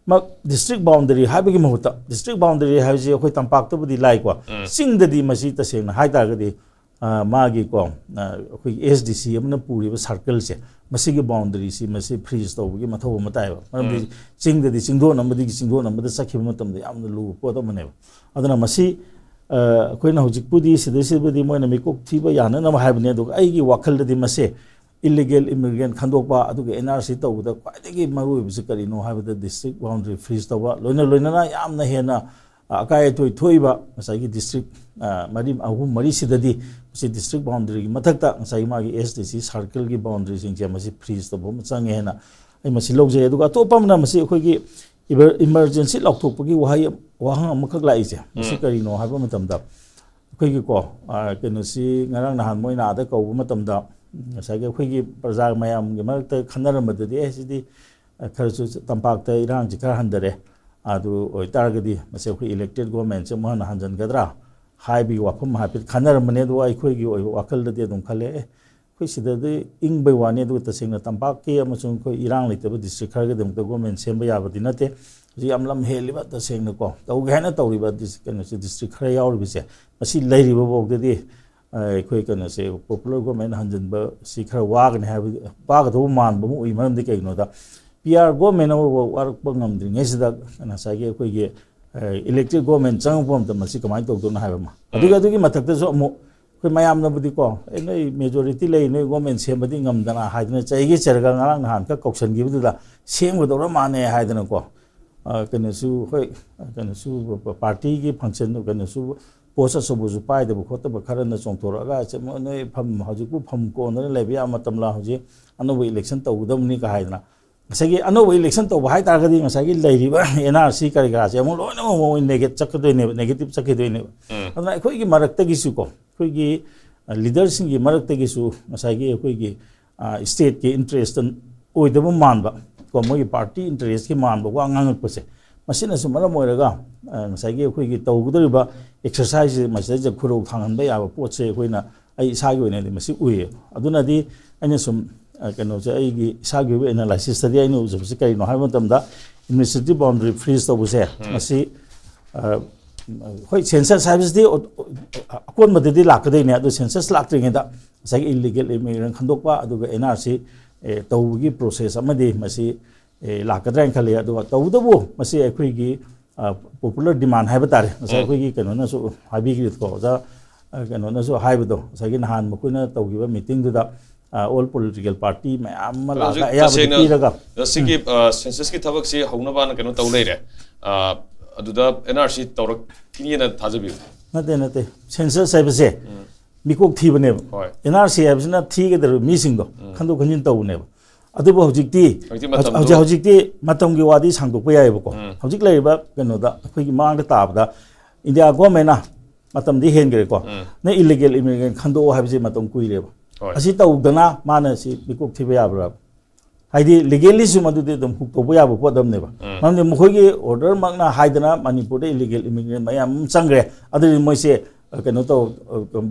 ꯃꯛ ꯗꯤꯁꯇ꯭ꯔꯤꯛ ꯕꯥꯎꯟꯗꯔꯤ ꯍꯥꯏꯕꯒꯤ ꯃꯍꯨꯠꯇ, ꯗꯤꯁꯇ꯭ꯔꯤꯛ ꯕꯥꯎꯟꯗꯔꯤ ꯍꯥꯏꯕꯁꯤ ꯑꯩꯈꯣꯏ ꯇꯝꯄꯥꯛꯇꯕꯨꯗꯤ ꯂꯥꯏꯀꯣ, ꯎꯝ ꯆꯤꯡꯗꯗꯤ ꯃꯁꯤ ꯇꯁꯦꯡꯅ ꯍꯥꯏ ꯇꯥꯔꯒꯗꯤ, ꯑ, ꯃꯥꯒꯤꯀꯣ, ꯑ, ꯑꯩꯈꯣꯏꯒꯤ ꯑꯦꯁ ꯗꯤ ꯁꯤ ꯑꯃꯅ ꯄꯨꯔꯤꯕ ꯁꯥꯔꯀꯜꯁꯦ, ꯃꯁꯤꯒꯤ ꯕꯥꯎꯟꯗꯔꯤꯁꯤ ꯃꯁꯤ ꯐ꯭ꯔꯤꯖ ꯇꯧꯕꯒꯤ ꯃꯊꯧ ꯑꯃ ꯇꯥꯏꯌꯦꯕ꯫ ꯃꯔꯝꯗꯤ ꯎꯝ ꯆꯤꯡꯗꯗꯤ ꯆꯤꯡꯗꯣꯟ ꯑꯃꯗꯒꯤ ꯆꯤꯡꯗꯣꯟ ꯑꯃꯗ ꯆꯠꯈꯤꯕ ꯃꯇꯝꯗ ꯌꯥꯝꯅ ꯂꯨꯕ ꯄꯣꯠ ꯑꯃꯅꯦꯕ꯫ ꯑꯗꯨꯅ ꯃꯁꯤ, ꯑ, ꯑꯩꯈꯣꯏꯅ ꯍꯧꯖꯤꯛꯄꯨꯗꯤ ꯁꯤꯗꯩꯁꯤꯗꯕꯨꯗꯤ ꯃꯣꯏꯅ ꯃꯤꯀꯣꯛ ꯊꯤꯕ ꯌꯥꯅꯅꯕ ꯍꯥꯏꯕꯅꯤ, ꯑꯗꯨꯒ ꯑꯩꯒꯤ ꯋꯥꯈꯜꯗꯗꯤ ꯃꯁꯦ ꯏꯂꯤꯒꯦꯜ ꯏꯃꯤꯒ꯭ꯔꯦꯟ ꯈꯟꯗꯣꯛꯄ, ꯑꯗꯨꯒ ꯑꯦꯟ ꯑꯥꯔ ꯁꯤ ꯇꯧꯕꯗ ꯈ꯭ꯋꯥꯏꯗꯒꯤ ꯃꯔꯨꯑꯣꯏꯕꯁꯤ ꯀꯔꯤꯅꯣ ꯍꯥꯏꯕꯗ ꯗꯤꯁꯇ꯭ꯔꯤꯛ ꯕꯥꯎꯟꯗꯔꯤ ꯐ꯭ꯔꯤꯖ ꯇꯧꯕ, ꯂꯣꯏꯅ ꯂꯣꯏꯅꯅ ꯌꯥꯝꯅ ꯍꯦꯟꯅ ꯑꯀꯥꯏ ꯑꯇꯣꯏ ꯊꯣꯛꯏꯕ ꯉꯁꯥꯏꯒꯤ ꯗꯤꯁꯇ꯭ꯔꯤꯛ ꯃꯔꯤ, ꯑꯍꯨꯝ ꯃꯔꯤꯁꯤꯗꯗꯤ ꯃꯁꯤ ꯗꯤꯁꯇ꯭ꯔꯤꯛ ꯕꯥꯎꯟꯗꯔꯤꯒꯤ ꯃꯊꯛꯇ ꯉꯁꯥꯏꯒꯤ ꯃꯥꯒꯤ ꯑꯦꯁ ꯗꯤ ꯁꯤ ꯁꯥꯔꯀꯜꯒꯤ ꯕꯥꯎꯟꯗꯔꯤꯁꯤꯡꯁꯦ ꯃꯁꯤ ꯐ꯭ꯔꯤꯖ ꯇꯧꯕ ꯑꯃ ꯆꯪꯉꯦ ꯍꯥꯏꯅ ꯑꯩ ꯃꯁꯤ ꯂꯧꯖꯩ꯫ ꯑꯗꯨꯒ ꯑꯇꯣꯞꯄ ꯑꯃꯅ ꯃꯁꯤ ꯑꯩꯈꯣꯏꯒꯤ ꯏꯃꯔꯖꯦꯟꯁꯤ ꯂꯥꯎꯊꯣꯛꯄꯒꯤ ꯋꯥꯍꯩ, ꯋꯥꯍꯪ ꯑꯃꯈꯛ ꯂꯥꯛꯏꯁꯦ, ꯃꯁꯤ ꯀꯔꯤꯅꯣ ꯍꯥꯏꯕ ꯃꯇꯝꯗ, ꯑꯩꯈꯣꯏꯒꯤꯀꯣ, ꯀꯩꯅꯣꯁꯤ ꯉꯔꯥꯡ ꯅꯍꯥꯟ ꯃꯣꯏꯅ ꯑꯥꯗ ꯀꯧꯕ ꯃꯇꯝꯗ ꯉꯁꯥꯏꯒꯤ ꯑꯩꯈꯣꯏꯒꯤ ꯄ꯭ꯔꯖꯥ ꯃꯌꯥꯝꯒꯤ ꯃꯔꯛꯇ ꯈꯟꯅꯔꯝꯕꯗꯗꯤ, ꯑꯦ, ꯁꯤꯗꯤ ꯈꯔꯁꯨ ꯇꯝꯄꯥꯛꯇ ꯏꯔꯥꯡꯁꯤ ꯈꯔ ꯍꯟꯊꯔꯦ, ꯑꯗꯨ ꯑꯣꯏꯇꯥꯔꯒꯗꯤ ꯃꯁꯤ ꯑꯩꯈꯣꯏ ꯏꯂꯦꯛꯇꯦꯠ ꯒꯣꯔꯃꯦꯟꯁꯦ ꯑꯃꯨꯛ ꯍꯟꯅ ꯍꯟꯖꯤꯟꯒꯗ꯭ꯔꯥ ꯍꯥꯏꯕꯒꯤ ꯋꯥꯐꯝ ꯍꯥꯏꯐꯦꯠ ꯈꯟꯅꯔꯝꯕꯅꯦ꯫ ꯑꯗꯨꯒ ꯑꯩꯈꯣꯏꯒꯤ ꯑꯣꯏꯕ ꯋꯥꯈꯜꯗꯗꯤ ꯑꯗꯨꯝ ꯈꯜꯂꯦ, ꯑꯦ, ꯑꯩꯈꯣꯏ ꯁꯤꯗꯗꯤ ꯏꯪꯕꯩ ꯋꯥꯅꯤ, ꯑꯗꯨꯒ ꯇꯁꯦꯡꯅ ꯇꯝꯄꯥꯛꯀꯤ ꯑꯃꯁꯨꯡ ꯑꯩꯈꯣꯏ ꯏꯔꯥꯡ ꯂꯩꯇꯕ ꯗꯤꯁꯇ꯭ꯔꯤꯛ ꯈꯔꯒꯤꯗꯃꯛꯇ ꯒꯣꯔꯃꯦꯟ ꯁꯦꯝꯕ ꯌꯥꯕꯗꯤ ꯅꯠꯇꯦ꯫ ꯍꯧꯖꯤꯛ ꯌꯥꯝ ꯂꯝ ꯍꯦꯜꯂꯤꯕ, ꯇꯁꯦꯡꯅꯀꯣ, ꯇꯧꯒꯦ ꯍꯥꯏꯅ ꯇꯧꯔꯤꯕ ꯗꯤꯁ-, ꯀꯩꯅꯣꯁꯦ, ꯗꯤꯁꯇ꯭ꯔꯤꯛ ꯈꯔ ꯌꯥꯎꯔꯤꯕꯁꯦ, ꯃꯁꯤ ꯂꯩꯔꯤꯕ ꯐꯥꯎꯗꯗꯤ, ꯑ, ꯑꯩꯈꯣꯏ ꯀꯩꯅꯣꯁꯦ, ꯄꯣꯄꯨꯂꯔ ꯒꯣꯔꯃꯦꯟ ꯍꯟꯖꯤꯟꯕ ꯁꯤ ꯈꯔ ꯋꯥꯒꯅꯤ ꯍꯥꯏꯕ, ꯋꯥꯒꯗꯧꯕ ꯃꯥꯟꯕ ꯑꯃ ꯎꯏ꯫ ꯃꯔꯝꯗꯤ ꯀꯩꯒꯤꯅꯣꯗ, ꯄꯤ ꯑꯥꯔ ꯒꯣꯔꯃꯦꯟ ꯑꯃꯐꯥꯎ ꯋꯥꯔꯛꯄ ꯉꯝꯗ꯭ꯔꯤꯉꯩꯁꯤꯗ ꯉꯁꯥꯏꯒꯤ ꯑꯩꯈꯣꯏꯒꯤ, ꯑ, ꯏꯂꯦꯛꯇꯦꯠ ꯒꯣꯔꯃꯦꯟ ꯆꯪꯉꯛꯄ ꯃꯇꯝꯗ ꯃꯁꯤ ꯀꯃꯥꯏꯅ ꯇꯧꯗꯣꯏꯅꯣ ꯍꯥꯏꯕ ꯑꯃ꯫ ꯑꯗꯨꯒ ꯑꯗꯨꯒꯤ ꯃꯊꯛꯇꯁꯨ ꯑꯃꯨꯛ ꯑꯩꯈꯣꯏ ꯃꯌꯥꯝꯅꯕꯨꯗꯤꯀꯣ, "ꯑꯦ, ꯅꯣꯏ ꯃꯦꯖꯣꯔꯤꯇꯤ ꯂꯩ, ꯅꯣꯏ ꯒꯣꯔꯃꯦꯟ ꯁꯦꯝꯕꯗꯤ ꯉꯝꯗꯅ" ꯍꯥꯏꯗꯅ ꯆꯩꯒꯦ ꯆꯩꯔꯒ ꯉꯔꯥꯡ ꯅꯍꯥꯟ ꯈꯛ ꯀꯧꯁꯟꯈꯤꯕꯗꯨꯗ ꯁꯦꯝꯒꯗꯧꯔ ꯃꯥꯟꯅꯦ ꯍꯥꯏꯗꯅꯀꯣ꯫ ꯑ, ꯀꯩꯅꯣꯁꯨ, ꯍꯣꯏ, ꯀꯩꯅꯣꯁꯨ, ꯄꯥꯔꯇꯤꯒꯤ ꯐꯪꯁꯟ, ꯀꯩꯅꯣꯁꯨ, ꯄꯣꯁ ꯑꯆꯧꯕꯁꯨ ꯄꯥꯏꯗꯕ ꯈꯣꯠꯇꯕ ꯈꯔꯅ ꯆꯣꯡꯊꯣꯔꯛꯑꯒ, "ꯑꯁ, ꯃꯣꯏ, ꯅꯣꯏ ꯐꯝ, ꯍꯧꯖꯤꯛꯄꯨ ꯐꯝ ꯀꯣꯟꯗꯅ ꯂꯩꯕ ꯌꯥꯕ ꯃꯇꯝꯂ? ꯍꯧꯖꯤꯛ ꯑꯅꯧꯕ ꯏꯂꯦꯛꯁꯟ ꯇꯧꯒꯗꯕꯅꯤꯒ" ꯍꯥꯏꯗꯅ, ꯉꯁꯥꯏꯒꯤ ꯑꯅꯧꯕ ꯏꯂꯦꯛꯁꯟ ꯇꯧꯕ ꯍꯥꯏꯇꯥꯔꯒꯗꯤ, ꯉꯁꯥꯏꯒꯤ ꯂꯩꯔꯤꯕ ꯑꯦꯟ ꯑꯥꯔ ꯁꯤ ꯀꯔꯤ ꯀꯔꯥꯁꯦ ꯑꯃꯨꯛ ꯂꯣꯏꯅꯃꯛ ꯃꯑꯣꯡ ꯅꯦꯒꯦꯠ ꯆꯠꯀꯗꯣꯏꯅꯦꯕ, ꯅꯦꯒꯦꯇꯤꯞ ꯆꯠꯈꯤꯗꯣꯏꯅꯦꯕ꯫ ꯑꯗꯨꯅ ꯑꯩꯈꯣꯏꯒꯤ ꯃꯔꯛꯇꯒꯤꯁꯨꯀꯣ, ꯑꯩꯈꯣꯏꯒꯤ, ꯑ, ꯂꯤꯗꯔꯁꯤꯡꯒꯤ ꯃꯔꯛꯇꯒꯤꯁꯨ ꯉꯁꯥꯏꯒꯤ ꯑꯩꯈꯣꯏꯒꯤ, ꯑ, ꯁ꯭ꯇꯦꯠꯀꯤ ꯏꯟꯇꯔꯦꯁꯇ ꯑꯣꯏꯗꯕ ꯃꯥꯟꯕ ꯀꯣ, ꯃꯣꯏꯒꯤ ꯄꯥꯔꯇꯤ ꯏꯟꯇꯔꯦꯁꯀꯤ ꯃꯥꯟꯕ ꯋꯥ ꯉꯥꯡꯉꯛꯄꯁꯦ, ꯃꯁꯤꯅꯁꯨ ꯃꯔꯝ ꯑꯣꯏꯔꯒ, ꯑ, ꯉꯁꯥꯏꯒꯤ ꯑꯩꯈꯣꯏꯒꯤ ꯇꯧꯒꯗꯧꯔꯤꯕ ꯑꯦꯛꯁꯔꯁꯥꯏꯖꯁꯦ, ꯃꯁꯤꯗꯩꯁꯤꯗ ꯈꯨꯔꯧ ꯊꯥꯡꯍꯟꯕ ꯌꯥꯕ ꯄꯣꯠꯁꯦ ꯑꯩꯈꯣꯏꯅ, ꯑꯩ ꯏꯁꯥꯒꯤ ꯑꯣꯏꯅꯗꯤ ꯃꯁꯤ ꯎꯏꯌꯦ꯫ ꯑꯗꯨꯅꯗꯤ ꯑꯩꯅ ꯁꯨꯝ, ꯑ, ꯀꯩꯅꯣꯁꯦ, ꯑꯩꯒꯤ ꯏꯁꯥꯒꯤ ꯑꯣꯏꯕ ꯑꯦꯅꯥꯂꯥꯏꯁꯤꯁꯇꯗꯤ ꯑꯩꯅ ꯎꯖꯕꯁꯦ ꯀꯔꯤꯅꯣ ꯍꯥꯏꯕ ꯃꯇꯝꯗ, ꯑꯦꯗꯃꯤꯅꯤꯁꯇ꯭ꯔꯦꯇꯤꯚ ꯕꯥꯎꯟꯗꯔꯤ ꯐ꯭ꯔꯤꯖ ꯇꯧꯕꯁꯦ, ꯃꯁꯤ, ꯑ, ꯍꯣꯏ, ꯁꯦꯟꯁꯁ ꯍꯥꯏꯕꯁꯤꯗꯤ ꯑꯣ-, ꯑꯣ-, ꯑꯀꯣꯟꯕꯗꯗꯤ ꯂꯥꯛꯀꯗꯣꯏꯅꯦ, ꯑꯗꯨ ꯁꯦꯟꯁꯁ ꯂꯥꯛꯇ꯭ꯔꯤꯉꯩꯗ ꯉꯁꯥꯏꯒꯤ ꯏꯂꯤꯒꯦꯜ ꯏꯃꯤꯒ꯭ꯔꯦꯟ ꯈꯟꯗꯣꯛꯄ, ꯑꯗꯨꯒ ꯑꯦꯟ ꯑꯥꯔ ꯁꯤ, ꯑꯦ, ꯇꯧꯕꯒꯤ ꯄ꯭ꯔꯣꯁꯦꯁ ꯑꯃꯗꯤ ꯃꯁꯤ, ꯑꯦ, ꯂꯥꯛꯀꯗ꯭ꯔꯥ ꯍꯥꯏꯅ ꯈꯜꯂꯤ꯫ ꯑꯗꯨꯒ ꯇꯧꯕꯇꯕꯨ ꯃꯁꯤ ꯑꯩꯈꯣꯏꯒꯤ, ꯑ, ꯄꯣꯄꯨꯂꯔ ꯗꯤꯃꯥꯟ ꯍꯥꯏꯕ ꯇꯥꯔꯦ, ꯉꯁꯥꯏ ꯑꯩꯈꯣꯏꯒꯤ ꯀꯩꯅꯣꯅꯁꯨ ꯍꯥꯏꯕꯤꯈ꯭ꯔꯦꯀꯣ, ꯑꯣꯖꯥ, ꯑ, ꯀꯩꯅꯣꯅꯁꯨ ꯍꯥꯏꯕꯗꯣ, ꯉꯁꯥꯏꯒꯤ ꯅꯍꯥꯟ ꯃꯈꯣꯏꯅ ꯇꯧꯈꯤꯕ ꯃꯤꯇꯤꯡꯗꯨꯗ ꯑꯣꯜ ꯄꯣꯂꯤꯇꯤꯀꯦꯜ ꯄꯥꯔꯇꯤ ꯃꯌꯥꯝ ꯑꯃ ꯂꯥꯛꯑꯒ ꯍꯧꯖꯤꯛ ꯑꯌꯥꯕꯗꯤ ꯇꯁꯦꯡꯅ ꯄꯤꯔꯒ ꯁꯤꯒꯤ ꯁꯦꯟꯁꯁꯀꯤ ꯊꯕꯛꯁꯤ ꯍꯧꯅꯕꯅ ꯀꯩꯅꯣ ꯇꯧ ꯂꯩꯔꯦ꯫ ꯑ, ꯑꯗꯨꯗ ꯑꯦꯟ ꯑꯥꯔ ꯁꯤ ꯇꯧꯔꯛꯈꯤꯅꯤꯅ ꯊꯥꯖꯕꯤꯕ? ꯅꯠꯇꯦ, ꯅꯠꯇꯦ, ꯁꯦꯟꯁꯁ ꯍꯥꯏꯕꯁꯦ ꯃꯤꯀꯣꯛ ꯊꯤꯕꯅꯦꯕ꯫ ꯍꯣꯏ. ꯑꯦꯟ ꯑꯥꯔ ꯁꯤ ꯍꯥꯏꯕꯁꯤꯅ ꯊꯤꯒꯗꯧꯔꯤꯕ ꯃꯤꯁꯤꯡꯗꯣ ꯈꯟꯗꯣꯛ ꯈꯟꯖꯤꯟ ꯇꯧꯕꯅꯦꯕ꯫ ꯑꯗꯨꯕꯨ ꯍꯧꯖꯤꯛꯇꯤ ꯍꯧꯖꯤꯛꯇꯤ ꯃꯇꯝꯗꯣ ꯍꯧꯖꯤꯛ ꯍꯧꯖꯤꯛꯇꯤ ꯃꯇꯝꯒꯤ ꯋꯥꯗꯤ ꯁꯥꯡꯗꯣꯛꯄ ꯌꯥꯏꯑꯕꯀꯣ꯫ ꯍꯧꯖꯤꯛ ꯂꯩꯔꯤꯕ ꯀꯩꯅꯣꯗ ꯑꯩꯈꯣꯏꯒꯤ ꯃꯃꯥꯡꯗ ꯇꯥꯕꯗ ꯏꯟꯗꯤꯌꯥ ꯒꯣꯔꯃꯦꯟꯅ ꯃꯇꯝꯗꯤ ꯍꯦꯟꯈ꯭ꯔꯦꯀꯣ꯫ ꯅ ꯏꯂꯤꯒꯦꯜ ꯏꯃꯤꯒ꯭ꯔꯦꯟ ꯈꯟꯗꯣꯛꯑꯣ ꯍꯥꯏꯕꯁꯤ ꯃꯇꯝ ꯀꯨꯏꯔꯦꯕ꯫ ꯍꯣꯏ. ꯑꯁꯤ ꯇꯧꯗꯅ ꯃꯥꯅ ꯁꯤ ꯃꯤꯀꯣꯛ ꯊꯤꯕ ꯌꯥꯕ꯭ꯔꯥ? ꯍꯥꯏꯗꯤ ꯂꯤꯒꯦꯜꯂꯤꯁꯨ ꯃꯗꯨꯗꯤ ꯑꯗꯨꯝ ꯍꯨꯛ ꯇꯧꯕ ꯌꯥꯕ ꯄꯣꯠ ꯑꯃꯅꯦꯕ꯫ ꯃꯔꯝꯗꯤ ꯃꯈꯣꯏꯒꯤ ꯑꯣꯔꯗꯔꯃꯛꯅ ꯍꯥꯏꯗꯅ ꯃꯅꯤꯄꯨꯔꯗ ꯏꯂꯤꯒꯦꯜ ꯏꯃꯤꯒ꯭ꯔꯦꯟ ꯃꯌꯥꯝ ꯑꯃ ꯆꯪꯈ꯭ꯔꯦ꯫ ꯑꯗꯨꯗꯤ ꯃꯣꯏꯁꯦ ꯑ, ꯀꯩꯅꯣ ꯇꯧ,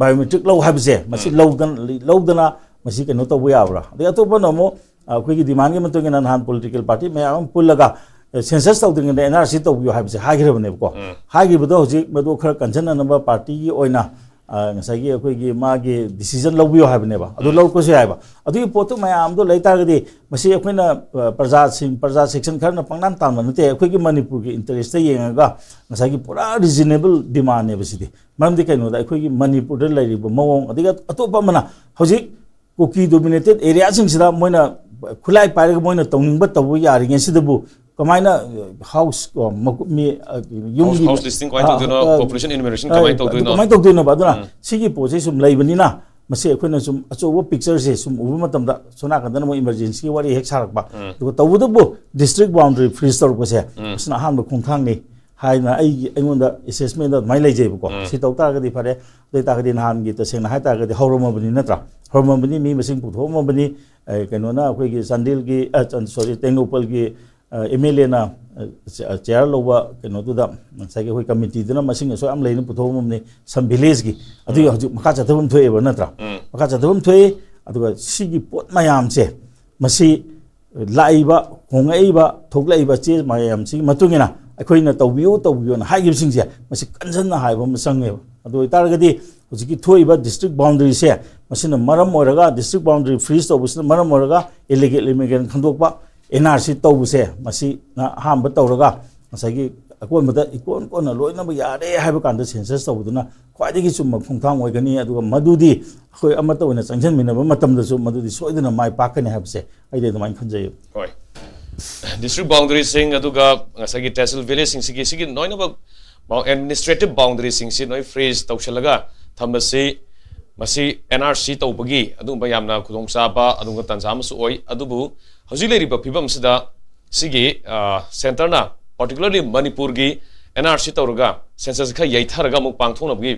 ꯕꯥꯏꯑꯣꯃꯦꯇ꯭ꯔꯤꯛ ꯂꯧ ꯍꯥꯏꯕꯁꯦ ꯃꯁꯤ ꯂꯧꯗꯅ ꯂꯧꯗꯅ ꯃꯁꯤ ꯀꯩꯅꯣ ꯇꯧꯕ ꯌꯥꯕ꯭ꯔꯥ? ꯑꯗꯩ ꯑꯇꯣꯞꯄꯅ ꯑꯃꯨꯛ ꯑ, ꯑꯩꯈꯣꯏꯒꯤ ꯗꯤꯃꯥꯟꯒꯤ ꯃꯇꯨꯡ ꯏꯟꯅ ꯅꯍꯥꯟ ꯄꯣꯂꯤꯇꯤꯀꯦꯜ ꯄꯥꯔꯇꯤ ꯃꯌꯥꯝ ꯑꯃ ꯄꯨꯜꯂꯒ ꯁꯦꯟꯁꯁ ꯇꯧꯗ꯭ꯔꯤꯉꯩꯗ ꯑꯦꯟ ꯑꯥꯔ ꯁꯤ ꯇꯧꯕꯤꯌꯨ ꯍꯥꯏꯕꯁꯦ ꯍꯥꯏꯈ꯭ꯔꯕꯅꯦꯕꯀꯣ꯫ ꯍꯥꯏꯈꯤꯕꯗꯣ ꯍꯧꯖꯤꯛ ꯃꯗꯨ ꯈꯔ ꯀꯟꯁꯤꯟꯅꯅꯕ ꯄꯥꯔꯇꯤꯒꯤ ꯑꯣꯏꯅ ꯑ, ꯉꯁꯥꯏꯒꯤ ꯑꯩꯈꯣꯏꯒꯤ ꯃꯥꯒꯤ ꯗꯤꯁꯤꯖꯟ ꯂꯧꯕꯤꯌꯨ ꯍꯥꯏꯕꯅꯦꯕ꯫ ꯑꯗꯨ ꯂꯧꯔꯛꯄꯁꯨ ꯌꯥꯏꯕ꯫ ꯑꯗꯨꯒꯤ ꯄꯣꯠꯇꯨ ꯃꯌꯥꯝꯗꯣ ꯂꯩ ꯇꯥꯔꯒꯗꯤ ꯃꯁꯤ ꯑꯩꯈꯣꯏꯅ ꯑ, ꯄ꯭ꯔꯖꯥꯁꯤꯡ, ꯄ꯭ꯔꯖꯥ ꯁꯦꯛꯁꯟ ꯈꯔꯅ ꯄꯪꯇꯥꯟ ꯇꯥꯟꯕ ꯅꯠꯇꯦ꯫ ꯑꯩꯈꯣꯏꯒꯤ ꯃꯅꯤꯄꯨꯔꯒꯤ ꯏꯟꯇꯔꯦꯁꯇ ꯌꯦꯡꯉꯒ ꯉꯁꯥꯏꯒꯤ ꯄꯨꯔꯥ ꯔꯤꯖꯅꯦꯕꯜ ꯗꯤꯃꯥꯟꯅꯦꯕ ꯁꯤꯗꯤ꯫ ꯃꯔꯝꯗꯤ ꯀꯩꯅꯣꯗ ꯑꯩꯈꯣꯏꯒꯤ ꯃꯅꯤꯄꯨꯔꯗ ꯂꯩꯔꯤꯕ ꯃꯑꯣꯡ, ꯑꯗꯒꯤ ꯑꯇꯣꯞꯄ ꯑꯃꯅ ꯍꯧꯖꯤꯛ ꯀꯨꯀꯤ ꯗꯣꯃꯤꯅꯦꯇꯦꯠ ꯑꯦꯔꯤꯌꯥꯁꯤꯡꯁꯤꯗ ꯃꯣꯏꯅ ꯈꯨꯠꯂꯥꯏ ꯄꯥꯏꯔꯒ ꯃꯣꯏꯅ ꯇꯧꯅꯤꯡꯕ ꯇꯧꯕ ꯌꯥꯔꯤꯉꯩꯁꯤꯗꯕꯨ ꯀꯃꯥꯏꯅ ꯍꯥꯎꯁ ꯀꯣ, ꯃꯀꯨ-, ꯃꯤ, ꯑ, ꯌꯨꯝꯒꯤ ꯍꯥꯎꯁ ꯂꯤꯁꯇꯤꯡ ꯀꯃꯥꯏꯅ ꯇꯧꯗꯣꯏꯅꯣ? ꯑ, ꯄꯣꯄꯨꯂꯦꯁꯟ ꯏꯅꯨꯃꯦꯔꯦꯁꯟ ꯑ, ꯀꯃꯥꯏꯅ ꯑꯗꯨ ꯇꯧꯗꯣꯏꯅꯣ? ꯀꯃꯥꯏꯅ ꯇꯧꯗꯣꯏꯅꯣꯕ? ꯑꯗꯨꯅ ꯁꯤꯒꯤ ꯄꯣꯠꯁꯦ ꯁꯨꯝ ꯂꯩꯕꯅꯤꯅ ꯃꯁꯤ ꯑꯩꯈꯣꯏꯅ ꯁꯨꯝ ꯑꯆꯧꯕ ꯄꯤꯛꯆꯔꯁꯦ ꯁꯨꯝ ꯎꯕ ꯃꯇꯝꯗ ꯁꯣꯝ ꯅꯥꯀꯟꯗꯅ ꯃꯣꯏ ꯏꯃꯔꯖꯦꯟꯁꯤꯒꯤ ꯋꯥꯔꯤ ꯍꯦꯛ ꯁꯥꯔꯛꯄ꯫ ꯑꯗꯨꯒ ꯇꯧꯕꯇꯕꯨ ꯗꯤꯁꯇ꯭ꯔꯤꯛ ꯕꯥꯎꯟꯗꯔꯤ ꯐ꯭ꯔꯤꯖ ꯇꯧꯔꯛꯄꯁꯦ ꯃꯁꯤꯅ ꯑꯍꯥꯟꯕ ꯈꯣꯡꯊꯥꯡꯅꯤ ꯍꯥꯏꯅ ꯑꯩꯒꯤ, ꯑꯩꯉꯣꯟꯗ ꯑꯦꯁꯦꯁꯃꯦꯟꯗ ꯑꯗꯨꯃꯥꯏꯅ ꯂꯩꯖꯩꯕꯀꯣ꯫ ꯁꯤ ꯇꯧ ꯇꯥꯔꯒꯗꯤ ꯐꯔꯦ꯫ ꯑꯗꯨ ꯑꯣꯏ ꯇꯥꯔꯒꯗꯤ ꯅꯍꯥꯟꯒꯤ ꯇꯁꯦꯡꯅ ꯍꯥꯏ ꯇꯥꯔꯒꯗꯤ ꯍꯧꯔꯝꯃꯕꯅꯤ ꯅꯠꯇ꯭ꯔꯥ? ꯍꯧꯔꯝꯃꯕꯅꯤ, ꯃꯤ ꯃꯁꯤꯡ ꯄꯨꯊꯣꯛꯑꯝꯃꯕꯅꯤ꯫ ꯑꯦ, ꯀꯩꯅꯣꯅ ꯑꯩꯈꯣꯏꯒꯤ ꯆꯥꯟꯗꯦꯜꯒꯤ, ꯑ, ꯆꯟ-, ꯁꯣꯔꯤ, ꯇꯦꯡꯅꯧꯄꯜꯒꯤ, ꯑ, ꯑꯦꯝ ꯑꯦꯜ ꯑꯦꯅ, ꯑ, ꯆꯦ-, ꯑ, ꯆꯤꯌꯥꯔ ꯂꯧꯕ ꯀꯩꯅꯣꯗꯨꯗ ꯉꯁꯥꯏꯒꯤ ꯑꯩꯈꯣꯏ ꯀꯃꯤꯇꯤꯗꯨꯅ ꯃꯁꯤꯡ ꯑꯁꯨꯛ ꯌꯥꯝ ꯂꯩꯅ ꯄꯨꯊꯣꯛꯑꯝꯃꯕꯅꯤ ꯁꯝ ꯚꯤꯂꯦꯖꯀꯤ꯫ ꯑꯗꯨꯒꯤ ꯍꯧꯖꯤꯛ ꯃꯈꯥ ꯆꯠꯊꯐꯝ ꯊꯣꯛꯑꯦꯕ ꯅꯠꯇ꯭ꯔꯥ? ꯃꯈꯥ ꯆꯠꯊꯐꯝ ꯊꯣꯛꯏ꯫ ꯑꯗꯨꯒ ꯁꯤꯒꯤ ꯄꯣꯠ ꯃꯌꯥꯝꯁꯦ ꯃꯁꯤ ꯂꯥꯛꯏꯕ, ꯍꯣꯡꯉꯛꯏꯕ, ꯊꯣꯛꯂꯛꯏꯕ ꯆꯦ ꯃꯌꯥꯝꯁꯤꯒꯤ ꯃꯇꯨꯡ ꯏꯟꯅ ꯑꯩꯈꯣꯏꯅ ꯇꯧꯕꯤꯌꯨ, ꯇꯧꯕꯤꯌꯨꯅ ꯍꯥꯏꯈꯤꯕꯁꯤꯡꯁꯦ ꯃꯁꯤ ꯀꯟꯖꯟꯅ ꯍꯥꯏꯕ ꯑꯃ ꯆꯪꯉꯦꯕ꯫ ꯑꯗꯨ ꯑꯣꯏꯇꯥꯔꯒꯗꯤ ꯍꯧꯖꯤꯛꯀꯤ ꯊꯣꯛꯏꯕ ꯗꯤꯁꯇ꯭ꯔꯤꯛ ꯕꯥꯎꯟꯗꯔꯤꯁꯦ ꯃꯁꯤꯅ ꯃꯔꯝ ꯑꯣꯏꯔꯒ, ꯗꯤꯁꯇ꯭ꯔꯤꯛ ꯕꯥꯎꯟꯗꯔꯤ ꯐ꯭ꯔꯤꯖ ꯇꯧꯕꯁꯤꯅ ꯃꯔꯝ ꯑꯣꯏꯔꯒ ꯏꯂꯤꯒꯦꯜ ꯏꯃꯤꯒ꯭ꯔꯦꯟ ꯈꯟꯗꯣꯛꯄ, ꯑꯦꯟ ꯑꯥꯔ ꯁꯤ ꯇꯧꯕꯁꯦ ꯃꯁꯤꯅ ꯑꯍꯥꯟꯕ ꯇꯧꯔꯒ ꯉꯁꯥꯏꯒꯤ ꯑꯀꯣꯟꯕꯗ ꯏꯀꯣꯟ ꯀꯣꯟꯅ ꯂꯣꯏꯅꯃꯛ ꯌꯥꯔꯦ ꯍꯥꯏꯕ ꯀꯥꯟꯗ ꯁꯦꯟꯁꯁ ꯇꯧꯕꯗꯨꯅ ꯈ꯭ꯋꯥꯏꯗꯒꯤ ꯆꯨꯝꯕ ꯈꯣꯡꯊꯥꯡ ꯑꯣꯏꯒꯅꯤ꯫ ꯑꯗꯨꯒ ꯃꯗꯨꯗꯤ ꯑꯩꯈꯣꯏ ꯑꯃꯠꯇ ꯑꯣꯏꯅ ꯆꯪꯁꯤꯟꯃꯤꯟꯅꯕ ꯃꯇꯝꯗꯁꯨ ꯃꯗꯨꯗꯤ ꯁꯣꯏꯗꯅ ꯃꯥꯏ ꯄꯥꯛꯀꯅꯤ ꯍꯥꯏꯕꯁꯦ ꯑꯩꯗꯤ ꯑꯗꯨꯃꯥꯏꯅ ꯈꯟꯖꯩ꯫ ꯍꯣꯏ, ꯗꯤꯁꯇ꯭ꯔꯤꯛ ꯕꯥꯎꯟꯗꯔꯤꯁꯤꯡ ꯑꯗꯨꯒ ꯉꯁꯥꯏꯒꯤ ꯇꯦꯁꯤꯜ ꯚꯤꯂꯦꯖꯁꯤꯡꯁꯤꯒꯤ ꯁꯤꯒꯤ ꯂꯣꯏꯅꯃꯛ ꯑꯦꯗꯃꯤꯅꯤꯁꯇ꯭ꯔꯦꯇꯤꯚ ꯕꯥꯎꯟꯗꯔꯤꯁꯤꯡꯁꯤ ꯅꯣꯏ ꯐ꯭ꯔꯤꯖ ꯇꯧꯁꯤꯜꯂꯒ ꯊꯝꯕꯁꯤ ꯃꯁꯤ ꯑꯦꯟ ꯑꯥꯔ ꯁꯤ ꯇꯧꯕꯒꯤ ꯑꯗꯨꯒꯨꯝꯕ ꯌꯥꯝꯅ ꯈꯨꯗꯣꯡꯆꯥꯕ ꯑꯗꯨꯒꯨꯝꯕ ꯇꯥꯟꯖꯥ ꯑꯃꯁꯨ ꯑꯣꯏ꯫ ꯑꯗꯨꯕꯨ ꯍꯧꯖꯤꯛ ꯂꯩꯔꯤꯕ ꯐꯤꯕꯝꯁꯤꯗ ꯁꯤꯒꯤ ꯁꯦꯟꯇꯔꯅ, ꯄꯥꯔꯇꯤꯀꯨꯂꯔꯂꯤ ꯃꯅꯤꯄꯨꯔꯒꯤ ꯑꯦꯟ ꯑꯥꯔ ꯁꯤ ꯇꯧꯔꯒ ꯁꯦꯟꯁꯁ ꯈꯔ ꯌꯩꯊꯔꯒ ꯑꯃꯨꯛ ꯄꯥꯡꯊꯣꯛꯅꯕꯒꯤ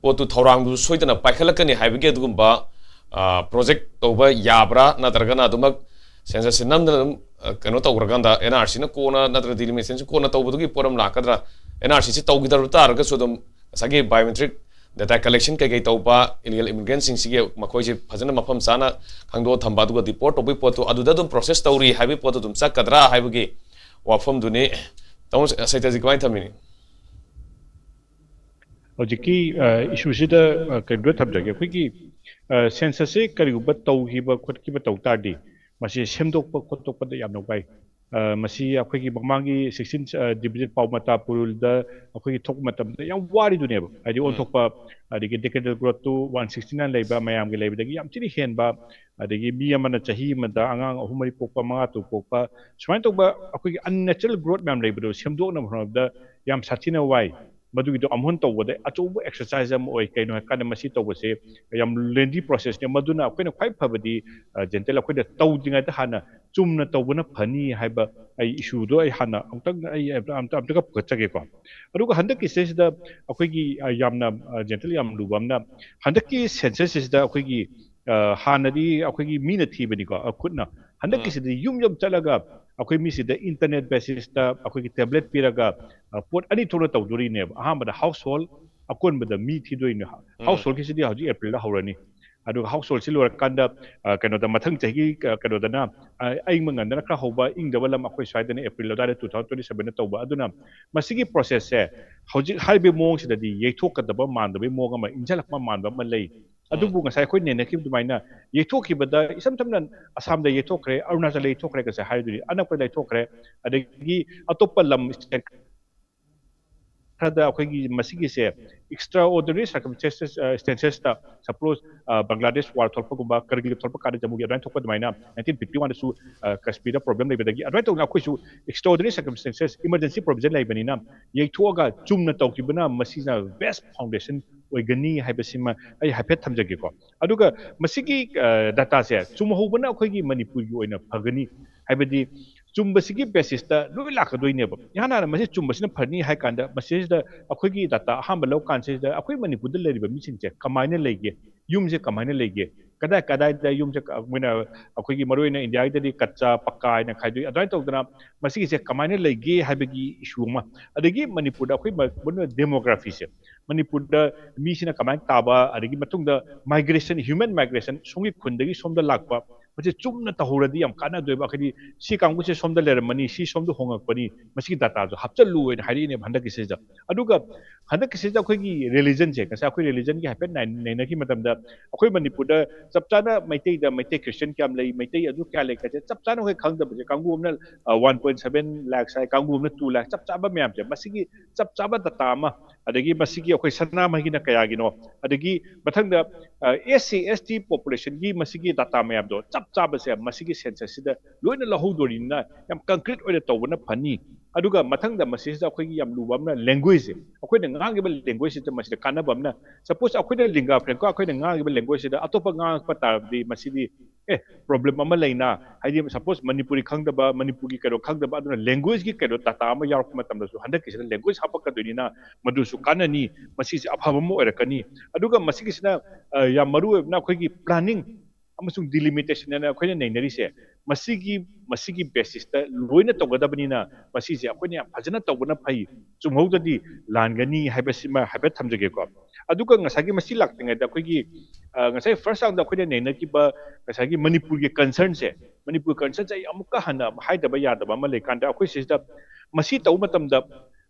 ꯄꯣꯠꯇꯨ ꯊꯧꯔꯥꯡꯗꯨ ꯁꯣꯏꯗꯅ ꯄꯥꯏꯈꯠꯂꯛꯀꯅꯤ ꯍꯥꯏꯕꯒꯤ ꯑꯗꯨꯒꯨꯝꯕ ꯄ꯭ꯔꯣꯖꯦꯛ ꯇꯧꯕ ꯌꯥꯕ꯭ꯔꯥ, ꯅꯠꯇ꯭ꯔꯒꯅ ꯑꯗꯨꯃꯛ ꯁꯦꯟꯁꯁꯁꯤ ꯅꯝꯗꯅ ꯑꯗꯨꯝ ꯀꯩꯅꯣ ꯇꯧꯈ꯭ꯔꯀꯥꯟꯗ ꯑꯦꯟ ꯑꯥꯔ ꯁꯤꯅ ꯀꯣꯟꯅ ꯅꯠꯇ꯭ꯔꯒ ꯗꯤꯂꯤꯃꯤꯇꯦꯁꯟꯁꯤ ꯀꯣꯟꯅ ꯇꯧꯕꯗꯨꯒꯤ ꯄꯣꯠ ꯑꯃ ꯂꯥꯛꯀꯗ꯭ꯔꯥ? ꯑꯦꯟ ꯑꯥꯔ ꯁꯤꯁꯤ ꯇꯧꯈꯤꯗꯕ ꯇꯥꯔꯒꯁꯨ ꯑꯗꯨꯝ ꯉꯁꯥꯏꯒꯤ ꯕꯥꯏꯑꯣꯃꯦꯇ꯭ꯔꯤꯛ ꯗꯦꯇꯥ ꯀꯂꯦꯛꯁꯟ ꯀꯩꯀꯩ ꯇꯧꯕ ꯏꯂꯤꯒꯦꯜ ꯏꯃꯤꯒ꯭ꯔꯦꯟꯁꯤꯡꯁꯤꯒꯤ ꯃꯈꯣꯏꯁꯦ ꯐꯖꯅ ꯃꯐꯝ ꯆꯥꯅ ꯈꯪꯗꯣꯛꯑ ꯊꯝꯕ, ꯑꯗꯨꯒ ꯗꯤꯄꯣꯔꯠ ꯇꯧꯕꯒꯤ ꯄꯣꯠꯇꯨ ꯑꯗꯨꯗ ꯑꯗꯨꯝ ꯄ꯭ꯔꯣꯁꯦꯁ ꯇꯧꯔꯤ ꯍꯥꯏꯕꯒꯤ ꯄꯣꯠꯇꯨ ꯑꯗꯨꯝ ꯆꯠꯀꯗ꯭ꯔꯥ ꯍꯥꯏꯕꯒꯤ ꯋꯥꯐꯝꯗꯨꯅꯤ꯫ ꯇꯥꯃꯣ ꯁꯩꯇꯥꯖꯤ, ꯀꯃꯥꯏꯅ ꯊꯝꯕꯤꯅꯤ? ꯍꯧꯖꯤꯛꯀꯤ ꯏꯁꯨꯁꯤꯗ ꯀꯩꯅꯣ ꯊꯝꯖꯒꯦ꯫ ꯑꯩꯈꯣꯏꯒꯤ ꯁꯦꯟꯁꯁꯁꯦ ꯀꯔꯤꯒꯨꯝꯕ ꯇꯧꯈꯤꯕ ꯈꯣꯠꯈꯤꯕ ꯇꯧ ꯇꯥꯔꯗꯤ ꯃꯁꯤ ꯁꯦꯝꯗꯣꯛꯄ ꯈꯣꯠꯇꯣꯛꯄꯗ ꯌꯥꯝꯅ ꯋꯥꯏ꯫ ꯃꯁꯤ ꯑꯩꯈꯣꯏꯒꯤ ꯃꯃꯥꯡꯒꯤ ꯁꯤꯛꯁꯇꯤꯟ ꯗꯤꯕꯤꯖꯟ ꯄꯥꯎꯃꯇꯥ ꯄꯨꯔꯨꯜꯗ ꯑꯩꯈꯣꯏꯒꯤ ꯊꯣꯛꯄ ꯃꯇꯝꯗ ꯌꯥꯝ ꯋꯥꯔꯤꯗꯨꯅꯦꯕ꯫ ꯍꯥꯏꯗꯤ ꯑꯣꯟꯊꯣꯛꯄ, ꯑꯗꯒꯤ ꯗꯦꯀꯦꯗꯦꯜ ꯒ꯭ꯔꯣꯠꯇꯨ ꯋꯥꯟ ꯁꯤꯛꯁꯇꯤ ꯅꯥꯏꯟ ꯂꯩꯕ, ꯃꯌꯥꯝꯒꯤ ꯂꯩꯕꯗꯒꯤ ꯌꯥꯝ ꯊꯤꯅ ꯍꯦꯟꯕ, ꯑꯗꯒꯤ ꯃꯤ ꯑꯃꯅ ꯆꯍꯤ ꯑꯃꯗ ꯑꯉꯥꯡ ꯑꯍꯨꯝ ꯃꯔꯤ ꯄꯣꯛꯄ, ꯃꯉꯥ ꯇꯔꯨꯛ ꯄꯣꯛꯄ, ꯁꯨꯃꯥꯏꯅ ꯇꯧꯕ ꯑꯩꯈꯣꯏꯒꯤ ꯑꯟꯅꯦꯆꯔꯦꯜ ꯒ꯭ꯔꯣꯠ ꯃꯌꯥꯝ ꯂꯩꯕꯗꯣ ꯁꯦꯝꯗꯣꯛꯅꯕ ꯍꯣꯠꯅꯕꯗ ꯌꯥꯝ ꯁꯥꯊꯤꯅ ꯋꯥꯏ꯫ ꯃꯗꯨꯒꯤꯗꯣ ꯑꯃꯨꯛ ꯍꯟꯅ ꯇꯧꯕꯗ ꯑꯆꯧꯕ ꯑꯦꯛꯁꯔꯁꯥꯏꯁ ꯑꯃ ꯑꯣꯏ꯫ ꯀꯩꯅꯣ ꯍꯥꯏꯀꯥꯟꯗ ꯃꯁꯤ ꯇꯧꯕꯁꯦ ꯌꯥꯝ ꯂꯦꯟꯗꯤ ꯄ꯭ꯔꯣꯁꯦꯁꯅꯦ꯫ ꯃꯗꯨꯅ ꯑꯩꯈꯣꯏꯅ ꯈ꯭ꯋꯥꯏ ꯐꯕꯗꯤ ꯖꯦꯟꯇꯦꯜ ꯑꯩꯈꯣꯏꯅ ꯇꯧꯗ꯭ꯔꯤꯉꯩꯗ ꯍꯥꯟꯅ ꯆꯨꯝꯅ ꯇꯧꯕꯅ ꯐꯅꯤ ꯍꯥꯏꯕ ꯑꯩ ꯏꯁꯨꯗꯣ ꯑꯩ ꯍꯥꯟꯅ ꯑꯃꯨꯛꯇꯪ ꯑꯩ ꯑꯝꯇ ꯑꯝꯇꯒ ꯄꯨꯈꯠꯆꯒꯦꯀꯣ꯫ ꯑꯗꯨꯒ ꯍꯟꯗꯛꯀꯤ ꯁꯤꯗꯩꯁꯤꯗ ꯑꯩꯈꯣꯏꯒꯤ ꯌꯥꯝꯅ ꯖꯦꯟꯇꯦꯜ ꯌꯥꯝ ꯂꯨꯕ ꯑꯃꯅ, ꯍꯟꯗꯛꯀꯤ ꯁꯦꯟꯁꯁꯁꯤꯗ ꯑꯩꯈꯣꯏꯒꯤ ꯍꯥꯟꯅꯗꯤ ꯑꯩꯈꯣꯏꯒꯤ ꯃꯤꯅ ꯊꯤꯕꯅꯤꯀꯣ, ꯈꯨꯠꯅ꯫ ꯍꯟꯗꯛꯀꯤꯁꯤꯗꯤ ꯌꯨꯝ ꯌꯨꯝ ꯆꯠꯂꯒ ꯑꯩꯈꯣꯏ ꯃꯤꯁꯤꯗ ꯏꯟꯇꯔꯅꯦꯠ ꯕꯦꯁꯤꯁꯇ ꯑꯩꯈꯣꯏꯒꯤ ꯇꯦꯕ꯭ꯂꯦꯠ ꯄꯤꯔꯒ ꯄꯣꯠ ꯑꯅꯤ ꯊꯣꯛꯅ ꯇꯧꯗꯣꯔꯤꯅꯦꯕ꯫ ꯑꯍꯥꯟꯕꯗ ꯍꯥꯎꯁ ꯍꯣꯜ, ꯑꯀꯣꯟꯕꯗ ꯃꯤ ꯊꯤꯗꯣꯏꯅꯦ꯫ ꯍꯥꯎꯁ ꯍꯣꯜꯒꯤꯁꯤꯗꯤ ꯍꯧꯖꯤꯛ ꯑꯦꯄ꯭ꯔꯤꯜꯗ ꯍꯧꯔꯅꯤ꯫ ꯑꯗꯨꯒ ꯍꯥꯎꯁ ꯍꯣꯜꯁꯤ ꯂꯣꯏꯔꯀꯥꯟꯗ ꯀꯩꯅꯣꯗ ꯃꯊꯪ ꯆꯍꯤꯒꯤ ꯀꯩꯅꯣꯗꯅ ꯑꯏꯪꯕ ꯉꯟꯗꯅ ꯈꯔ ꯍꯧꯕ ꯏꯪꯗꯕ ꯂꯝ ꯑꯩꯈꯣꯏ ꯁ꯭ꯋꯥꯏꯗꯅ ꯑꯦꯄ꯭ꯔꯤꯜ ꯑꯗꯨꯋꯥꯏꯗ ꯇꯨ ꯊꯥꯎꯖꯟ ꯇ꯭ꯋꯦꯟꯇꯤ ꯁꯕꯦꯟꯗ ꯇꯧꯕ꯫ ꯑꯗꯨꯅ ꯃꯁꯤꯒꯤ ꯄ꯭ꯔꯣꯁꯦꯁꯁꯦ ꯍꯧꯖꯤꯛ ꯍꯥꯏꯔꯤꯕ ꯃꯑꯣꯡꯁꯤꯗꯗꯤ ꯌꯩꯊꯣꯛꯀꯗꯕ ꯃꯥꯟꯗꯕꯒꯤ ꯃꯑꯣꯡ ꯑꯃ, ꯏꯟꯁꯤꯜꯂꯛꯄ ꯃꯥꯟꯕ ꯑꯃ ꯂꯩ꯫ ꯑꯗꯨꯕꯨ ꯉꯁꯥꯏ ꯑꯩꯈꯣꯏ ꯅꯩꯅꯈꯤꯕ ꯑꯗꯨꯃꯥꯏꯅ ꯌꯩꯊꯣꯛꯈꯤꯕꯗ ꯏꯁꯝ ꯁꯝꯅ ꯑꯁꯥꯝꯗ ꯌꯩꯊꯣꯛꯈ꯭ꯔꯦ, ꯑꯔꯨꯅꯥꯆꯜꯗ ꯌꯩꯊꯣꯛꯈ꯭ꯔꯦ ꯀꯁꯦ ꯍꯥꯏꯗꯨꯅꯤ, ꯑꯅꯛꯄꯗ ꯌꯩꯊꯣꯛꯈ꯭ꯔꯦ꯫ ꯑꯗꯒꯤ ꯑꯇꯣꯞꯄ ꯂꯝ state ꯈꯔꯗ ꯑꯩꯈꯣꯏꯒꯤ ꯃꯁꯤꯒꯤꯁꯦ extraordinary circumstances, circumstances ꯇ, suppose, ꯕꯪꯒ꯭ꯂꯥꯗꯦꯁ ꯋꯥꯔ ꯊꯣꯛꯂꯛꯄꯒꯨꯝꯕ, ꯀꯔꯒꯤꯜ ꯊꯣꯛꯂꯛꯄ ꯀꯥꯟꯗ ꯖꯝꯃꯨꯒꯤ ꯑꯗꯨꯃꯥꯏꯅ ꯊꯣꯛꯄ ꯑꯗꯨꯃꯥꯏꯅ, ꯅꯥꯏꯟꯇꯤꯟ ꯐꯤꯐꯇꯤ ꯋꯥꯟꯗꯁꯨ ꯀꯁꯃꯤꯔꯗ ꯄ꯭ꯔꯣꯕ꯭ꯂꯦꯝ ꯂꯩꯕꯗꯒꯤ, ꯑꯗꯨꯃꯥꯏꯅ ꯇꯧꯗꯅ ꯑꯩꯈꯣꯏꯁꯨ extraordinary circumstances, emergency provision ꯂꯩꯕꯅꯤꯅ, ꯌꯩꯊꯣꯛꯑꯒ ꯆꯨꯝꯅ ꯇꯧꯈꯤꯕꯅ ꯃꯁꯤꯅ best foundation ꯑꯣꯏꯒꯅꯤ ꯍꯥꯏꯕꯁꯤꯃ ꯑꯩ ꯍꯥꯏꯐꯦꯠ ꯊꯝꯖꯒꯦꯀꯣ꯫ ꯑꯗꯨꯒ ꯃꯁꯤꯒꯤ ꯗꯇꯥꯁꯦ ꯆꯨꯝꯍꯧꯕꯅ ꯑꯩꯈꯣꯏꯒꯤ ꯃꯅꯤꯄꯨꯔꯒꯤ ꯑꯣꯏꯅ ꯐꯒꯅꯤ, ꯍꯥꯏꯕꯗꯤ ꯆꯨꯝꯕꯁꯤꯒꯤ ꯕꯦꯁꯤꯁꯇ ꯂꯣꯏ ꯂꯥꯛꯀꯗꯣꯏꯅꯦꯕ꯫ ꯏꯍꯥꯟ ꯍꯥꯟꯅ ꯃꯁꯤ ꯆꯨꯝꯕꯁꯤꯅ ꯐꯅꯤ ꯍꯥꯏ ꯀꯥꯟꯗ, ꯃꯁꯤꯁꯤꯗ ꯑꯩꯈꯣꯏꯒꯤ ꯗꯇꯥ ꯑꯍꯥꯟꯕ ꯂꯧ ꯀꯥꯟꯁꯤꯗ ꯑꯩꯈꯣꯏ ꯃꯅꯤꯄꯨꯔꯗ ꯂꯩꯔꯤꯕ ꯃꯤꯁꯤꯡꯁꯦ ꯀꯃꯥꯏꯅ ꯂꯩꯒꯦ, ꯌꯨꯝꯁꯦ ꯀꯃꯥꯏꯅ ꯂꯩꯒꯦ, ꯀꯗꯥꯏ ꯀꯗꯥꯏꯗ ꯌꯨꯝꯁꯦ ꯀ-, ꯃꯣꯏꯅ, ꯑꯩꯈꯣꯏꯒꯤ ꯃꯔꯨꯑꯣꯏꯅ ꯏꯟꯗꯤꯌꯥꯒꯤꯗꯗꯤ ꯀꯠꯆꯥ ꯄꯛꯀꯥ ꯍꯥꯏꯅ ꯈꯥꯏꯗꯣꯛꯏ꯫ ꯑꯗꯨꯃꯥꯏꯅ ꯇꯧꯗꯅ ꯃꯁꯤꯒꯤꯁꯦ ꯀꯃꯥꯏꯅ ꯂꯩꯒꯦ ꯍꯥꯏꯕꯒꯤ ꯏꯁꯨ ꯑꯃ, ꯑꯗꯒꯤ ꯃꯅꯤꯄꯨꯔꯗ ꯑꯩꯈꯣꯏ ꯃ-, ꯃꯔꯨꯑꯣꯏꯅ ꯗꯦꯃꯣꯒ꯭ꯔꯥꯐꯤꯁꯦ, ꯃꯅꯤꯄꯨꯔꯗ ꯃꯤꯁꯤꯅ ꯀꯃꯥꯏꯅ ꯇꯥꯕ, ꯑꯗꯒꯤ ꯃꯇꯨꯡꯗ migration, human migration, ꯁꯣꯝꯒꯤ ꯈꯨꯟꯗꯒꯤ ꯁꯣꯝꯗ ꯂꯥꯛꯄ, ꯃꯁꯤ ꯆꯨꯝꯅ ꯇꯧꯍꯧꯔꯗꯤ ꯌꯥꯝ ꯀꯥꯟꯅꯗꯣꯏꯕ꯫ ꯑꯩꯈꯣꯏꯗꯤ ꯁꯤ ꯀꯥꯡꯕꯨꯁꯦ ꯁꯣꯝꯗ ꯂꯩꯔꯝꯃꯅꯤ, ꯁꯤ ꯁꯣꯝꯗ ꯍꯣꯡꯉꯛꯄꯅꯤ, ꯃꯁꯤꯒꯤ ꯗꯇꯥꯁꯨ ꯍꯥꯞꯆꯜꯂꯨ ꯍꯥꯏꯅ ꯍꯥꯏꯔꯛꯏꯅꯦꯕ ꯍꯟꯗꯛꯀꯤꯁꯤꯗ꯫ ꯑꯗꯨꯒ ꯍꯟꯗꯛꯀꯤꯁꯤꯗ ꯑꯩꯈꯣꯏꯒꯤ ꯔꯤꯂꯤꯖꯟꯁꯦ, ꯉꯁꯥꯏ ꯑꯩꯈꯣꯏ ꯔꯤꯂꯤꯖꯟꯒꯤ ꯍꯥꯏꯐꯦꯠ ꯅꯩ-, ꯅꯩꯅꯈꯤꯕ ꯃꯇꯝꯗ, ꯑꯩꯈꯣꯏ ꯃꯅꯤꯄꯨꯔꯗ ꯆꯞ ꯆꯥꯅ ꯃꯩꯇꯩꯗ ꯃꯩꯇꯩ ꯈ꯭ꯔꯤꯁꯇꯤꯌꯟ ꯀꯌꯥꯝ ꯂꯩ, ꯃꯩꯇꯩ ꯑꯗꯨ ꯀꯌꯥ ꯂꯩ ꯀꯥꯏꯁꯦ ꯆꯞ ꯆꯥꯅ ꯑꯩꯈꯣꯏ ꯈꯪꯗꯕꯁꯦ, ꯀꯥꯡꯕꯨ ꯑꯃꯅ ꯋꯥꯟ ꯄꯣꯏꯟ ꯁꯚꯦꯟ ꯂꯥꯛꯁ ꯍꯥꯏ, ꯀꯥꯡꯕꯨ ꯑꯃꯅ ꯇꯨ ꯂꯥꯛꯁ, ꯆꯞ ꯆꯥꯕ ꯃꯌꯥꯝꯁꯦ, ꯃꯁꯤꯒꯤ ꯆꯞ ꯆꯥꯕ ꯗꯇꯥ ꯑꯃ, ꯑꯗꯒꯤ ꯃꯁꯤꯒꯤ ꯑꯩꯈꯣꯏ ꯁꯅꯥꯃꯍꯤꯅ ꯀꯌꯥꯒꯤꯅꯣ, ꯑꯗꯒꯤ ꯃꯊꯪꯗ ꯑꯦꯁ ꯁꯤ ꯑꯦꯁ ꯇꯤ ꯄꯣꯄꯨꯂꯦꯁꯟꯒꯤ ꯃꯁꯤꯒꯤ ꯗꯇꯥ ꯃꯌꯥꯝꯗꯣ ꯆꯞ ꯆꯥꯕꯁꯦ ꯃꯁꯤꯒꯤ ꯁꯦꯟꯁꯁꯁꯤꯗ ꯂꯣꯏꯅ ꯂꯧꯍꯧꯗꯣꯔꯤꯅꯤꯅ, ꯌꯥꯝ ꯀꯟꯀ꯭ꯔꯤꯠ ꯑꯣꯏꯅ ꯇꯧꯕꯅ ꯐꯅꯤ꯫ ꯑꯗꯨꯒ ꯃꯊꯪꯗ ꯃꯁꯤꯁꯤꯗ ꯑꯩꯈꯣꯏꯒꯤ ꯌꯥꯝ ꯂꯨꯕ ꯑꯃꯅ ꯂꯦꯡꯒ꯭ꯋꯦꯖꯁꯦ꯫ ꯑꯩꯈꯣꯏꯅ ꯉꯥꯡꯉꯤꯕ ꯂꯦꯡꯒ꯭ꯋꯦꯖꯁꯤꯗ ꯃꯁꯤꯗ ꯀꯥꯟꯅꯕ ꯑꯃꯅ, ꯁꯄꯣꯁ ꯑꯩꯈꯣꯏꯅ ꯂꯤꯡꯒꯥ ꯐ꯭ꯔꯦꯡꯀꯣ ꯑꯩꯈꯣꯏꯅ ꯉꯥꯡꯉꯤꯕ ꯂꯦꯡꯒ꯭ꯋꯦꯖꯁꯤꯗ ꯑꯇꯣꯞꯄ ꯉꯥꯡꯉꯛꯄ ꯇꯥꯔꯕꯗꯤ ꯃꯁꯤꯗꯤ, ꯑꯦ, ꯄ꯭ꯔꯣꯕ꯭ꯂꯦꯝ ꯑꯃ ꯂꯩꯅ, ꯍꯥꯏꯗꯤ ꯁꯄꯣꯁ ꯃꯅꯤꯄꯨꯔꯤ ꯈꯪꯗꯕ, ꯃꯅꯤꯄꯨꯔꯒꯤ ꯀꯩꯅꯣ ꯈꯪꯗꯕ, ꯑꯗꯨꯅ ꯂꯦꯡꯒ꯭ꯋꯦꯖꯀꯤ ꯀꯩꯅꯣ ꯗꯇꯥ ꯑꯃ ꯌꯥꯎꯔꯛꯄ ꯃꯇꯝꯗꯁꯨ ꯍꯟꯗꯛꯀꯤꯁꯤꯗ ꯂꯦꯡꯒ꯭ꯋꯦꯖ ꯍꯥꯞꯄꯛꯀꯗꯣꯏꯅꯤꯅ ꯃꯗꯨꯁꯨ ꯀꯥꯟꯅꯅꯤ, ꯃꯁꯤꯁꯦ ꯑꯐꯕ ꯑꯃ ꯑꯣꯏꯔꯛꯀꯅꯤ꯫ ꯑꯗꯨꯒ ꯃꯁꯤꯒꯤꯁꯤꯅ, ꯑ, ꯌꯥꯝ ꯃꯔꯨ ꯑꯣꯏꯕꯅ ꯑꯩꯈꯣꯏꯒꯤ ꯄ꯭ꯂꯥꯅꯤꯡ ꯑꯃꯁꯨꯡ ꯗꯤꯂꯤꯃꯤꯇꯦꯁꯟ ꯑꯅ ꯑꯩꯈꯣꯏꯅ ꯅꯩꯅꯔꯤꯁꯦ, ꯃꯁꯤꯒꯤ, ꯃꯁꯤꯒꯤ ꯕꯦꯁꯤꯁꯇ ꯂꯣꯏꯅ ꯇꯧꯒꯗꯕꯅꯤꯅ ꯃꯁꯤꯁꯦ ꯑꯩꯈꯣꯏꯅ ꯌꯥꯝ ꯐꯖꯅ ꯇꯧꯕꯅ ꯐꯩ꯫ ꯆꯨꯝꯍꯧꯗ꯭ꯔꯗꯤ ꯂꯥꯟꯒꯅꯤ ꯍꯥꯏꯕꯁꯤꯃ ꯍꯥꯏꯐꯦꯠ ꯊꯝꯖꯒꯦꯀꯣ꯫ ꯑꯗꯨꯒ ꯉꯁꯥꯏꯒꯤ ꯃꯁꯤ ꯂꯥꯛꯇ꯭ꯔꯤꯉꯩꯗ ꯑꯩꯈꯣꯏꯒꯤ, ꯑ, ꯉꯁꯥꯏ ꯐꯥꯔꯁ ꯔꯥꯎꯟꯗ ꯑꯩꯈꯣꯏꯅ ꯅꯩꯅꯈꯤꯕ ꯉꯁꯥꯏꯒꯤ ꯃꯅꯤꯄꯨꯔꯒꯤ ꯀꯟꯁꯔꯟꯁꯦ, ꯃꯅꯤꯄꯨꯔ ꯀꯟꯁꯔꯟꯁꯦ ꯑꯩ ꯑꯃꯨꯛꯀ ꯍꯟꯅ ꯍꯥꯏꯗꯕ ꯌꯥꯗꯕ ꯑꯃ ꯂꯩꯀꯥꯟꯗ, ꯑꯩꯈꯣꯏ ꯁꯤꯁꯤꯗ ꯃꯁꯤ ꯇꯧꯕ ꯃꯇꯝꯗ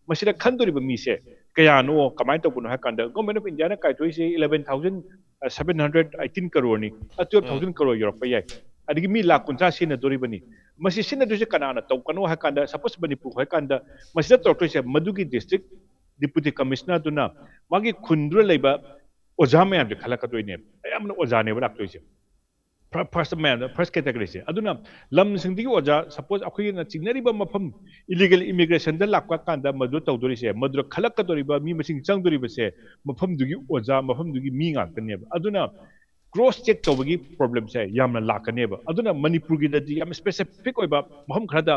ꯃꯁꯤꯗ ꯈꯟꯗꯣꯔꯤꯕ ꯃꯤꯁꯦ ꯀꯌꯥꯅꯣ, ꯀꯃꯥꯏꯅ ꯇꯧꯕꯅꯣ ꯍꯥꯏ ꯀꯥꯟꯗ, Government of India ꯅ ꯀꯥꯏꯊꯣꯛꯏꯁꯦ eleven thousand seven hundred eighteen crore ꯅꯤ, twelve thousand crore ꯌꯧꯔꯛꯄ ꯌꯥꯏ꯫ ꯑꯗꯒꯤ ꯃꯤ ꯂꯥꯈ ꯀꯨꯟꯊ꯭ꯔꯥ ꯁꯤꯖꯤꯟꯅꯗꯣꯔꯤꯕꯅꯤ꯫ ꯃꯁꯤ ꯁꯤꯖꯤꯟꯅꯗꯣꯏꯁꯦ ꯀꯅꯥꯅ ꯇꯧꯒꯅꯣ ꯍꯥꯏ ꯀꯥꯟꯗ, ꯁꯄꯣꯁ ꯃꯅꯤꯄꯨꯔ ꯍꯥꯏ ꯀꯥꯟꯗ, ꯃꯁꯤꯗ ꯇꯧꯔꯛꯇꯣꯏꯁꯦ ꯃꯗꯨꯒꯤ ꯗꯤꯁꯇ꯭ꯔꯤꯛ ꯗꯤꯄꯨꯇꯤ ꯀꯃꯤꯁꯅꯔꯗꯨꯅ ꯃꯥꯒꯤ ꯈꯨꯟꯗꯨꯗ ꯂꯩꯕ ꯑꯣꯖꯥ ꯃꯌꯥꯝꯁꯦ ꯈꯜꯂꯛꯀꯗꯣꯏꯅꯦꯕ꯫ ꯑꯌꯥꯝꯕꯅ ꯑꯣꯖꯥꯅꯦꯕ ꯂꯥꯛꯇꯣꯏꯁꯦ꯫ ꯐꯥꯔꯁ ꯃꯌꯥꯝꯗ ꯐꯥꯔꯁ ꯀꯦꯇꯒꯔꯤꯁꯦ꯫ ꯑꯗꯨꯅ ꯂꯝꯁꯤꯡꯗꯒꯤ ꯑꯣꯖꯥ, ꯁꯄꯣꯁ ꯑꯩꯈꯣꯏꯅ ꯆꯤꯡꯅꯔꯤꯕ ꯃꯐꯝ, ꯏꯂꯤꯒꯦꯜ ꯏꯃꯤꯒ꯭ꯔꯦꯁꯟꯗ ꯂꯥꯛꯄ ꯀꯥꯟꯗ ꯃꯗꯨ ꯇꯧꯗꯣꯔꯤꯁꯦ, ꯃꯗꯨꯗ ꯈꯜꯂꯛꯀꯗꯧꯔꯤꯕ ꯃꯤ ꯃꯁꯤꯡ ꯆꯪꯗꯣꯔꯤꯕꯁꯦ ꯃꯐꯝꯗꯨꯒꯤ ꯑꯣꯖꯥ, ꯃꯐꯝꯗꯨꯒꯤ ꯃꯤ ꯉꯥꯛꯇꯅꯦꯕ꯫ ꯑꯗꯨꯅ ꯀ꯭ꯔꯣꯁ ꯆꯦꯛ ꯇꯧꯕꯒꯤ ꯄ꯭ꯔꯣꯕ꯭ꯂꯦꯝꯁꯦ ꯌꯥꯝꯅ ꯂꯥꯛꯀꯅꯦꯕ꯫ ꯑꯗꯨꯅ ꯃꯅꯤꯄꯨꯔꯒꯤꯗꯗꯤ ꯌꯥꯝ ꯁ꯭ꯄꯦꯁꯤꯐꯤꯛ ꯑꯣꯏꯕ ꯃꯐꯝ ꯈꯔꯗ